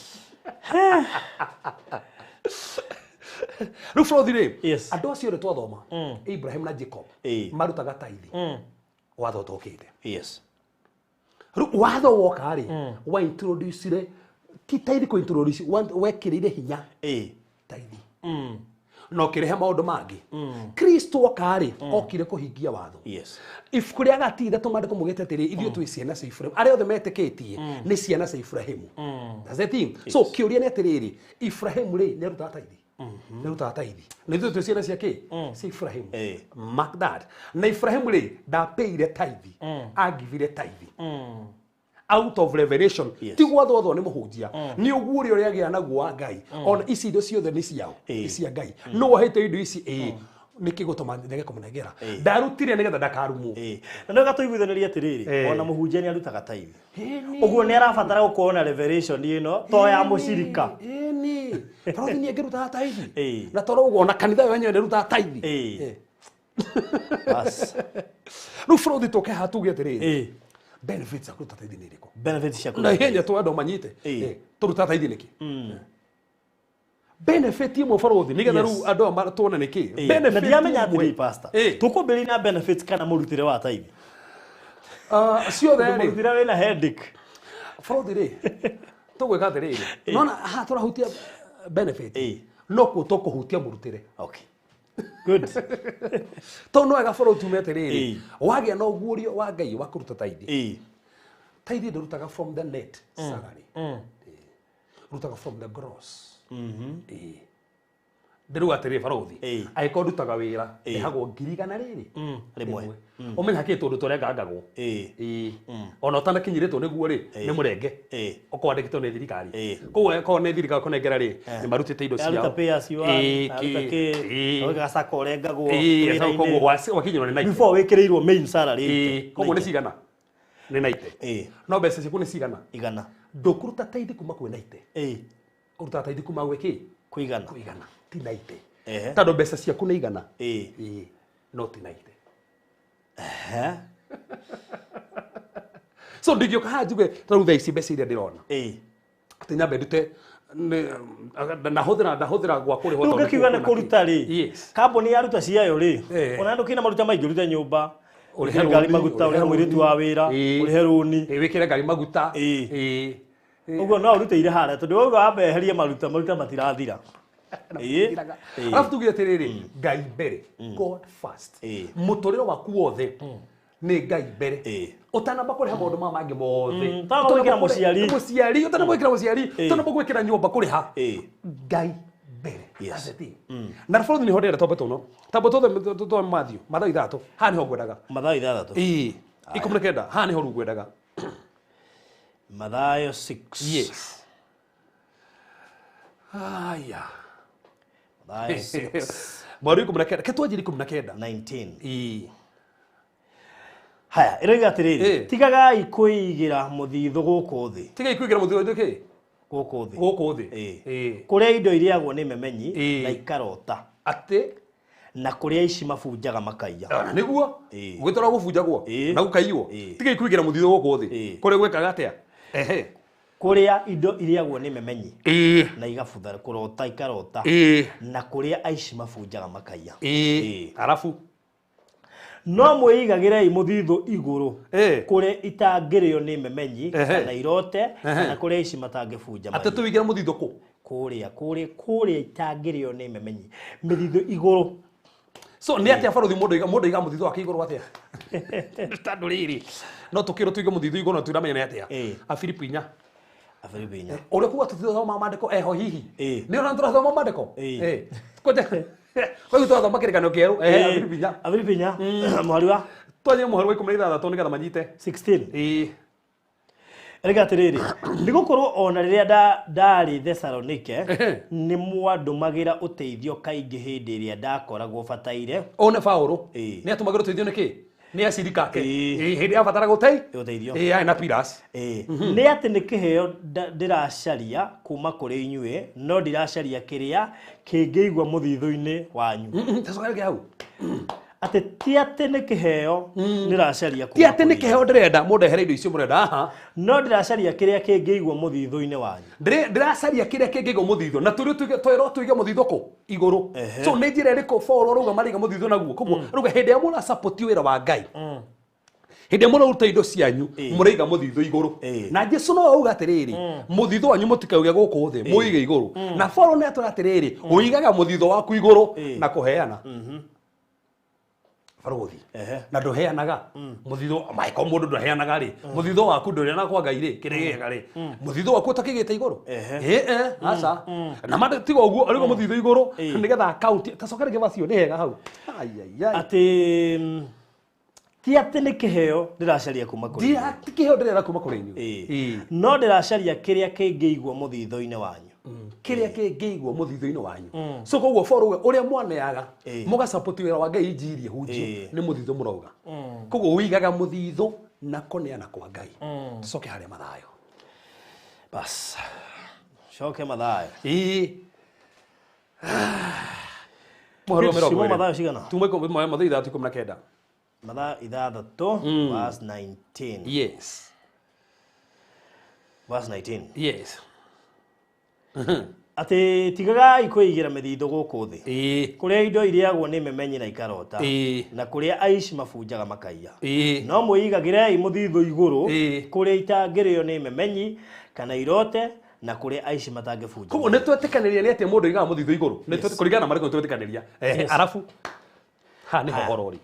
Rĩu bũrũthi rĩ, Yes. andũ acio rĩ twathoma Ibrahim na Jacob marutaga taithi watho ũtokĩte. Yes. Rĩu watho woka rĩ, wa introduce ti taithi kũ introduce, wekĩrĩire hinya taithi na ũkĩrehe maũndũ mangĩ. Kristo oka rĩ, okire kũhingia watho. Yes. Ibuku rĩa Gati ithatũ maandĩko maugĩte atĩrĩ, ithuĩ twĩ ciana cia Ibrahimu, arĩa othe metĩkĩtie nĩ ciana cia Ibrahimu. That's the thing. So kĩũria nĩ atĩrĩrĩ, Ibrahimu rĩ, nĩ arutaga taithi? Nĩ arutaga taithi. Na ithuĩ twĩ ciana cia kĩ? Cia Ibrahimu. Mark that. Na Ibrahimu rĩ, ndapĩire taithi, angivire taithi out of revelation. Yes. Ti gwathwo nĩ mũhunjia, nĩ ũguo ũrĩa ũrĩa naguo wa Ngai. Ona ici indo ciothe nĩ ciao, nĩ cia Ngai. No wahete indo ici, ĩ nĩkĩ gũtũma ndege kũmũnengera? Ndarutire nĩgetha ndakarumwo. Na nĩ gatũiguithanĩria atĩrĩrĩ, ona mũhunjia nĩ arutaga taithi. Ũguo nĩ arabatara gũkorwo na revelation ĩno to ya mũcirika. Ĩni barothi nĩ angĩrutaga taithi. Na toro ũguo ona kanitha yo yenyewe nĩrutaga taithi. Bas. Rĩu bũrũthi tũke haha tuge atĩrĩrĩ, benefits cia kũruta taithi nĩ irĩkũ? Benefits cia Na ihenya tu andũ manyite. Tũrutaga taithi nĩkĩ? Benefit ĩmwe barothi nĩgetha rĩu andũ aya tuone nĩkĩ Benefit. Na ndiramenya ĩmwe. atĩrĩrĩ, pastor. Tũkwambĩrĩria na benefits kana mũrutĩre wa taithi? Ciothe rĩ. Mũrutĩre wĩna headache. Barothi rĩ, tũgwĩka atĩrĩrĩ, nona haha tũrahutia benefit, no kuo tũkũhutia mũrutĩre. Okay. Good. Tondũ no wega barothi tume atĩrĩrĩ, wagĩa na ũguũrio wa Ngai wa kũruta taithi, taithi ndũrutaga from the net salary, rutaga from the gross. Ndĩruga atĩrĩ barothi, angĩkorwo ndutaga wĩra ndĩhagwo 100,000 rĩrĩ rĩmwe, ũmenya hakĩ tũndũ tũrĩa ngangagwo. Ona ũtanakinyĩrĩtwo nĩguo rĩ, nĩ mũrenge ũkwandĩkĩtwo nĩ thirikari. Koguo angĩkorwo nĩ thirikari kũnengera rĩ, nĩ marutĩte indo ciao. Aruta pay as you earn, aruta kĩ, gacako ũrengagwo wĩra-inĩ. Koguo wakinyĩrwo nĩ 90. Before wĩkĩrĩirwo main salary. Koguo nĩ cigana? Nĩ 90. No mbeca ciaku nĩ cigana? 100. Ndũkũruta taithi kuma kwĩ 90. Ũrutaga taithi kuma gwĩ kĩ? Kwĩ 100. Kwĩ 100, ti 90. Tondũ mbeca ciaku nĩ 100. No ti 90. So ndingĩũka haha njuge ta rĩu thaa ici mbeca iria ndĩrona atĩ nyambe ndute ndahũthĩra gwa kũrĩhwo. Rĩu ngĩkiuga nĩ kũruta rĩ, kambuni yaruta ciayo rĩ, ona ndũkĩna maruta maingĩ, ũrute nyũmba, ũrĩhe ngari maguta, ũrĩhe mũirĩtu wa wĩra, ũrĩhe rũni, wĩkĩre ngari maguta. Ũguo no ũrutĩire harĩa tondũ wauga wambe eherie maruta, maruta matirathira. Arabu tuge atĩrĩrĩ, Ngai mbere, God first. Mũtũrĩre waku wothe nĩ Ngai mbere. Ũtanamba kũrĩha maũndũ maya mangĩ mothe. Ũtanamba gwĩkĩra mũciari. Mũciari, ũtanamba gwĩkĩra mũciari, ũtanamba gwĩkĩra nyũmba kũrĩha. Ngai mbere. Yes. That's the thing. Na bũrũri nĩho ndĩrenda twambe tũno. Tambo tuothe twa Matthew, Mathayo 6. Haha nĩho ngwendaga. Mathayo 6. 19. Haha nĩho rĩu ngwendaga. Mathayo 6. Yes. Haya. Mathayo 6. Mweri 19. Ke twanjĩrie 19. 19. Haya, ĩroiga atĩrĩrĩ, tigagai kwĩigĩra mũthithũ gũkũ thĩ. Tigai kwĩigĩra mũthithũ kĩ? Gũkũ thĩ. Gũkũ thĩ. Kũrĩa indo irĩagwo nĩ memenyi na ikarota. Atĩ na kũrĩa ici mabunjaga makaiya. Nĩguo gwĩtara gũbunjagwo na gũkaiywo. Tigai kwĩigĩra mũthithũ gũkũ thĩ. Kũrĩa gwĩkaga atĩa? Kũrĩa indo irĩagwo nĩ memenyi na igabutha kũrota ikarota na kũrĩa aici mabunjaga makaiya. Arabu no mwĩigagĩrei mũthithũ igũrũ kũrĩa itangĩrĩo nĩ memenyi kana irote kana kũrĩa aici matangĩbunja. Atĩ tũigĩre mũthithũ kũ? Kũrĩa kũrĩa kũrĩa itangĩrĩo nĩ memenyi, mĩthithũ igũrũ. So nĩ atĩa barothi mũndũ aiga mũthithũ wake igũrũ atĩa? Tondũ rĩrĩ no tũkĩrwo tũige mũthithũ igũrũ na tũramenya nĩ atĩa. Afilipi 4. Afilipi 4. Ũrĩa kuga tũtithoma maandĩko eho hihi. Nĩ ũrona tũrathoma maandĩko? Kwanja koguo tũrathoma kĩrĩkanĩro kĩerũ. Afilipi 4. Afilipi 4. Mũhari wa? Twanjie mũhari wa 16 nĩgetha manyite. 16. Rega atĩrĩrĩ, nĩgũkorwo ona rĩrĩa ndarĩ Thesalonike nĩ mwandũmagĩra ũteithio kaingĩ hĩndĩ ĩrĩa ndakoragwo bataire. Ũyũ nĩ Paũlũ. Nĩ atũmagĩra ũteithio nĩkĩ? Nĩ acirika ake. Hĩndĩ abataraga ũteithio. Arĩ na Pilas. Nĩ atĩ nĩ kĩheo ndĩracaria kuma kũrĩ inyuĩ, no ndiracaria kĩrĩa kĩngĩigua mũthithũ-inĩ wanyu. Tacoka rĩngĩ hau. Atĩ ti atĩ nĩ kĩheo ndĩracaria ti atĩ nĩ kĩheo ndĩrenda mũndehere indo icio mũrenda aha no ndĩracaria kĩrĩa kĩngĩigwo mũthithũ-inĩ wanyu ndĩracaria kĩrĩa kĩngĩigwo mũthithũ na twĩrwo tũige mũthithũ kũ igũrũ so nĩ njĩra ĩrĩkũ Paul arauga maraiga mũthithũ naguo koguo arauga hĩndĩ ĩrĩa mũra support wĩra wa Ngai hĩndĩ ĩrĩa mũraruta indo cianyu mũraiga mũthithũ igũrũ na Jesu no auga atĩrĩrĩ mũthithũ wanyu mũtikauge gũkũ thĩ mũige igũrũ na Paul nĩ atwĩra atĩrĩrĩ ũigaga mũthithũ waku igũrũ na kũheana barothi na ndũheanaga mũthithũ maiko mũndũ ndũheanaga rĩ mũthithũ waku ndũrĩana kwa Ngai rĩ kĩrĩa gĩega rĩ mũthithũ waku ũtakĩgĩte igũrũ aca na ma tiga ũguo arĩgo mũthithũ igũrũ nĩgetha account tacokere kĩbacio nĩ hega hau atĩ ti atĩ nĩ kĩheo ndĩracaria kuma kũrĩ ti atĩ kĩheo ndĩrenda kuma kũrĩ inyuĩ no ndĩracaria kĩrĩa kĩngĩigwo mũthithũ-inĩ wanyu kĩrĩa kĩngĩigwo mũthithũ-inĩ wanyu so koguo Paul ũrĩa mwaneaga mũgasupport wĩra wa Ngai injiri ĩhunjio nĩ mũthithũ mũrauga koguo ũigaga mũthithũ na kũneana kwa Ngai tũcoke harĩa Mathayo bas coke Mathayo mũhari wa mĩrongo ĩrĩ Mathayo cigana tuma Mathayo 6:19 Mathayo 6 verse 19 yes verse 19 yes atĩ tigagai kwĩigĩra mĩthithũ gũkũ thĩ kũrĩa indo irĩagwo nĩ memenyi na ikarota na kũrĩa aici mabunjaga makaiya no mwĩigagĩrei mũthithũ igũrũ kũrĩa itangĩrĩo nĩ memenyi kana irote na kũrĩa aici matangĩbunja koguo nĩ twetĩkanĩria nĩ atĩ mũndũ aigaga mũthithũ igũrũ nĩ kũringana na marĩkũ twetĩkanĩria arabu ha nĩho ũhoro ũrĩ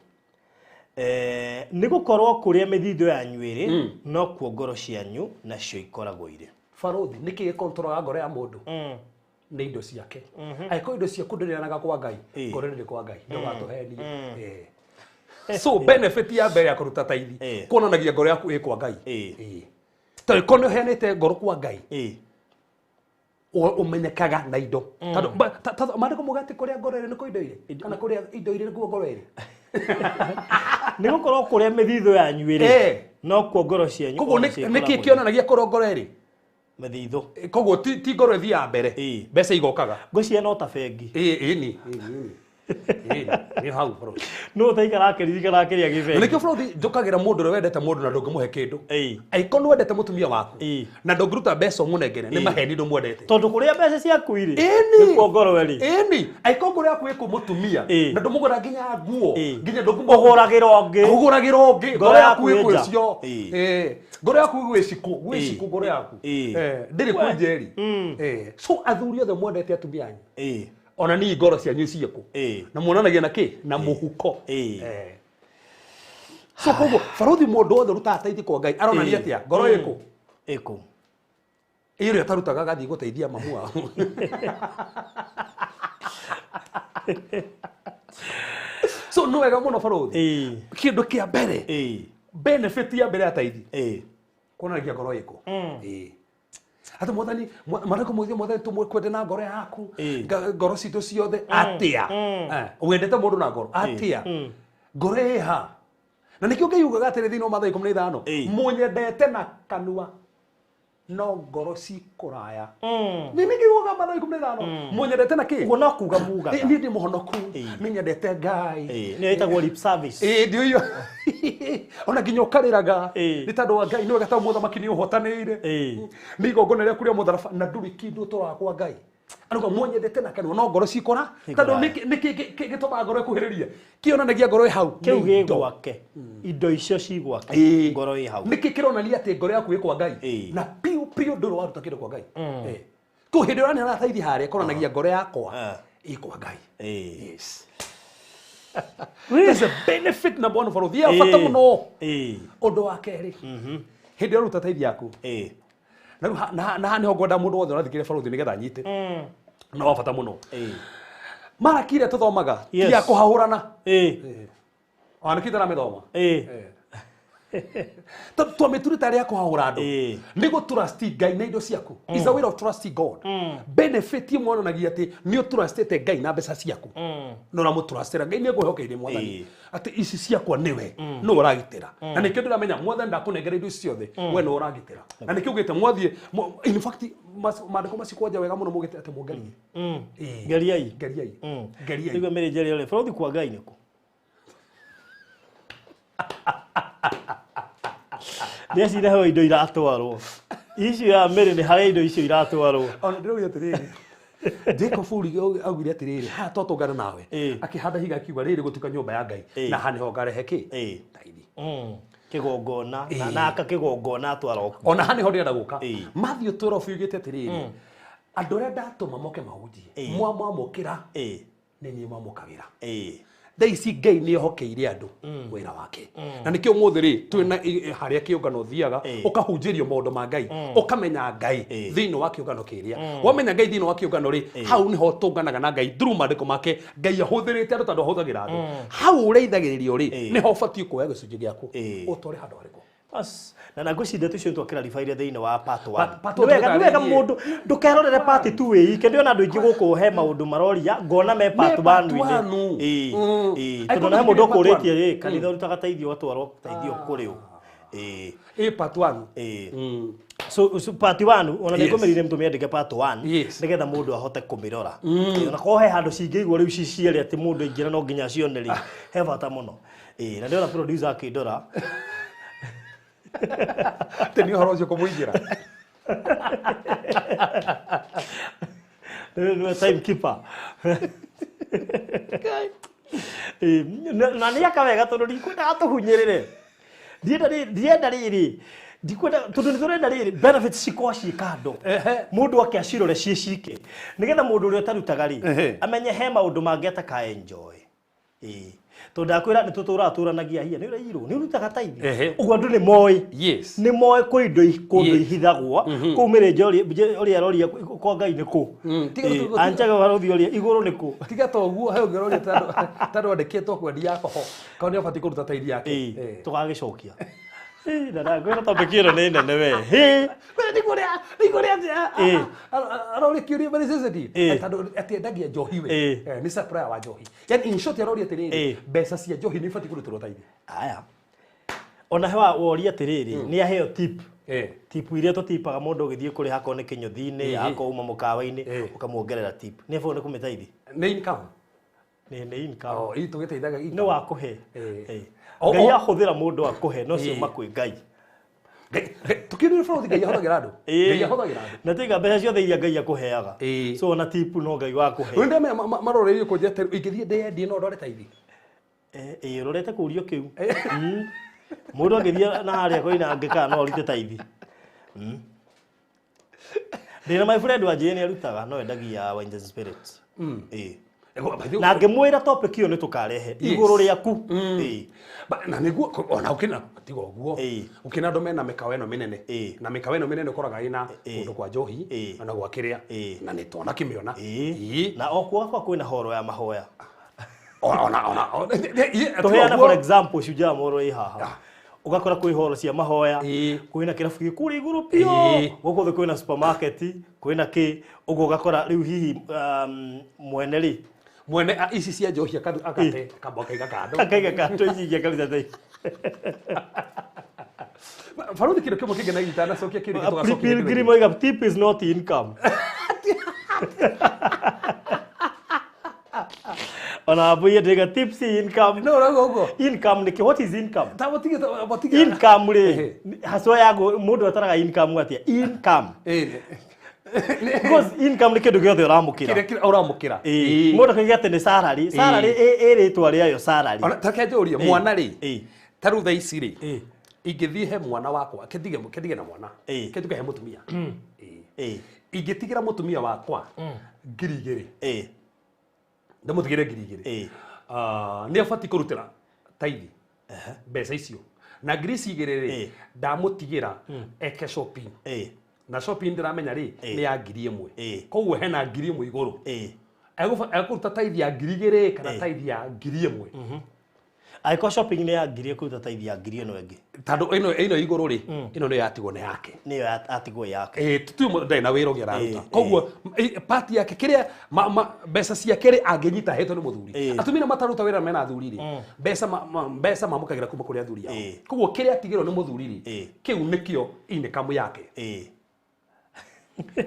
nĩ gũkorwo kũrĩa mĩthithũ yanyu ĩrĩ no kuo ngoro cianyu nacio ikoragwo irĩ barothi nĩkĩ gĩkontroraga ngoro ya mũndũ nĩ indo ciake angĩkorwo indo ciaku ndũrĩanaga kwa Ngai ngoro ndĩrĩ kwa Ngai ndũgatũhenie so benefit ya mbere ya kũruta taithi kuonanagia ngoro yaku ĩ kwa Ngai tondũ korwo nĩ ũheanĩte ngoro kwa Ngai ũmenyekaga na indo tondũ maandĩko mauga atĩ kũrĩa ngoro ĩrĩ nĩkuo indo irĩ kana kũrĩa indo irĩ nĩkuo ngoro ĩrĩ nĩ gũkorwo kũrĩa mĩthithũ yanyu ĩrĩ no kuo ngoro cianyu koguo nĩkĩ kĩonanagia kũrĩa ngoro ĩrĩ mĩthithũ koguo ti ngoro ĩthiaga mbere mbeca igokaga ngwĩciria no ta bengi ĩni nĩ hau bro no ũtaikara akĩririkana kĩrĩa gĩ bengi nĩkĩo bro njũkagĩra mũndũ ũrĩa wendete mũndũ na ndũngĩmũhe kĩndũ angĩkorwo nĩ wendete mũtumia waku na ndũngĩruta mbeca ũmũnengere nĩ maheni ndũmwendete tondũ kũrĩa mbeca ciaku irĩ nĩkuo ngoro ĩrĩ ĩni angĩkorwo ngoro yaku ĩkũ mũtumia na ndũmũgũra nginya nguo nginya ũgũragĩra ũngĩ ũgũragĩra ũngĩ ngoro yaku ĩkũ ũcio ngoro yaku gwĩ cikũ ngoro yaku ndĩrĩ kwĩ njeri so athuri othe mwendete atumia anyu ona ni ngoro cianyu ciĩkũ na muonanagia na kĩ na mũhuko so koguo barothi mũndũ wothe ũrutaga taithi kwa Ngai aronania atĩa ngoro ĩkũ ĩkũ ĩrĩa ũtarutaga agathiĩ gũteithia mamu wao so nĩ wega mũno barothi kĩndũ kĩa mbere benefit ya mbere ya taithi kuonanagia ngoro ĩkũ atĩ mwathani marĩkũ mũthia mwathani tũmwende na ngoro yaku ngoro citũ ciothe atĩa wendete mũndũ na ngoro atĩa ngoro ĩha na nĩkĩo Ngai ugaga atĩrĩ thĩinĩ wa Mathayo 15 mũnyendete na kanua no ngoro cikũraya nĩ nĩkĩo ugaga Mathayo 15 mũnyendete na kĩ ũguo no kuga mugaga niĩ ndĩ mũhonoku nĩ nyendete Ngai nĩyo ĩtagwo lip service ndio hiyo ona nginya ũkarĩraga nĩ tondũ wa Ngai nĩ wega tondũ mũthamaki nĩ ũhotanĩire nĩ igongona rĩaku rĩa mũtharaba na ndũrĩ kĩndũ ũtũraga kwa Ngai arauga mũnyendete na kanua no ngoro cikũra tondũ nĩkĩ gĩtũmaga ngoro ĩkuhĩrĩrie kĩonanagia ngoro ĩ hau kĩu gĩ gwake indo icio ci gwake ngoro ĩ hau nĩkĩ kĩronania atĩ ngoro yaku ĩ kwa Ngai na piũ piũ ndũrĩ waruta kĩndũ kwa Ngai kũu hĩndĩ ĩrĩa ũraneana taithi harĩa kũronanagia ngoro yakwa ĩ kwa Ngai yes There's a benefit number one for the bata mũno ũndũ wa kerĩ hĩndĩ ĩrĩa ũruta taithi yaku na rĩu na haha nĩho ngwenda mũndũ wothe ũrathikĩrĩria barothi nĩgetha anyite na wa bata mũno Maraki ĩrĩa tũthomaga ti ya kũhahũrana ona nĩkĩ tũramĩthoma twamĩturĩte arĩa kũhahũra andũ nĩ gũ trust Ngai na indo ciaku is a way of trusting God benefit ĩmwe yonanagia atĩ nĩ ũtrustĩte Ngai na mbeca ciaku na ũramũtrustĩra Ngai nĩ ekũhokeire mwathani atĩ ici ciakwa nĩwe nĩwe ũragitĩra na nĩkĩo ndĩramenya mwathani ndakũnengera indo ici ciothe we nĩwe ũragitĩra na nĩkĩo ugĩte mwathiĩ in fact maandĩko macio kwanja wega mũno mugĩte atĩ mũngerie geriai geriai geriai nĩguo mĩrĩnjeria ũrĩa barothi kwa Ngai nĩkũ Nĩ eciria he indo iratwarwo. Icio ya Mary nĩ harĩa indo icio iratwarwo. Ona ndĩrauga atĩrĩrĩ, Jacob augire atĩrĩrĩ, haha twatũngana nawe, akĩhanda higa akiuga rĩrĩ gũtuĩka nyũmba ya Ngai, na haha nĩho ngarehe kĩ taithi. Kĩgongona na aka kĩgongona atwara okuo. Ona haha nĩho ndĩrenda gũka. Matthew 12 yugĩte atĩrĩrĩ, andũ arĩa ndatũma moke mahunjie, mwamwamũkĩra, nĩ niĩ mwamũkagĩra. Thaa ici Ngai nĩ ehokeire andũ wĩra wake, na nĩkĩo ũmũthĩ rĩ twĩna harĩa kĩũngano ũthiaga ũkahunjĩrio maũndũ ma Ngai, ũkamenya Ngai thĩinĩ wa kĩũngano kĩrĩa. Wamenya Ngai thĩinĩ wa kĩũngano rĩ, hau nĩho tũnganaga na Ngai through maandĩko make. Ngai ahũthĩrĩte andũ tondũ ahũthagĩra andũ. Hau ũreithagĩrĩrio rĩ, nĩho ũbatiĩ kuoya gĩcunjĩ gĩaku ũtware handũ harĩkũ. Bas, na ngwĩciria ndeto icio nĩtwakĩraribaire thĩinĩ wa part 1. Part Nĩ wega, nĩ wega mũndũ ndũkerorere part 2 wĩike. Ndĩrona andũ aingĩ gũkũ he maũndũ maroria ngona me part 1 inĩ. Ĩĩ, tondũ na he mũndũ ũkũrĩtie rĩ, kanitha ũrutaga teithio ũgatwarwo teithio kũrĩ ũ. Ĩĩ. Ĩ part 1. Ĩĩ. So part 1 ona nĩ ngũmĩrire mũtũmĩandĩke part 1 nĩgetha mũndũ ahote kũmĩrora. Ona korwo he handũ cingĩigwo rĩu ci cierĩ atĩ mũndũ aingĩra no nginya acione rĩ, he bata mũno. Ĩĩ, na ndĩrona producer akĩndora. Atĩ nĩ ũhoro ũcio kũmũingĩra. Nĩwe timekeeper. Ĩĩ, na nĩ aka wega tondũ ndikwendaga tũhunyĩrĩre. Ndienda rĩrĩ, ndikwenda tondũ nĩ tũrenda rĩrĩ benefits cikorwo ciĩ kando, mũndũ ake acirore ciĩ cike nĩgetha mũndũ ũrĩa ũtarutaga rĩ amenye he maũndũ mangĩ ataka enjoy. Ĩĩ, tondũ ndakwĩra nĩ tũtũraga tũranagia hia nĩ ũrairwo nĩ ũrutaga taithi, ũguo andũ nĩ moĩ, nĩ moĩ kwĩ indo kũndũ ihithagwo kũu mĩrĩnjo ũrĩa aroria kwa Ngai nĩ kũ. Anjaga barothi ũrĩa igũrũ nĩ kũ. Tiga to ũguo, he ũngĩ ũroria tondũ andĩkĩtwo kwendia alcohol kana nĩ abatiĩ kũruta taithi yake. Tũgagĩcokia. Ĩĩ, na ndakwĩra topic ĩno nĩ nene we. Hĩ. Nĩguo rĩa aroria kĩũria very sensitive, tondũ atĩ endagia njohi we, nĩ supplier wa njohi, yani in short aroria atĩrĩrĩ, mbeca cia njohi nĩ ibatiĩ kũrutĩrwo taithi? Aya, ona he woria atĩrĩrĩ, nĩ aheo tip, tip iria tũtipaga mũndũ ũgĩthiĩ kũrĩha akorwo nĩ kĩnyũthi-inĩ, akorwo uma mũkawa-inĩ, ũkamuongerera tip, nĩ abũrũ nĩ kũmĩtaithi? Nĩ income. Nĩ income. Oh, ii tũgĩteithaga. Nĩ wa kũhe. Ngai ahũthĩra mũndũ akũhe no cio makwĩ Ngai. Tũkĩrire bũrũri, Ngai ahũthagĩra andũ. Ngai ahũthagĩra andũ. Na tiga mbeca ciothe iria Ngai akũheaga, so ona tip no Ngai wa kũhe. Rĩu ndemenya maroreirie kũnjia atĩ ingĩthiĩ ndĩyendie no ndore taithi. Ĩĩ, ũrorete kũrio kĩu. Mũndũ angĩthiĩ na harĩa koinangĩ kana no arute taithi. Ndĩna my friend wanjĩrire nĩ arutaga no endagia wines and spirits. Ĩĩ. Na ngĩmwĩra topic ĩyo nĩ tũkarehe igũrũ rĩaku. Ĩĩ. Na nĩguo ona ũkĩna tiga ũguo, ũkĩna andũ mena mĩkawa ĩno mĩnene, na mĩkawa ĩno mĩnene ũkoraga ĩna kũndũ kwa njohi na gwa kĩrĩa, na nĩ twana kĩmĩona. Na o gwakwa kwĩna horo ya mahoya. Ona tũheane for example Shujaa Moro ĩ haha, ũgakora kwĩ horo cia mahoya, kwĩna kĩrabu gĩ kũrĩa igũrũ biũ, gũkũ thĩ kwĩna supermarket, kwĩna kĩ ũguo, ũgakora rĩu hihi mwene rĩ mwene ici cia njohi akate kamba akaiga kando. Akaiga kando ici ingĩ akaruta taithi. Baruthi, kĩndũ kĩmwe kĩngenagia itanacokia kĩũria tũgacokia. Pilgrim oiga tip is not income. Ona mbui ndĩga tip si income. No ũrauga ũguo. Income nĩkĩ? What is income? Ta mũtige mũtige. Income rĩ, haswa yago mũndũ ataraga income atĩa? Income, because income nĩ kĩndũ gĩothe ũramũkĩra. Kĩrĩa ũramũkĩra. Ĩĩ. Mũndũ akauga atĩ nĩ salary, salary ĩ rĩtwa rĩayo salary. Ona ta reke njũrie, mwana rĩ, ta rĩu thaa ici rĩ, ingĩthiĩ he mwana wakwa, kĩndige na mwana, kĩnduke he mũtumia. Ingĩtigĩra mũtumia wakwa 2,000, ndĩmũtigĩre 2,000, nĩ abatiĩ kũrutĩra taithi mbeca icio? Na ngiri ici igĩrĩ rĩ, ndamũtigĩra eke shopping, na shopping ndĩramenya rĩ nĩ ya 1,000, koguo hena 1,000 igũrũ. Ekũruta taithi ya 2,000 kana taithi ya 1,000? Angĩkorwo shopping nĩ ya ngiri, ĩkũruta taithi ya ngiri ĩno ĩngĩ. Tondũ ĩno igũrũ rĩ, ĩno nĩyo yatigwo nĩ yake. Nĩyo atigwo yake. Ĩĩ, tutuĩ ndarĩ na wĩra ũngĩ araruta, koguo part yake kĩrĩa mbeca ciake rĩ, angĩnyita ahetwo nĩ mũthuri. Atumia mataruta wĩra mena athuri rĩ, mbeca mamũkagĩra kuma kũrĩ athuri ao. Koguo kĩrĩa atigĩrwo nĩ mũthuri rĩ, kĩu nĩkĩo income yake.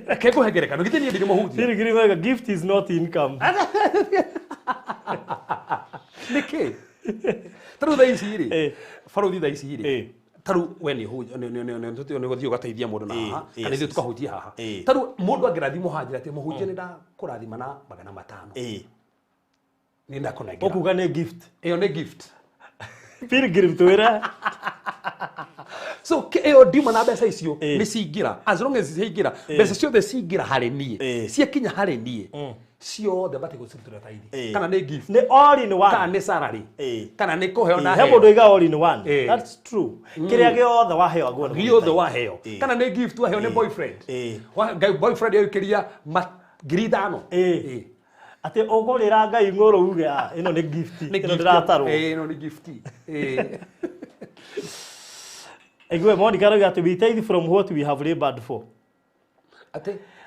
Reke ngũhe ngerekano, githĩ niĩ ndirĩ mũhunjia? Pilgrim oiga gift is not income. Nĩkĩ? Tarĩu thaa ici rĩ, barothi thaa ici rĩ, tarĩu we nĩ ũgũthiĩ ũgateithia mũndũ na haha kana ithuĩ tũkahunjia haha. Tarĩu mũndũ angĩrathimwo haha njĩra atĩ mũhunjia nĩ ndakũrathima na 500. Nĩ ndakũnengera. Ũkuga nĩ gift. Ĩyo nĩ gift. Pilgrim twĩre. So ĩyo ndiuma na mbeca icio nĩ cingĩra, as long as ciaingĩra, mbeca ciothe cingĩra harĩ niĩ, ciakinya harĩ niĩ ciothe batiĩ gũcirutĩra taithi. Kana nĩ gift, nĩ all in one, kana nĩ salary, kana nĩ kũheo na heo. He mũndũ iga all in one. That's true. Kĩrĩa gĩothe waheo aguo nĩ gĩothe waheo. Kana nĩ gift waheo nĩ boyfriend. Boyfriend yaũkĩria 5,000. Atĩ ũgũrĩra Ngai ng'ũrũ uge ĩno nĩ gift, ĩno ndĩratarwo. Ĩno nĩ gift. Igwe Monica arauga atĩ we tithe from what we have labored for.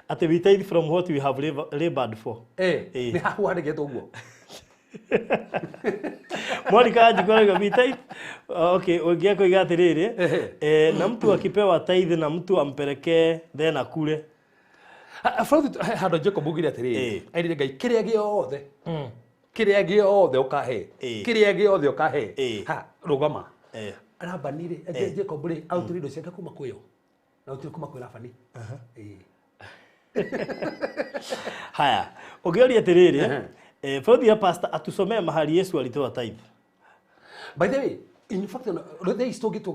Atĩ we tithe from what we have labored for. Nĩ hahu handĩkĩtwo ũguo. Monica Anjiko arauga we tithe. Okay, ũngĩ akoiga atĩrĩrĩ, na mtu akipewa tithe na mtu ampelekee then akule. Barothi handũ Jacob augire atĩrĩrĩ, airire Ngai kĩrĩa gĩothe, kĩrĩa gĩothe ũkahe, kĩrĩa gĩothe ũkahe, ha rũgama. Labani rĩ, Jacob rĩ, arutire indo ciake kuma kwĩyo. Na arutire kuma kwĩ Labani. Haya, ũngĩũria atĩrĩrĩ, barothi ya pastor atusomee mahali Yesu alitoa tithe. By the way, in fact, thaa ici tũngĩtua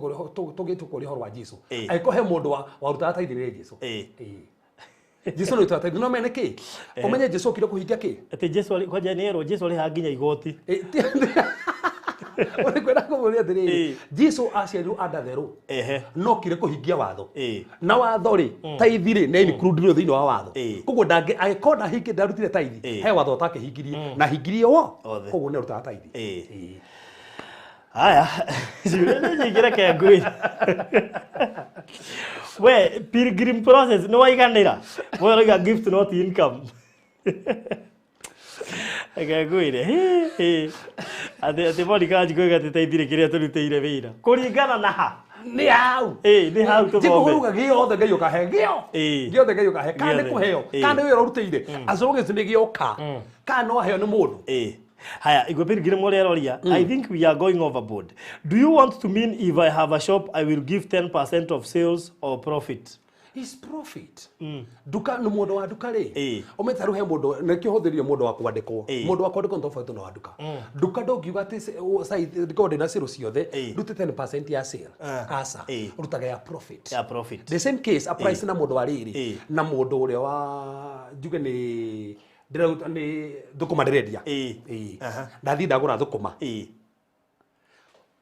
kũrĩa ũhoro wa Jesu, angĩkorwo he mũndũ warutaga tithe nĩ Jesu. Jesu nĩ tithe no mene kĩ? Ũmenye Jesu okire kũhingia kĩ? Atĩ Jesu kwanja nĩ erwo Jesu arĩhaga nginya igoti. Ũrĩ kũmũria atĩrĩrĩ, Jesu aciarirwo andatherũ, no okire kũhingia watho. Na watho rĩ, tithe rĩ, nĩ include thĩinĩ wa watho. Koguo angĩkorwo ndahingie ndarutire tithe, he watho ũtakĩhingirie, na hingirie wo, koguo nĩ arutaga tithe. Haya, ciũria nĩ nyingĩ reke ngwĩre. We, pilgrim process nĩ waiganĩra. We ũrauga gift not income. Reke ngwĩre. Atĩ Monica Anjiko oiga atĩ tithe kĩrĩa tũrutĩire wĩra. Kũringana na ha? Nĩ hau. Nĩ hau tũthome. Jacob ũruga gĩothe Ngai ũkahe gĩo. Gĩothe Ngai ũkahe. Kana nĩ kũheo, kana nĩ wĩra ũrutĩire. As long as nĩ gĩoka, kana no aheo nĩ mũndũ. Haya, Igwe Pilgrim ũrĩa aroria, I think we are going overboard. Do you want to mean if I have a shop, I will give 10% of sales or profit? Is profit. Nduka nĩ mũndũ wa nduka rĩ, ũmete rĩu he mũndũ nĩkĩo hũthĩrire mũndũ wa kwandĩkwo. Mũndũ wa kwandĩkwo nĩ tofauti na wa nduka. Nduka ndũngiuga atĩ ndikorwo ndĩna sale ciothe, ndute 10% ya sale. Aca, ũrutaga ya profit. Ya profit. The same case applies na mũndũ wa rĩrĩ, na mũndũ ũrĩa wa njuge nĩ ndĩraruta nĩ thũkũma ndĩrendia. Ndathiĩ ndagũra thũkũma.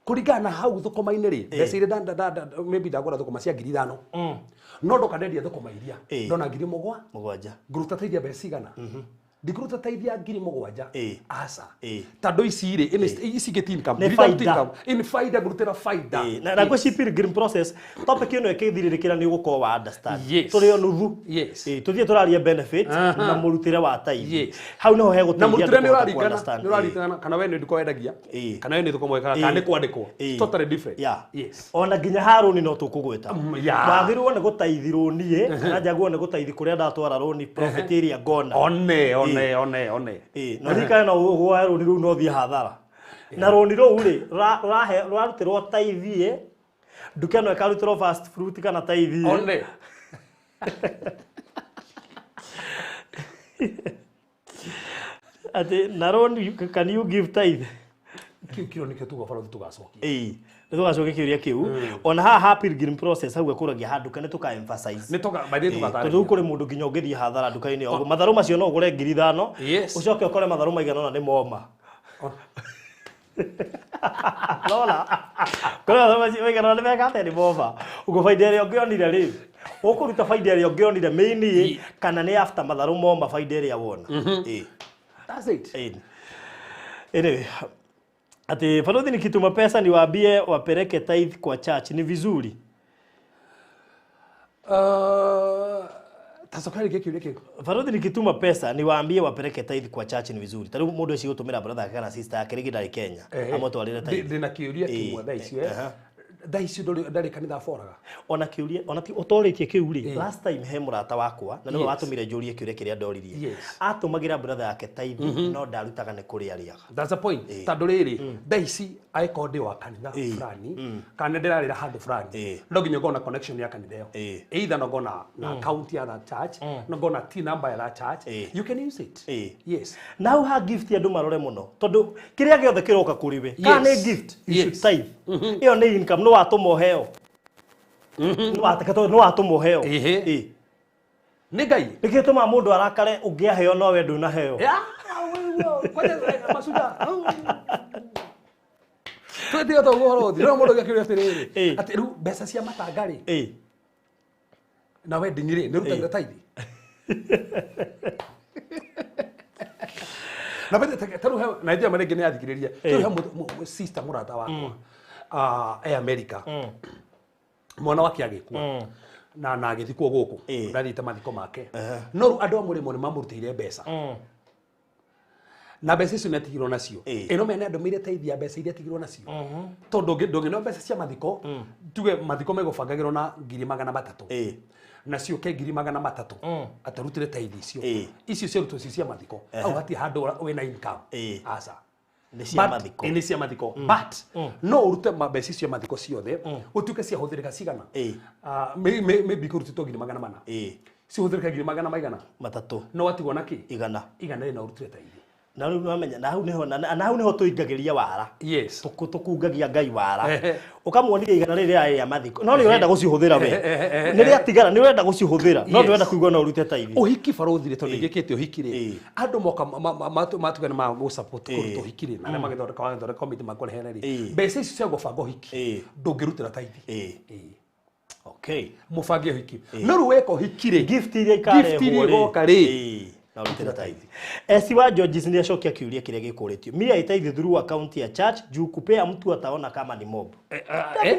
Kũringana na hau thũkũma-inĩ rĩ, mbeca iria maybe ndagũra thũkũma cia 5,000. No ndoka ndendia thũkũma iria, ndona 7,000. Ngũruta tithe mbeca cigana? Ndikũruta tithe ya 7,000. Aca. Tondũ ici rĩ, ici ingĩ ti income. Nĩ faida. Nĩ faida, ngũrutĩra faida. Na ngwĩciria pilgrim process, topic ĩno ĩkĩthirĩrĩkĩra nĩ ũgũkorwo wa understand. Tũrĩ o nuthu. Tũthiĩ tũraria benefit na mũrutĩre wa tithe. Hau nĩho hegũteithia andũ kũhota kũ understand. Na mũrutĩre nĩ ũraringana kana we nĩ nduka wendagia, kana we nĩ thũkũma wekaga, kana nĩ kwandĩkwo. Totally different. Ona nginya ha rũni no tũkũgweta. Wagĩrĩirwo nĩ gũtaithi rũni, kana njagĩrĩirwo nĩ gũtaithi kũrĩa ndatwara rũni profit ĩrĩa ngona. One. No ririkane no ũgũe rũni rũu no ũthiĩ hathara. Na rũni rũu rĩ, rũrarutĩrwo tithe, nduka ĩno ĩkarutĩrwo first fruit kana tithe. One. Atĩ na rũni, can you give tithe? Kĩu kĩro nĩkĩo tuga barothi tũgacokia. Nĩ tũgacokia kĩũria kĩu. Ona haha ha pilgrim process hau ekũragia ha nduka nĩ tũka emphasize. Nĩ tũka, by the way tũgatarĩria. Tondũ kũrĩ mũndũ nginya ũngĩthiĩ hathara nduka-inĩ o matharũ macio no ũgũre 5,000. Ũcoke ũkore matharũ maigana ũna nĩ moma. Lola. Kũrĩ matharũ macio maigana ũna nĩ meka atĩa nĩ moma. Ũguo baida ĩrĩa ũngĩonire rĩ, ũkũruta baida ĩrĩa ũngĩonire main kana nĩ after matharũ moma baida ĩrĩa wona. That's it. Anyway, ati Farodhi nikituma pesa niwaambie wapeleke tithe kwa church ni vizuri? Tacokari gĩkĩ kĩũria kĩu. Farodhi nikituma pesa niwaambie wapeleke tithe kwa church ni vizuri. Tarĩu mũndũ ũcio gũtũmĩra brother yake kana sister yake rĩngĩ ndarĩ Kenya. Amũtwarĩre tithe. Ndĩna kĩũria kĩmwe thaa ici. Thaa ici ndarĩ kanitha aboraga. Ona kiuria ona ti utoritie kiu ri, last time he murata wakwa na niwe watumire njurie kiuria kiria ndoririe. Atumagira brother yake tithe no ndarutaga nĩ kũrĩa arĩaga. That's the point. Tondũ rĩrĩ, thaa ici angĩkorwo ndĩ wa kanitha fulani kana ndĩrarĩra handũ fulani, no nginya ngorwo na connection ya kanitha ĩyo. Either no ngorwo na account ya that church, no ngorwo na T number ya that church. You can use it. Yes. Na hau ha gift andũ marore mũno tondũ kĩrĩa gĩothe kĩroka kũrĩ we kana nĩ gift, you should tithe. Ĩyo nĩ income, no watũma ũheo, nĩ watũma ũheo. Nĩ Ngai. Nĩkĩo gĩtũmaga mũndũ arakare ũngĩaheo no we ndũnaheo. Ya, kwanja masuja. Twĩtie to ũhoro ũthi. No mũndũ gĩakĩũria atĩrĩrĩ. Atĩ rĩu mbeca cia matanga rĩ na wedding rĩ nĩ rutagĩra tithe. Na bete ta rĩu na ithuĩ rĩngĩ nĩ athikĩrĩria. Rĩu he sister mũrata wakwa. Ah, e America. Mwana wake agĩkua. Na agĩthikwo gũkũ. Ndathiĩte mathiko make. No rĩu andũ a mũrĩmo nĩ mamũrutĩire mbeca. Na mbeca icio nĩ atigirwo nacio. Ĩno mene andũmĩire tithe ya mbeca iria atigirwo nacio. Tondũ ndũngĩneo mbeca cia mathiko, tuge mathiko megũbangagĩrwo na 300,000. Na ciũke 300,000. Atarutire tithe icio. Icio ciarutwo ci cia mathiko. Hau hatirĩ handũ wĩna income. Aca. Nĩ cia mathiko. Nĩ cia mathiko. But no ũrute mbeca icio mathiko ciothe, ũtuĩke ciahũthĩrĩka cigana. Ah, maybe kũrutĩtwo 400,000. Cihũthĩrĩka ngiri magana maigana. 300. No watigwo na kĩ? 100. 100 rĩ na ũrutire tithe. Na rĩu wamenya na hau nĩho na hau nĩho tũingagĩria wara. Tũkungagia Ngai wara. Ũkamwonia 100 rĩrĩ rĩarĩ rĩa mathiko. No nĩ ũrenda gũcihũthĩra we. Nĩ rĩatigara, nĩ ũrenda gũcihũthĩra. No ndũrenda kũigua no ũrute tithe. Ũhiki barũthi rĩ, tondũ ngĩkĩte ũhiki rĩ, andũ moka matuga nĩ magũ-support kũruta ũhiki rĩ, na arĩa magĩthondeka committee makũrehere rĩ, mbeca icio cia gũbanga ũhiki ndũngĩrutĩra tithe. Mũbange ũhiki. No rĩu weka ũhiki rĩ, Gift iria gift iria ikarehwo rĩ. igoka rĩ. Na ũrutĩre tithe. Esi wa Georges nĩ acokia kĩũria kĩrĩa gĩkũrĩtio. Mia itaithe through account ya church juu kupea mtu ataona kama ni mob.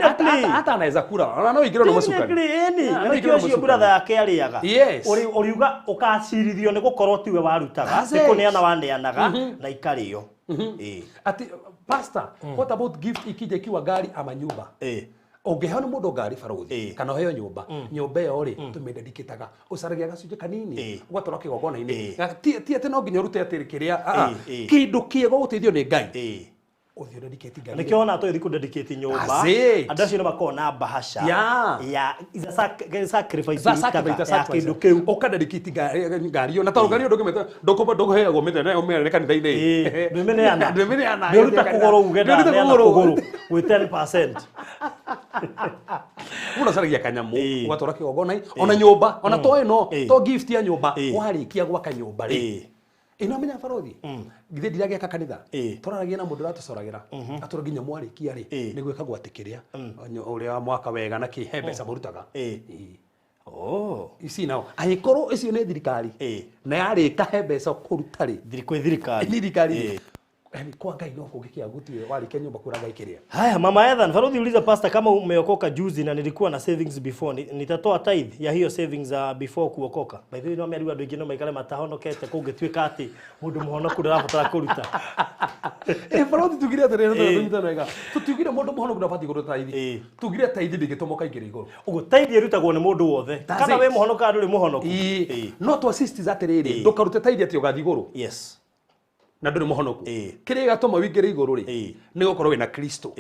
Hata anaweza kura. Ona no ingĩrwo nĩ mũcukani. Definitely, ĩni. Ah, Na no nĩkĩo ingĩrwo nĩ ũcio mũcukani. brother yake arĩaga. Ũriuga ũkacirithio nĩ gũkorwo tiwe warutaga. That's Nĩ it. kũneana waneanaga na ikarĩo. Ati pastor, what about gift ikija ikiwa gari ama nyumba? Ũngĩheo nĩ mũndũ ngari barũthi kana ũheo nyũmba, nyũmba ĩyo rĩ tũmĩndedikĩtaga, ũcaragia gacunjĩ kanini ũgatwara kĩgongona-inĩ. Ti atĩ no nginya ũrute atĩ kĩrĩa, kĩndũ kĩega ũgũteithio nĩ Ngai. Ũthiĩ ũdedicate ngari. Nĩkĩo ona tũgĩthiĩ kũdedicate nyũmba. That's it. Andũ acio nĩ makoragwo na bahasha ya is a sacrifice Za ũrutaga sacrifice, ya sacrifice. kĩndũ kĩu. Ũkadedicate ngari ĩyo na tondũ ngari ĩyo ndũngĩmĩte ndũkũheagwo mĩthenya ũmĩneane kanitha-inĩ. Ndwĩmĩneana. Ndwĩmĩneana. Ndwĩruta kũgũrũ uge Ndwĩruta ndaneana kũgũrũ. kũgũrũ gwĩ 10%. Mũndũ acaragia kanyamũ ũgatwara kĩgongona ona nyũmba ona to ĩno to gift ya nyũmba warĩkia gwaka nyũmba rĩ ĩno menya barothi githĩ ndiragĩaka kanitha tũraragia na mũndũ ũratũcoragĩra atũra nginya mwarĩkia rĩ nĩ gwĩkagwo atĩ kĩrĩa ũrĩa mwaka wega na kĩ he mbeca mũrutaga. Ici nao angĩkorwo icio nĩ thirikari na yarĩka he mbeca kũruta rĩ Kwĩ thirikari. Nĩ thirikari. Yaani kwa Ngai no kũngĩkĩa gũtuĩ warĩkia nyũmba kũra Ngai kĩrĩa. Haya, Mama Ethan, Farodhi uliza pastor kama umeokoka juzi na nilikuwa na savings before, nitatoa tithe ya hiyo savings before kuokoka. By the way, no meriwa andũ aingĩ no maikare matahonokete kũngĩtuĩka atĩ mũndũ mũhonoku ndarabatara kũruta. Farodhi tugire atĩrĩrĩ, tũnyitane wega. Tutiugire mũndũ mũhonoku ndabatiĩ kũruta tithe. Tugire tithe ndĩngĩtũma ũkaingĩra igũrũ. Ũguo tithe ĩrutagwo nĩ mũndũ wothe. That's Kana it. wĩ mũhonoku kana ndũrĩ mũhonoku. No tũ assist atĩrĩrĩ, ndũkarute tithe atĩ ũgathiĩ igũrũ. Na ndũrĩ mũhonoku. Kĩrĩa gĩgatũma ũingĩre igũrũ rĩ, nĩ gũkorwo wĩna Kristo.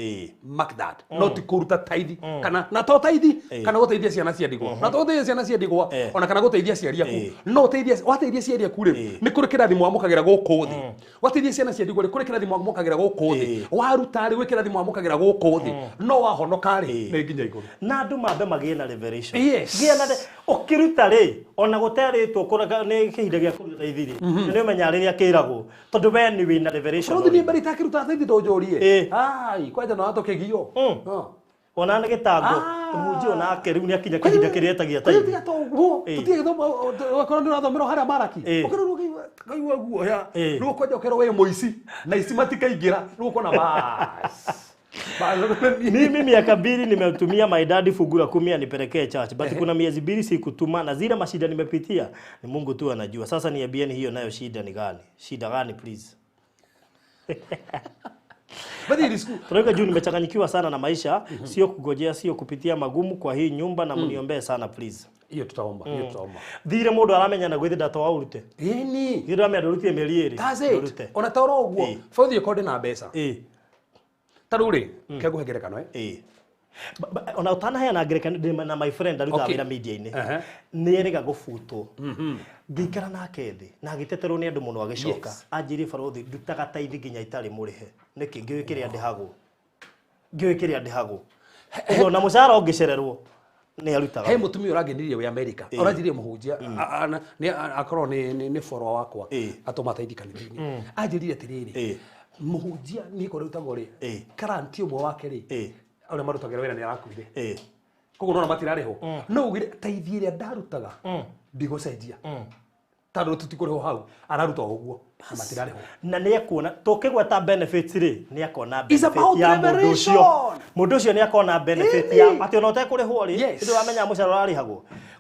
Mark that. No ti kũruta tithe kana na to tithe kana gũteithia ciana cia ndigwa. Na to gũteithia ciana cia ndigwa ona kana gũteithia aciari aku. No ũteithie, wateithia aciari aku rĩ, nĩ kũrĩ kĩrathimo wamũkagĩra gũkũ thĩ. Wateithia ciana cia ndigwa rĩ, kũrĩ kĩrathimo wamũkagĩra gũkũ thĩ. Waruta rĩ, gwĩ kĩrathimo wamũkagĩra gũkũ thĩ. No wahonoka rĩ, nĩ nginya igũrũ. Na andũ mambe magĩe na revelation. Yes. Gĩa na ũkĩruta rĩ, ona gũterĩtwo kũraga nĩ kĩhinda gĩa kũruta tithe rĩ, nĩ ũmenyaga rĩrĩa kĩragwo. Tondũ we nĩ wĩna revelation. Bũrũri niĩ mbere itakĩruta tithe ndũnjũrie. Ai, kwanja no atũkĩgio. Ona nĩ gĩtango. Mũhunjia onake rĩu nĩ akinya kĩhinda kĩrĩa etagia Kwanja tithe. tiga to ũguo. Tũtige gĩthomo, wakorwo nĩ ũrathomera harĩa Maraki. Ũkerwo ũkaigua guoya. Rĩu kwanja ũkerwo wĩ mũici na ici matikaingĩra. Rĩu ũkona bas. Mimi miaka 2 nimetumia my daddy fungu la 10 anipelekee church, but kuna miezi 2 sikutuma na zile mashida nimepitia ni Mungu tu anajua. Sasa niambieni hiyo nayo shida ni gani? Shida gani please? Bathiĩ school. Tunaweka juu nimechanganyikiwa sana na maisha, sio kugojea, sio kupitia magumu kwa hii nyumba na mniombee sana please. Hiyo tutaomba, hiyo tutaomba. Thire mundu aramenya na gwithi ndatoa urute. Ĩni. Thire aramenya ndurutie mĩeri ĩrĩ. That's it. Ndũrute. Ona ta oro ũguo Ĩĩ. bauthi ĩkorwo ndĩ na mbeca. Ĩĩ. Ta rĩu rĩ, kengũhe ngerekano Ĩĩ. Ona ũtanaheana ngerekano ndĩ na my friend arutaga Okay. wĩra media-inĩ. Ehe. Nĩ erĩga gũbutwo. Ngĩikara nake thĩ na agĩteterwo nĩ andũ mũno agĩcoka. Yes. Anjĩrire barothi ndutaga taithi nginya itarĩ mũrĩhe. Nĩkĩ ngĩũĩ kĩrĩa ndĩhagwo. Ngĩũĩ kĩrĩa ndĩhagwo. Ũguo na mũcara ũngĩcererwo nĩ arutaga. He mũtumia ũrangenirie wĩ America. Ũranjirie mũhunjia nĩ akorwo nĩ follower wakwa Ĩĩ. atũma taithi kanitha-inĩ. Anjĩrire atĩrĩrĩ, Ĩĩ. mũhunjia niĩ kũrĩa rutagwo rĩ, Ĩĩ. karanti ũmwe wake rĩ, Ĩĩ. ũrĩa marutagĩra wĩra nĩ arakuire. Ĩĩ. Koguo nona matirarĩhwo. No ugire taithi ĩrĩa ndarutaga ndigũcenjia. Tondũ tũtikũrĩhwo hau, araruta o ũguo na matirarĩhwo. Na nĩ ekuona tũkĩgweta benefits rĩ, nĩ akona It's benefit about ya mũndũ ũcio. revelation. Mũndũ ũcio nĩ akona benefit ya atĩ ona ũtekũrĩhwo rĩ, Yes. hĩndĩ wamenya mũcara ũrarĩhagwo.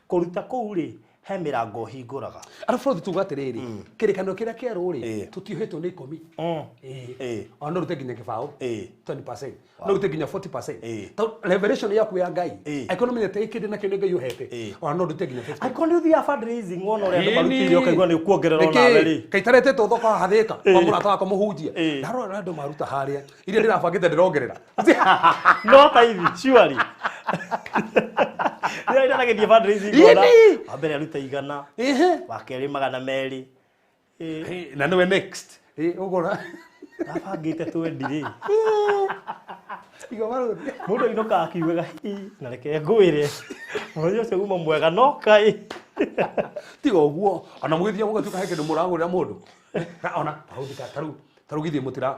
Kũruta kũu rĩ, he mĩrango ũhingũraga. Arabu bũrũri tuga atĩrĩrĩ, kĩrĩkanĩro kĩrĩa kĩerũ rĩ, Ĩĩ. tũtiohetwo nĩ ikũmi. Ĩĩ. Ĩĩ. Ona no ũrute nginya kĩbaũ. Ĩĩ. 20%. No ũrute nginya 40%. Ĩĩ. Tondũ revelation yaku ya Ngai, Ĩĩ. angĩkorwo nĩũmenyete kĩndĩ nakĩo nĩ Ngai ũhete, Ĩĩ. ona no ũrute nginya 50. Angĩkorwo nĩ ũthiaga fundraising wona ũrĩa andũ Ĩni. marutĩire ũkaigua nĩ ũkuongerera onawe rĩ. Kaitaretĩtwo thoko haha Thĩka kwa mũrata wakwa mũhunjia. Ĩĩ. Ndarora andũ maruta harĩa iria ndĩrabangĩte ndĩrongerera. No taithi, surely. Rĩrĩa ndĩragĩthiĩ fundraising wona, Ĩni. wa mbere aruta 100, Ĩhĩ. wa kerĩ 200. Ĩĩ. Ĩĩ, na nĩwe next. Ĩĩ, ũgũra. Ndabangĩte 20 rĩ. Iga barũthi. Mũndũ ainũkaga akiugaga "Hii, na reke ngwĩre mũthenya ũcio uma mwega no kaĩ." Tiga ũguo ona mũgĩthiĩ mũgatuĩka he kĩndũ mũragũrĩra mũndũ. Ona barũthi ta tarĩu gĩthiĩ mũtira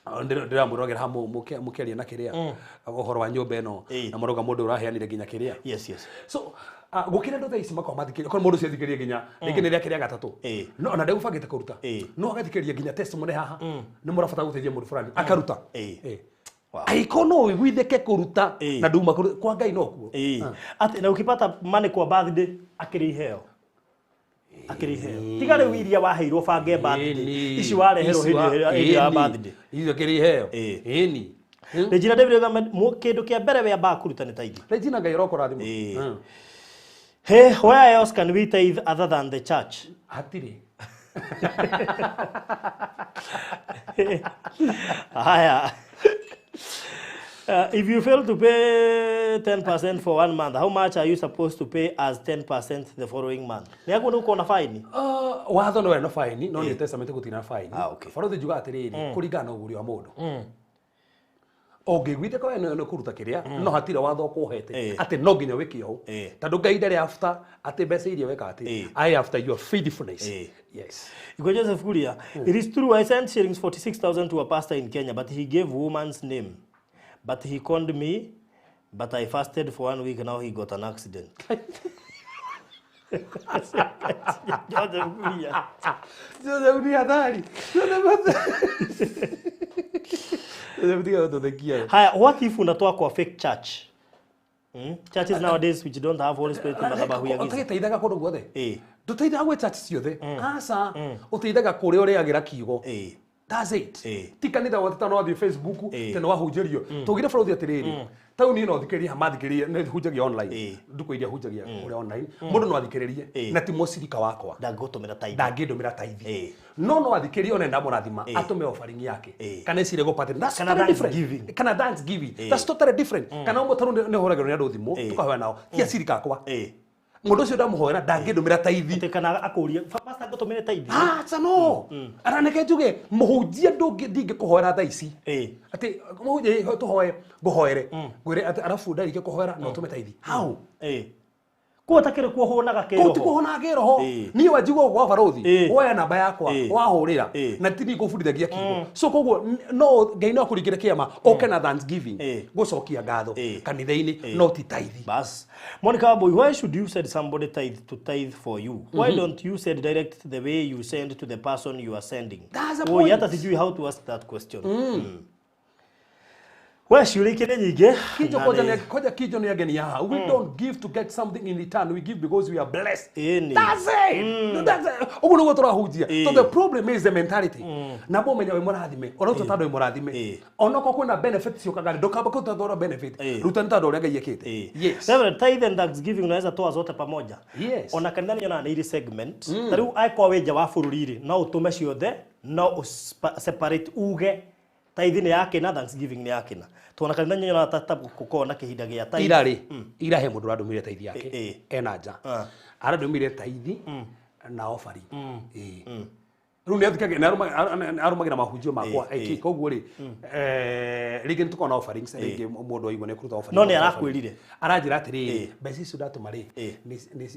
ndĩramwĩrogera haha mũkĩaria na kĩrĩa ũhoro wa nyũmba ĩno Ĩĩ. na mũrauga mũndũ ũraheanire nginya kĩrĩa. Yes, yes. So gũkĩra andũ thaa ici makoragwo mathikĩrĩria okorwo mũndũ ũcio athikĩrĩria nginya rĩngĩ nĩ rĩake rĩa gatatũ Ĩĩ. no ona ndegũbangĩte kũruta Ĩĩ. no agathikĩrĩria nginya testimony haha nĩ mũrabatara gũteithia mũndũ fulani akaruta. Ĩĩ. Ĩĩ. Wow. Angĩkorwo no ũiguithĩke kũruta Ĩĩ. na nduma kwa Ngai no kuo. Ĩĩ. Atĩ na ukipata money kwa birthday akĩrĩ iheo. Akĩrĩ iheo. Tiga rĩu iria waheirwo bange birthday. Ici wareherwo hĩndĩ ya birthday. Icio kĩrĩ iheo. Ĩĩ. Ĩni. Regina David oiga kĩndũ kĩa mbere wĩambaga kũruta nĩ taithi. Regina Ngai arokũrathima. Ĩĩ. Hey, where else can we tithe other than the church? Hatirĩ. Haya. If you fail to pay 10% for 1 month, how much are you supposed to pay as 10% the following month? Nĩ aguo nĩ ũkuona faini? Watho nĩ wena faini no New Testament gũtirĩ na faini. Ah, okay. Barũthi njugaga atĩrĩrĩ, kũringana na ũgũri wa mũndũ. Ũngĩiguithĩka we nĩ kũruta kĩrĩa no hatirĩ watho ũkũhete Ĩĩ. atĩ no nginya wĩke ũũ. Ĩĩ. Tondũ Ngai ndarĩ after atĩ mbeca iria weka atĩ Ĩĩ. I after your faithfulness. Ĩĩ. Yes. Igwe Joseph Kuria, it is true I sent shillings 46,000 to a pastor in Kenya, but he gave woman's name. But he conned me, but I fasted for 1 week, now he got an accident. Joseph Kuria. Joseph ni hatari. Joseph tiga gũtũthekia. Haya, what if unatoa kwa fake church? Churches nowadays which don't have Holy Spirit madhabahu ya giza. Ũteithaga kũndũ guothe. Ĩĩ. Ndũteithaga gwĩ church ciothe. Aca. Ũteithaga kũrĩa ũrĩagĩra kiugo. Ĩĩ. That's it. Ĩĩ. Ti kanitha wothe tondũ wathiĩ Facebook Ĩĩ. tene wahunjĩrio. Tũgire bũrũri atĩrĩrĩ. Taũni no thikĩrĩrie ha mathikĩrĩrie nĩ hunjagia online. Ĩĩ. Ndukũ iria hunjagia kũrĩa online. Mũndũ no athikĩrĩrie Ĩĩ. na ti mũcirika wakwa. Ndangĩgũtũmĩra tithe. Ndangĩndũmĩra taithi. Ĩĩ. No no athikĩrĩrie ona ndamũrathima Ĩĩ. atũme offering yake. Ĩĩ. Kana ĩcire gũpatĩ. That's Kana totally different. thanksgiving. Kana thanksgiving. That's totally different. Kana ũmwe tarĩu nĩ hũragĩrwo nĩ andũ thimũ Ĩĩ. tũkahoya nao. Ti acirika akwa. Ĩĩ. Mũndũ ũcio ndamũhoera ndangĩndũmĩra taithi. Atĩ kana akũrie, "Pastor ngũtũmĩre tithe?" Aca no. Ara neke njuge mũhunjia ndingĩkũhoera thaa ici. Ĩĩ. Atĩ mũhunjia tũhoe ngũhoere. Ngwĩre atĩ arabu ndarĩkia kũhoera no ũtũme taithi. How? Ĩĩ. Kũu ũtakĩrĩ kuo ũhũnaga Kũu ti kĩroho. kũhona kĩroho. Ĩĩ. Niĩ wanjigua gwa barũthi Ĩĩ. woya namba yakwa Ĩĩ. wahũrĩra Ĩĩ. na ti niĩ ngũbundithagia kiugo. So koguo no Ngai no akũringĩre kĩama ũke na thanksgiving Ĩĩ. gũcokia ngatho Ĩĩ. kanitha-inĩ no ti taithi. Bas. Monica Wambui, why should you send somebody tithe to tithe for you? Why don't you send direct the way you send to the person you are sending? That's a Oi, point. hata sijui how to ask that question. We ciũria ikĩrĩ nyingĩ. Kijo Na koja nĩ- ni koja kijo ni ageni haha. We don't give to get something in return. We give because we are blessed. Ĩni. That's it. That's it. Ũguo nĩguo tũrahunjia. Ĩĩ. So the problem is the mentality. Na bo menya wĩ mũrathime. Ona ũtua tondũ wĩ mũrathime. Ĩĩ. Ona okorwo kwĩna benefit ciũkaga rĩ, ndũkamba kũruta tondũ benefit. Ĩĩ. Ruta nĩ tondũ ũrĩa Ngai ekĩte. Ĩĩ. Yes. Reverend, tithe and thanksgiving unaweza toa zote pamoja. Yes. Ona kanitha nĩ nyonaga nĩ irĩ segment. Ta rĩu angĩkorwo wĩ nja wa bũrũri rĩ, no ũtũme ciothe, no ũ separate uge tithe nĩ ya kĩna, thanksgiving nĩ ya kĩna. Tondũ ona kanitha nĩ nyonaga ta gũkoragwo na kĩhinda gĩa tithe. Ira rĩ, ira he mũndũ ũrandũmĩire taithi yake Ĩĩ. ena nja. Ah. Arandũmĩire taithi na offering. Ĩĩ. Rĩu nĩ athikagĩrĩria nĩ arũmagĩra mahunjio makwa Ĩĩ, eki koguo rĩ rĩngĩ nĩ tũkoragwo na offerings rĩngĩ mũndũ aigua nĩ ekũruta offering. No nĩ arakwĩrire? Aranjĩra atĩrĩrĩ Ĩĩ. mbeca icio ndatũma rĩ Ĩĩ.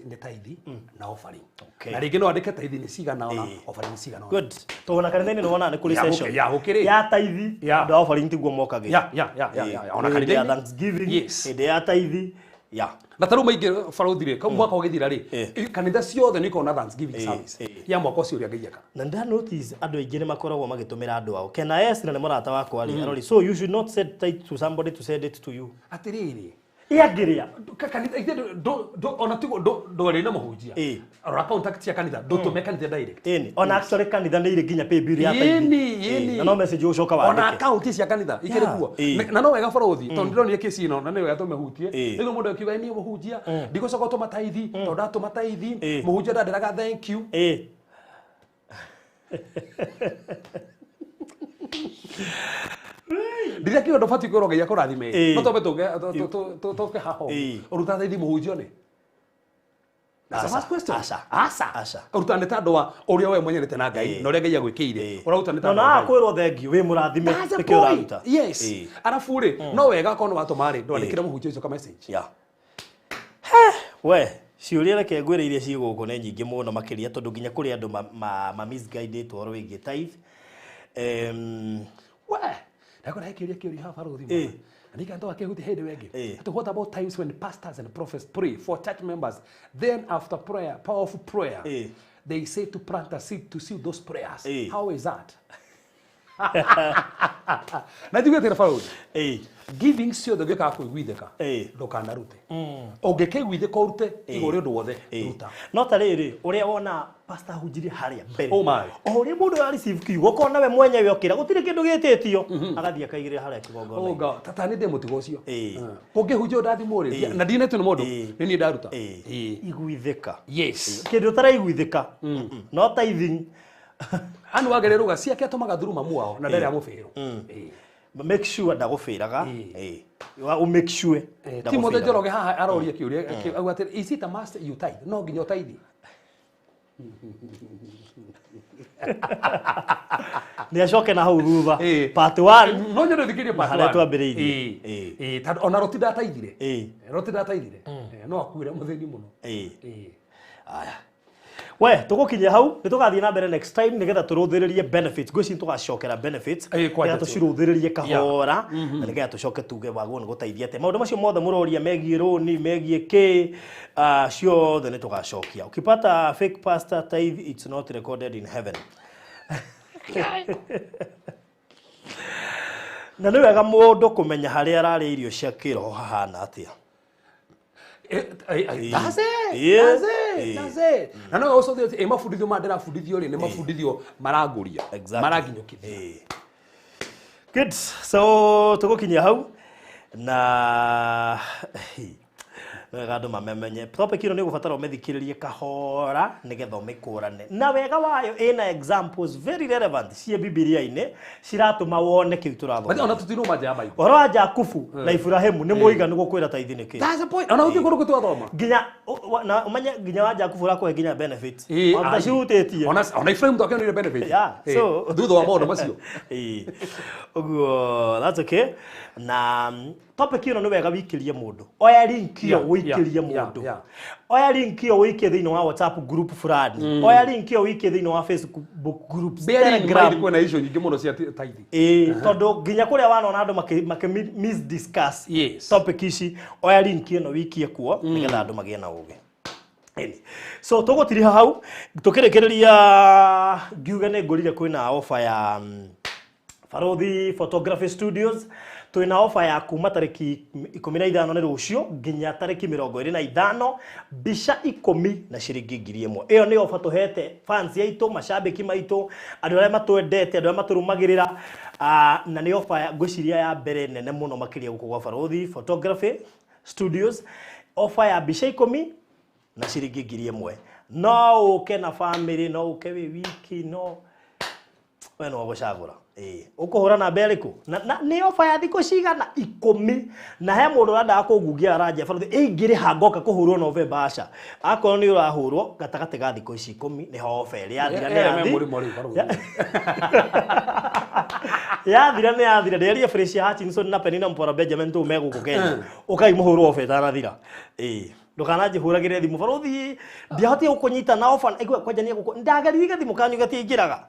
nĩ taithi na offering. Okay. Na rĩngĩ no andĩke taithi nĩ cigana ũna Ĩĩ. offering nĩ cigana ũna. Good. Tondũ ona kanitha-inĩ nĩ wonaga nĩ kũrĩ Ya, session. gũkĩ- ya, gũkĩrĩ. Ya tithe, Ya. andũ a offering tiguo mokagĩra. Ya. Ona Hĩndĩ ya kanitha-inĩ. thanksgiving, Yes. hĩndĩ ya tithe, ya. Na tarĩu maingĩ barũthi rĩ kau mwaka ũgĩthira rĩ Ĩĩ. kanitha ciothe nĩ ikoragwo na thanksgiving Ĩĩ, service ĩĩ. ya mwaka ũcio ũrĩa Ngai eka. Na nda notice andũ aingĩ nĩ makoragwo magĩtũmĩra andũ ao. Kena S na nĩ mũrata wakwa rĩ, arori, so you should not send tithe to somebody to send it to you. Atĩrĩrĩ Ĩ angĩrĩa. Kanitha ithe ona tigo ndwarĩ na mũhunjia. Ĩĩ. Rora contact cia kanitha ndũtũme kanitha direct. Ĩni, ona actually kanitha nĩ irĩ nginya pay bill ya tithe. Ĩni, Ĩĩ, ĩni. Na no message ũgũcoka Ona wandĩke. account cia kanitha ikĩrĩ Yeah. kuo. Ĩĩ. Na no wega barũthi tondũ ndĩronire kesi ĩno na nĩ wega tũmĩhutie. Ĩĩ. Rĩu mũndũ akiuga niĩ mũhunjia ndigũcoka gũtũma taithi tondũ ndatũma taithi Ĩĩ. mũhunjia ndandĩraga thank you. Ĩĩ. Ndirakiuga ndũbatiĩ kwĩrwo Ngai akũrathime. Ĩĩ. No twambe tũke haha ũguo. Ĩĩ. Ũrutaga taithi mũhunjio nĩ? That's the Aca. first question. Aca. Aca. Aca. Ũruta nĩ tondũ wa ũrĩa we mwenyewe na Ngai Ĩĩ. na ũrĩa Ngai agwĩkĩire. Ũraruta nĩ No tondũ na wa Ngai. akwĩrwo thank you, wĩ mũrathime That's the nĩkĩo point. ũraruta. Yes. Ĩĩ. Arabu rĩ no wega akorwo nĩ watũma rĩ ndwandĩkĩre mũhunjia ũcio ka message. Yeah. He, we ciũria reke ngwĩre iria ciĩ gũkũ nĩ nyingĩ mũno makĩria tondũ nginya kũrĩ andũ ma misguided ũhoro wĩgiĩ tithe. We, ndakora he kĩũria kĩũria haha barũthi Ĩĩ. mwana. Na nĩkĩ andũ akĩhutia hĩndĩ wengĩ. Ĩĩ. Atĩ what about times when pastors and prophets pray for church members, then after prayer, powerful prayer, Ĩĩ. they say to plant a seed to seal those prayers. Ĩĩ. How is that? Na njuge atĩrĩ barũthi, Ĩĩ. giving ciothe ũngĩkaga kũiguithĩka Ĩĩ. ndũkanarute. Ũngĩkĩiguithĩka ũrute igũrũ ũndũ wothe ruta. No ta rĩrĩ ũrĩa wona pastor ahunjirie harĩa mbere Oh my. o ũrĩa mũndũ wa receive kiugo kona we mwenyewe okĩra gũtirĩ kĩndũ gĩtĩtio agathiĩ akaigĩrĩra harĩa Oh kĩgongona God, tata nĩ ndĩ mũtigo ũcio. Ĩĩ. Kũngĩhunjia ũndathimwo rĩ, Ĩĩ. na ndinetwo nĩ mũndũ, Ĩĩ. nĩ niĩ ndaruta. Ĩĩ. Ĩĩ. Iguithĩka. Yes. Kĩndũ ũtaraiguithĩka no tithing. Anu wagĩrĩirwo ruga ciake atũmaga thuru mamu wao na ndarĩ amũbĩrwo. Ĩĩ. Make sure ndagũbĩraga. Ĩĩ. Ĩĩ. Wa make sure Timothy ndagũbĩraga. Njoroge haha aroria kĩũria auga atĩrĩ, is it a must you tithe? No nginya ũtaithi. Nĩ acoke na hau thutha Ĩĩ. part 1 No nyende ũthikĩrĩrie part Na harĩa one. twambĩrĩirie. Ĩĩ. Ĩĩ. Ĩĩ, tondũ ona Roti ndataithire. Ĩĩ. Roti ndataithire. No akuire mũthĩni mũno. Ĩĩ. Ĩĩ. Aya. We tũgũkinyia hau nĩ tũgathiĩ na mbere next time nĩgetha tũrũthĩrĩrie benefits ngwĩciria tũgacokera benefits Ĩĩ, kwanja nĩgetha tu. tũcirũthĩrĩrie kahora na nĩgetha tũcoke tuge wagwo nĩ gũteithia atĩa maũndũ macio mothe mũroria megiĩ rũni megiĩ kĩ ciothe nĩ tũgacokia. Ukipata fake pastor tithe, it's not recorded in heaven. Na nĩ wega mũndũ kũmenya harĩa ararĩa irio cia kĩroho hahana atĩa. That's it. Ĩĩ. That's it. Ĩĩ. That's it. Na no ũcũthie atĩ, ĩ mabundithio maya ndĩrabundithio rĩ nĩ mabundithio marangũria Exactly. maranginyũkithia. Ĩĩ. Good. So tũgũkinyia hau na nĩ wega andũ mamemenye topic ĩno nĩ ũgũbatara ũmĩthikĩrĩrie kahora nĩgetha ũmĩkũrane na wega wayo ĩna examples very relevant ciĩ Bibilia-inĩ ciratũma wone kĩu But ona tũrathoma. tũtinuma nja ya Bible. Ũhoro wa Jakubu na Iburahĩmu nĩ mũiganu gũkwĩra taithi nĩ kĩ. That's the point. Ona gũtirĩ kũndũ twathoma. Nginya na ũmenye nginya wa Jakubu ũrakũhe nginya benefit. Ĩĩ, Ona ai. cihutĩtie. Ona Ibrahim twakĩonire benefit. Yeah, Ĩĩ, so- thutha wa maũndũ macio. Ĩĩ. Ũguo that's okay. Na topic ĩno nĩ wega wikĩrie mũndũ. Oya link ĩyo wĩikĩrie mũndũ. Oya link ĩyo wĩikie thĩinĩ wa WhatsApp group fulani. Oya link ĩyo wĩikie thĩinĩ wa Facebook groups, Bearing in mind Telegram. kwĩna issue nyingĩ mũno cia taithi. Ĩĩ, tondũ nginya kũrĩa wanona andũ makĩ misdiscuss Yes. topic ici, oya link ĩno wĩikie kuo nĩgetha andũ magĩe na ũgĩ. Ĩni. So tũgũtiriha hau tũkĩrĩkĩrĩria ngiuge nĩ ngũrire kwĩna offer ya Barothi Photography Studios twina ofa ya kuma tariki 15 nĩ rũciũ nginya tariki 25 mbica 10 na ciringi 1000. Ĩyo nĩ ofa tũhete fans yaitũ, mashabiki maitũ, andũ arĩa matwendete, andũ arĩa matũrũmagĩrĩra, na nĩ ofa ngwĩciria ya mbere nene mũno makĩria gũkũ gwa Barothi Photography Studios, ofa ya mbica 10 na ciringi 1000. No ũke na family, no ũke wĩ wiki, no we no gũcagũra. Ũkũhũra namba ĩrĩkũ? Na nĩ ofa ya thikũ cigana 10 na he mũndũ ũrendaga kũngungia aranja barothi ĩingĩrĩha ngoka kũhũrwo November aca. Akorwo nĩ ũrahũrwo gatagatĩ ga thikũ ici 10 nĩho ofa ĩrĩ yathira nĩ yathi. Yathira nĩ yathira. Ndĩarie Felicia Hutchinson na Penina Mpora Benjamin tũ me gũkũ Kenya. Ũkai mũhũrwo ofa ĩtanathira. Ndũkananjĩhũragĩre thimũ barothi ndiahotire gũkũnyita na ofa igua kwanja nĩ gũkũ ndageririe gathimũ kanyu gatiingĩraga.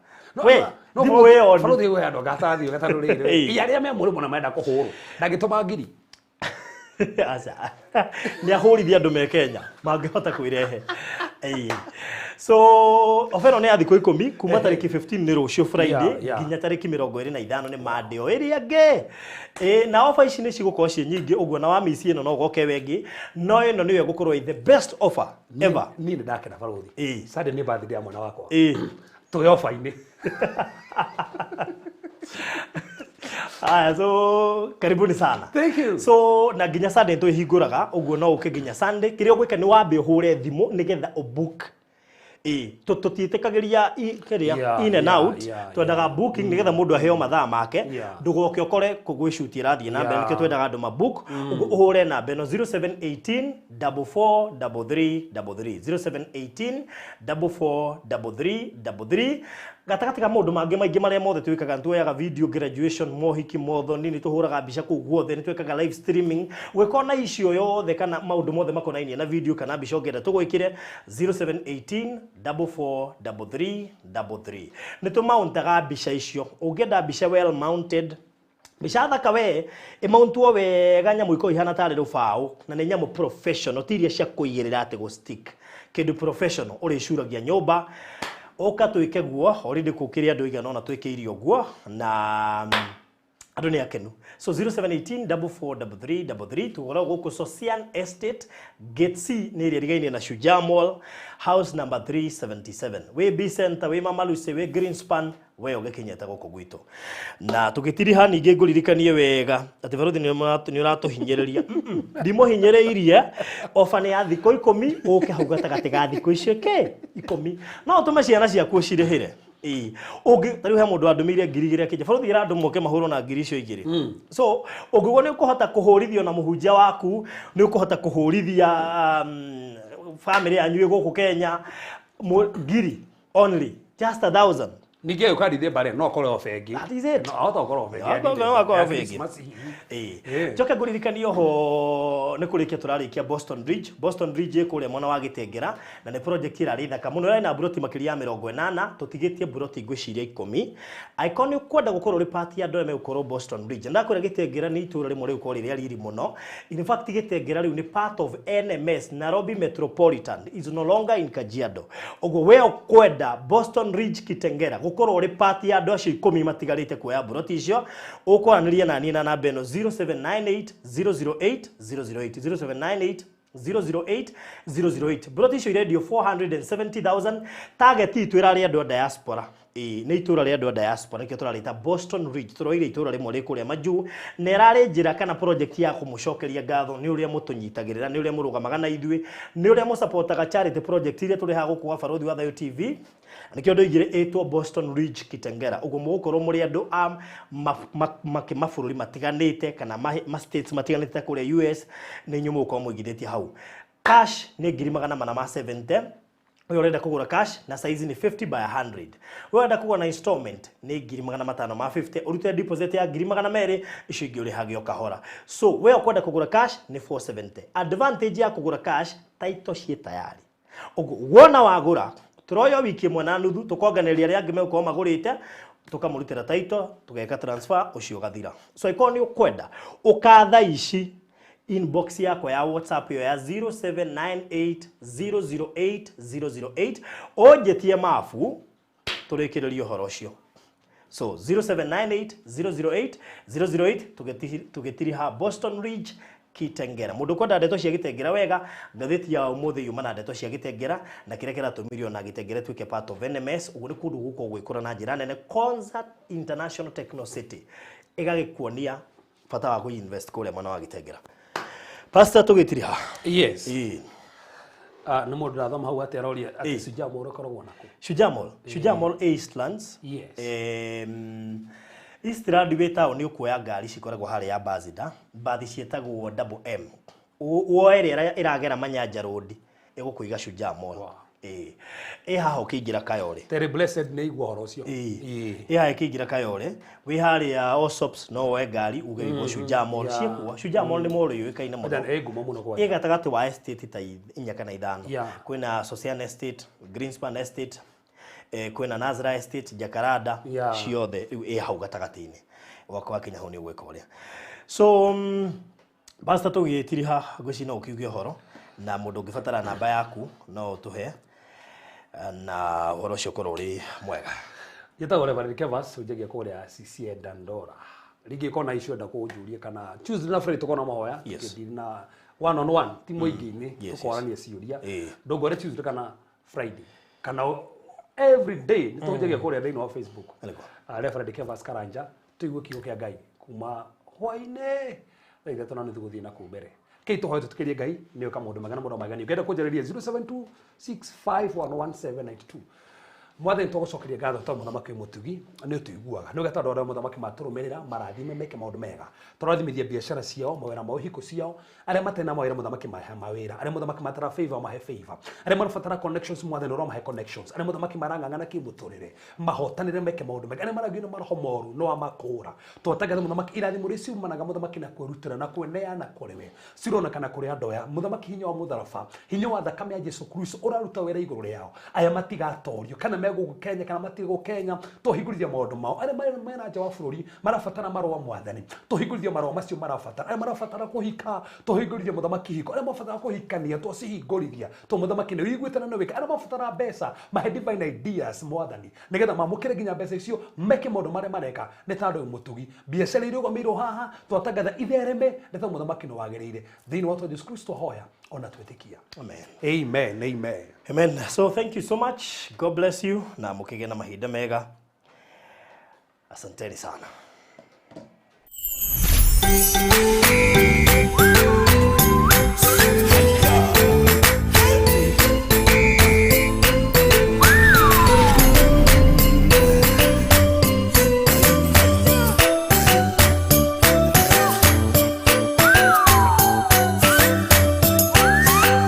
We, thimũ ĩyo ni barothi we andũ gatathi gatarũ rĩrĩ. Iya arĩa me mũrĩmo na menda kũhũrwo ndangĩtũma ngiri. Aca. Nĩ ahũrithia andũ me Kenya mangĩhota kwĩrehe. So ofa ĩno nĩ ya thikũ 10 kuma tariki 15 nĩ rũciũ Friday nginya tariki 25 nĩ Monday o ĩrĩa ĩngĩ. Na ofa ici nĩ cigũkorwo ciĩ nyingĩ ũguo na wamici ĩno no ũgoke wengĩ, no ĩno nĩyo ĩgũkorwo ĩ the best offer ever. Niĩ nĩ ndakena barothi. Sunday nĩ birthday ya mwana wakwa. Twĩ ofa-inĩ. Aya, so karibuni sana. Thank you. So na nginya Sunday twĩhingũraga ũguo no ũke nginya Sunday. Kĩrĩa ũgwĩka nĩ wambe ũhũre thimũ nĩgetha ũbook. Tũtiĩtĩkagĩria kĩrĩa in and out, twendaga booking nĩgetha mũndũ aheo mathaa make, ndũgoke ũkore gwĩ shoot ĩrathiĩ na mbere, nĩkĩo twendaga andũ ma book. Ũguo ũhũre namba ĩno 0718 4433 33 0718 4433 33. Gatagatĩ ka maũndũ mangĩ maingĩ marĩa mothe twĩkaga, nĩtuoyaga video graduation, mohiki, mothoni, nĩtũhũraga mbica kũu guothe, nĩtwĩkaga live streaming. Ũngĩkorwo na icio yothe kana maũndũ mothe makonainie na video kana mbica ũngĩenda tũgwĩkĩre 0718 4433 33. Nĩtũmauntaga mbica icio. Ũngĩenda mbica well mounted, mbica thaka we ĩmauntwo wega, nyamũ ikoragwo ihana tarĩ rũbaũ na nĩ nyamũ professional, ti iria cia kũigĩrĩra atĩ gũ stick. Kĩndũ professional ũrĩcuragia nyũmba. Ũka twĩke guo already kũkĩrĩ andũ igana ona twĩkĩire ũguo na andũ nĩ akenu. So 0718 4433 33 tũkoragwo gũkũ Sosian Estate Gate C nĩ ĩrĩa ĩrigainie na Shujaa Mall, house number 377. Wĩ B Center, wĩ Mama Lucy, wĩ Greenspan, we ũgĩkinyĩte gũkũ gwitũ. Na tũgĩtiriha ningĩ ngũririkanie wega atĩ barothi nĩ ũratũhinyĩrĩria. Ndimũhinyĩrĩirie, ofa nĩ ya thikũ 10 ũke hau gatagatĩ ga thikũ icio kĩ 10. No ũtũme ciana ciaku ũcirĩhĩre. Ũngĩ ta rĩu he mũndũ andũmĩire 2000 akĩnja barothi ĩra andũ moke mahũrwo na ngiri icio 2. So ũngĩgwo nĩ ũkũhota kũhũrithio na mũhunjia waku, nĩ ũkũhota kũhũrithia family yanyu ĩ gũkũ Kenya ngiri only just 1000. Ningĩ ũkarithie mbare no ũkorwo ofa ĩngĩ. That is it. No ahota gũkorwo ofa ĩngĩ. No akorwo ofa ĩngĩ. Njoke ngũririkanie oho nĩ kũrĩkia tũrarĩkia Boston Bridge. Boston Bridge ĩ kũrĩa mwena wa Gĩtengera na nĩ project ĩrarĩ thaka mũno, ĩrarĩ na mburoti makĩria ya 80, tũtigĩtie mburoti ngwĩciria 10. Angĩkorwo nĩ ũkwenda gũkorwo ũrĩ part ya andũ arĩa megũkorwo Boston Bridge, ndakwĩra Gĩtengera nĩ itũũra rĩmwe rĩgũkorwo rĩrĩa riri mũno. In fact Gĩtengera rĩu nĩ part of NMS, Nairobi Metropolitan, is no longer in Kajiado. Ũguo we ũkwenda Boston Ridge Kitengera gũkorwo ũrĩ part ya andũ acio 10 matigarĩte kuoya mburoti icio, ũkwaranĩria na niĩ na namba ĩno 0798 008 008 0798 008 008. Mburoti icio irendio 470,000. Target itũ ĩrarĩ andũ a diaspora. Nĩ itũũra rĩa andũ a diaspora, nĩkĩo tũrarĩta Boston Ridge. Tũroire itũũra rĩmwe rĩ kũrĩa majuu, na ĩrarĩ njĩra kana project ya kũmũcokeria ngatho nĩ ũrĩa mũtũnyitagĩrĩra, nĩ ũrĩa mũrũgamaga na ithuĩ, nĩ ũrĩa mũsupportaga charity project iria tũrehaga gũkũ gwa Barothi wa Thayu TV. Nĩkĩo ndoigire ĩtwo Boston Ridge Kitengera. Ũguo mũgũkorwo mũrĩ andũ a mabũrũri matiganĩte kana ma states matiganĩte kũrĩa US, nĩ inyuĩ mũgũkorwo mũigithĩtie hau. Cash nĩ 470,000. Ũyũ ũrenda kũgũra cash na size nĩ 50 by 100. Ũyũ ũrenda kũgũra na installment nĩ 550,000, ũrute deposit ya 200,000, icio ingĩ ũrĩhage o kahora. So we ũkwenda kũgũra cash nĩ 470. Advantage ya kũgũra cash, title ciĩ tayari. Ũguo wona wagũra tũroyo wiki ĩmwe na nuthu, tũkonganĩrĩria arĩa angĩ megũkorwo magũrĩte, tũkamũrutĩra title, tũgeka transfer, ũcio ũgathira. So ĩkorwo nĩ ũkwenda ũkatha ici inbox yakwa ya WhatsApp yo ya 0798 008 008, ũnjĩtie mabu tũrĩkĩrĩrie ũhoro ũcio. So 0798 008 008 tũgĩtiriha Boston Ridge Kitengera. Mũndũ ũkwenda ndeto cia Gĩtengera wega, ngathĩti ya ũmũthĩ yuma na ndeto cia Gĩtengera na kĩrĩa kĩratũmire ona Gĩtengera ĩtuĩke part of NMS. Ũguo nĩ kũndũ gũkoragwo gwĩkũra na njĩra nene, Concert International Techno City, ĩgagĩkuonia bata wa kũ-invest kũrĩa mwena wa Gĩtengera. Pastor, tũgĩtiriha. Yes. Ĩĩ. Ah, nĩ mũndũ ndathoma hau atĩ aroria atĩ Ĩĩ. Shujaa Mall ũkoragwo nakũ? Shujaa Mall. Shujaa Mall Eastlands. Yes. Eastland wĩ taũni, ũkuoya ngari cikoragwo harĩa Ambassador, mbathi ciĩtagwo Double M. Woe ĩrĩa ĩragera Manyanja Road ĩgũkũiga Shujaa Mall. Wow. Ĩĩ. Ĩ haha ũkĩingĩra Kayole. Terry Blessed nĩ igua ũhoro ũcio. Ĩĩ. Ĩĩ. Ĩ haha ĩkĩingĩra Kayole, wĩ harĩa Osops no woe ngari uge wĩigwo Shujaa Mall. Ciĩkuo. Shujaa Mall nĩ mall yũĩkaine mũno. Kwanja ĩ ngumo mũno kwanja. Ĩ gatagatĩ wa estate ta inya kana ithano. Yeah. Kwĩna Sosian Estate, Greenspan Estate, kwĩna Nazra Estate, Jacaranda, ciothe rĩu ĩ hau gatagatĩ-inĩ. Gwakwa wakinya hau nĩ ũgwĩka ũrĩa. So Pastor, tũgĩtiriha, ngwĩciria no ũkiuge ũhoro na mũndũ ũngĩbatara namba yaku no ũtũhe na ũhoro ũcio ũkorwo ũrĩ mwega. Njĩtagwo Reverend Kevas, ũnjagia kũrĩa CCA Dandora. Rĩngĩ kona icio enda kũnjũria kana Tuesday na Friday tũkorwo na mahoya, tũkĩdeal na one on one, ti mũingĩ-inĩ, tũkwarania ciũria. Ndũngore Tuesday kana Friday kana every day nĩ tũnjagia kũrĩa thĩinĩ wa Facebook. Nĩguo. Ah, Reverend Kevas Karanja, tũigue kiugo kĩa Ngai kuma hwainĩ thaa 3 na nuthu gũthiĩ na kũu mbere. Kei tũhoe tũtĩkĩrie Ngai nĩ ũka maũndũ mega na maũndũ magani. Ũngĩenda kũnjarĩria 0726511792. Mwathani, tũgũcokeria ngatho tondũ mũthamaki wĩ mũtugi, nĩ ũtũiguaga. Nĩ ũgeta andũ arĩa mũthamaki matũrũmĩrĩra, marathime, meke maũndũ mega. Tũrathimithia biacara ciao, mawĩra mao, hiko ciao, arĩa matarĩ na mawĩra mũthamaki mahe mawĩra, arĩa mũthamaki matara favor mahe favor, arĩa marabatara connections mwathani ũromahe connections, arĩa mũthamaki marang'ang'ana kĩmũtũrĩre mahotanĩre meke maũndũ mega, arĩa maragio nĩ maroho moru no amakũra. Twatangatha mũthamaki irathimo iria ciumanaga mũthamaki na kwĩrutĩra na kwĩneana kũrĩ we cironekana kũrĩ andũ aya. Mũthamaki, hinya wa mũtharaba, hinya wa thakame ya Jesu Kristo ũraruta wĩra igũrũ rĩao. Aya matigatorio kana megũkũ Kenya kana matigũ Kenya, tũhingũrithia maũndũ mao. Arĩa mena nja wa bũrũri marabatara marũa, mwathani tũhingũrithie marũa macio marabatara. Arĩa marabatara kũhika, tũhingũrithie mũthamaki hiko. Arĩa marabatara kũhikania, twacihingũrithia to mũthamaki nĩ wĩiguĩte na nĩ wĩka. Arĩa marabatara mbeca, mahe divine ideas mwathani, nĩgetha mamũkĩre nginya mbeca icio meke maũndũ marĩa mareka. Nĩ tondũ wĩ mũtugi. Biacara irũgamĩirwo haha, twatangatha ithereme, nĩ tondũ mũthamaki nĩ wagĩrĩire. Thĩinĩ wa Jesu Kristo hoya ona twĩtĩkia. Amen. Amen, amen. Amen. So thank you so much. God bless you na mũkĩgĩe na mahinda mega. Asanteni sana.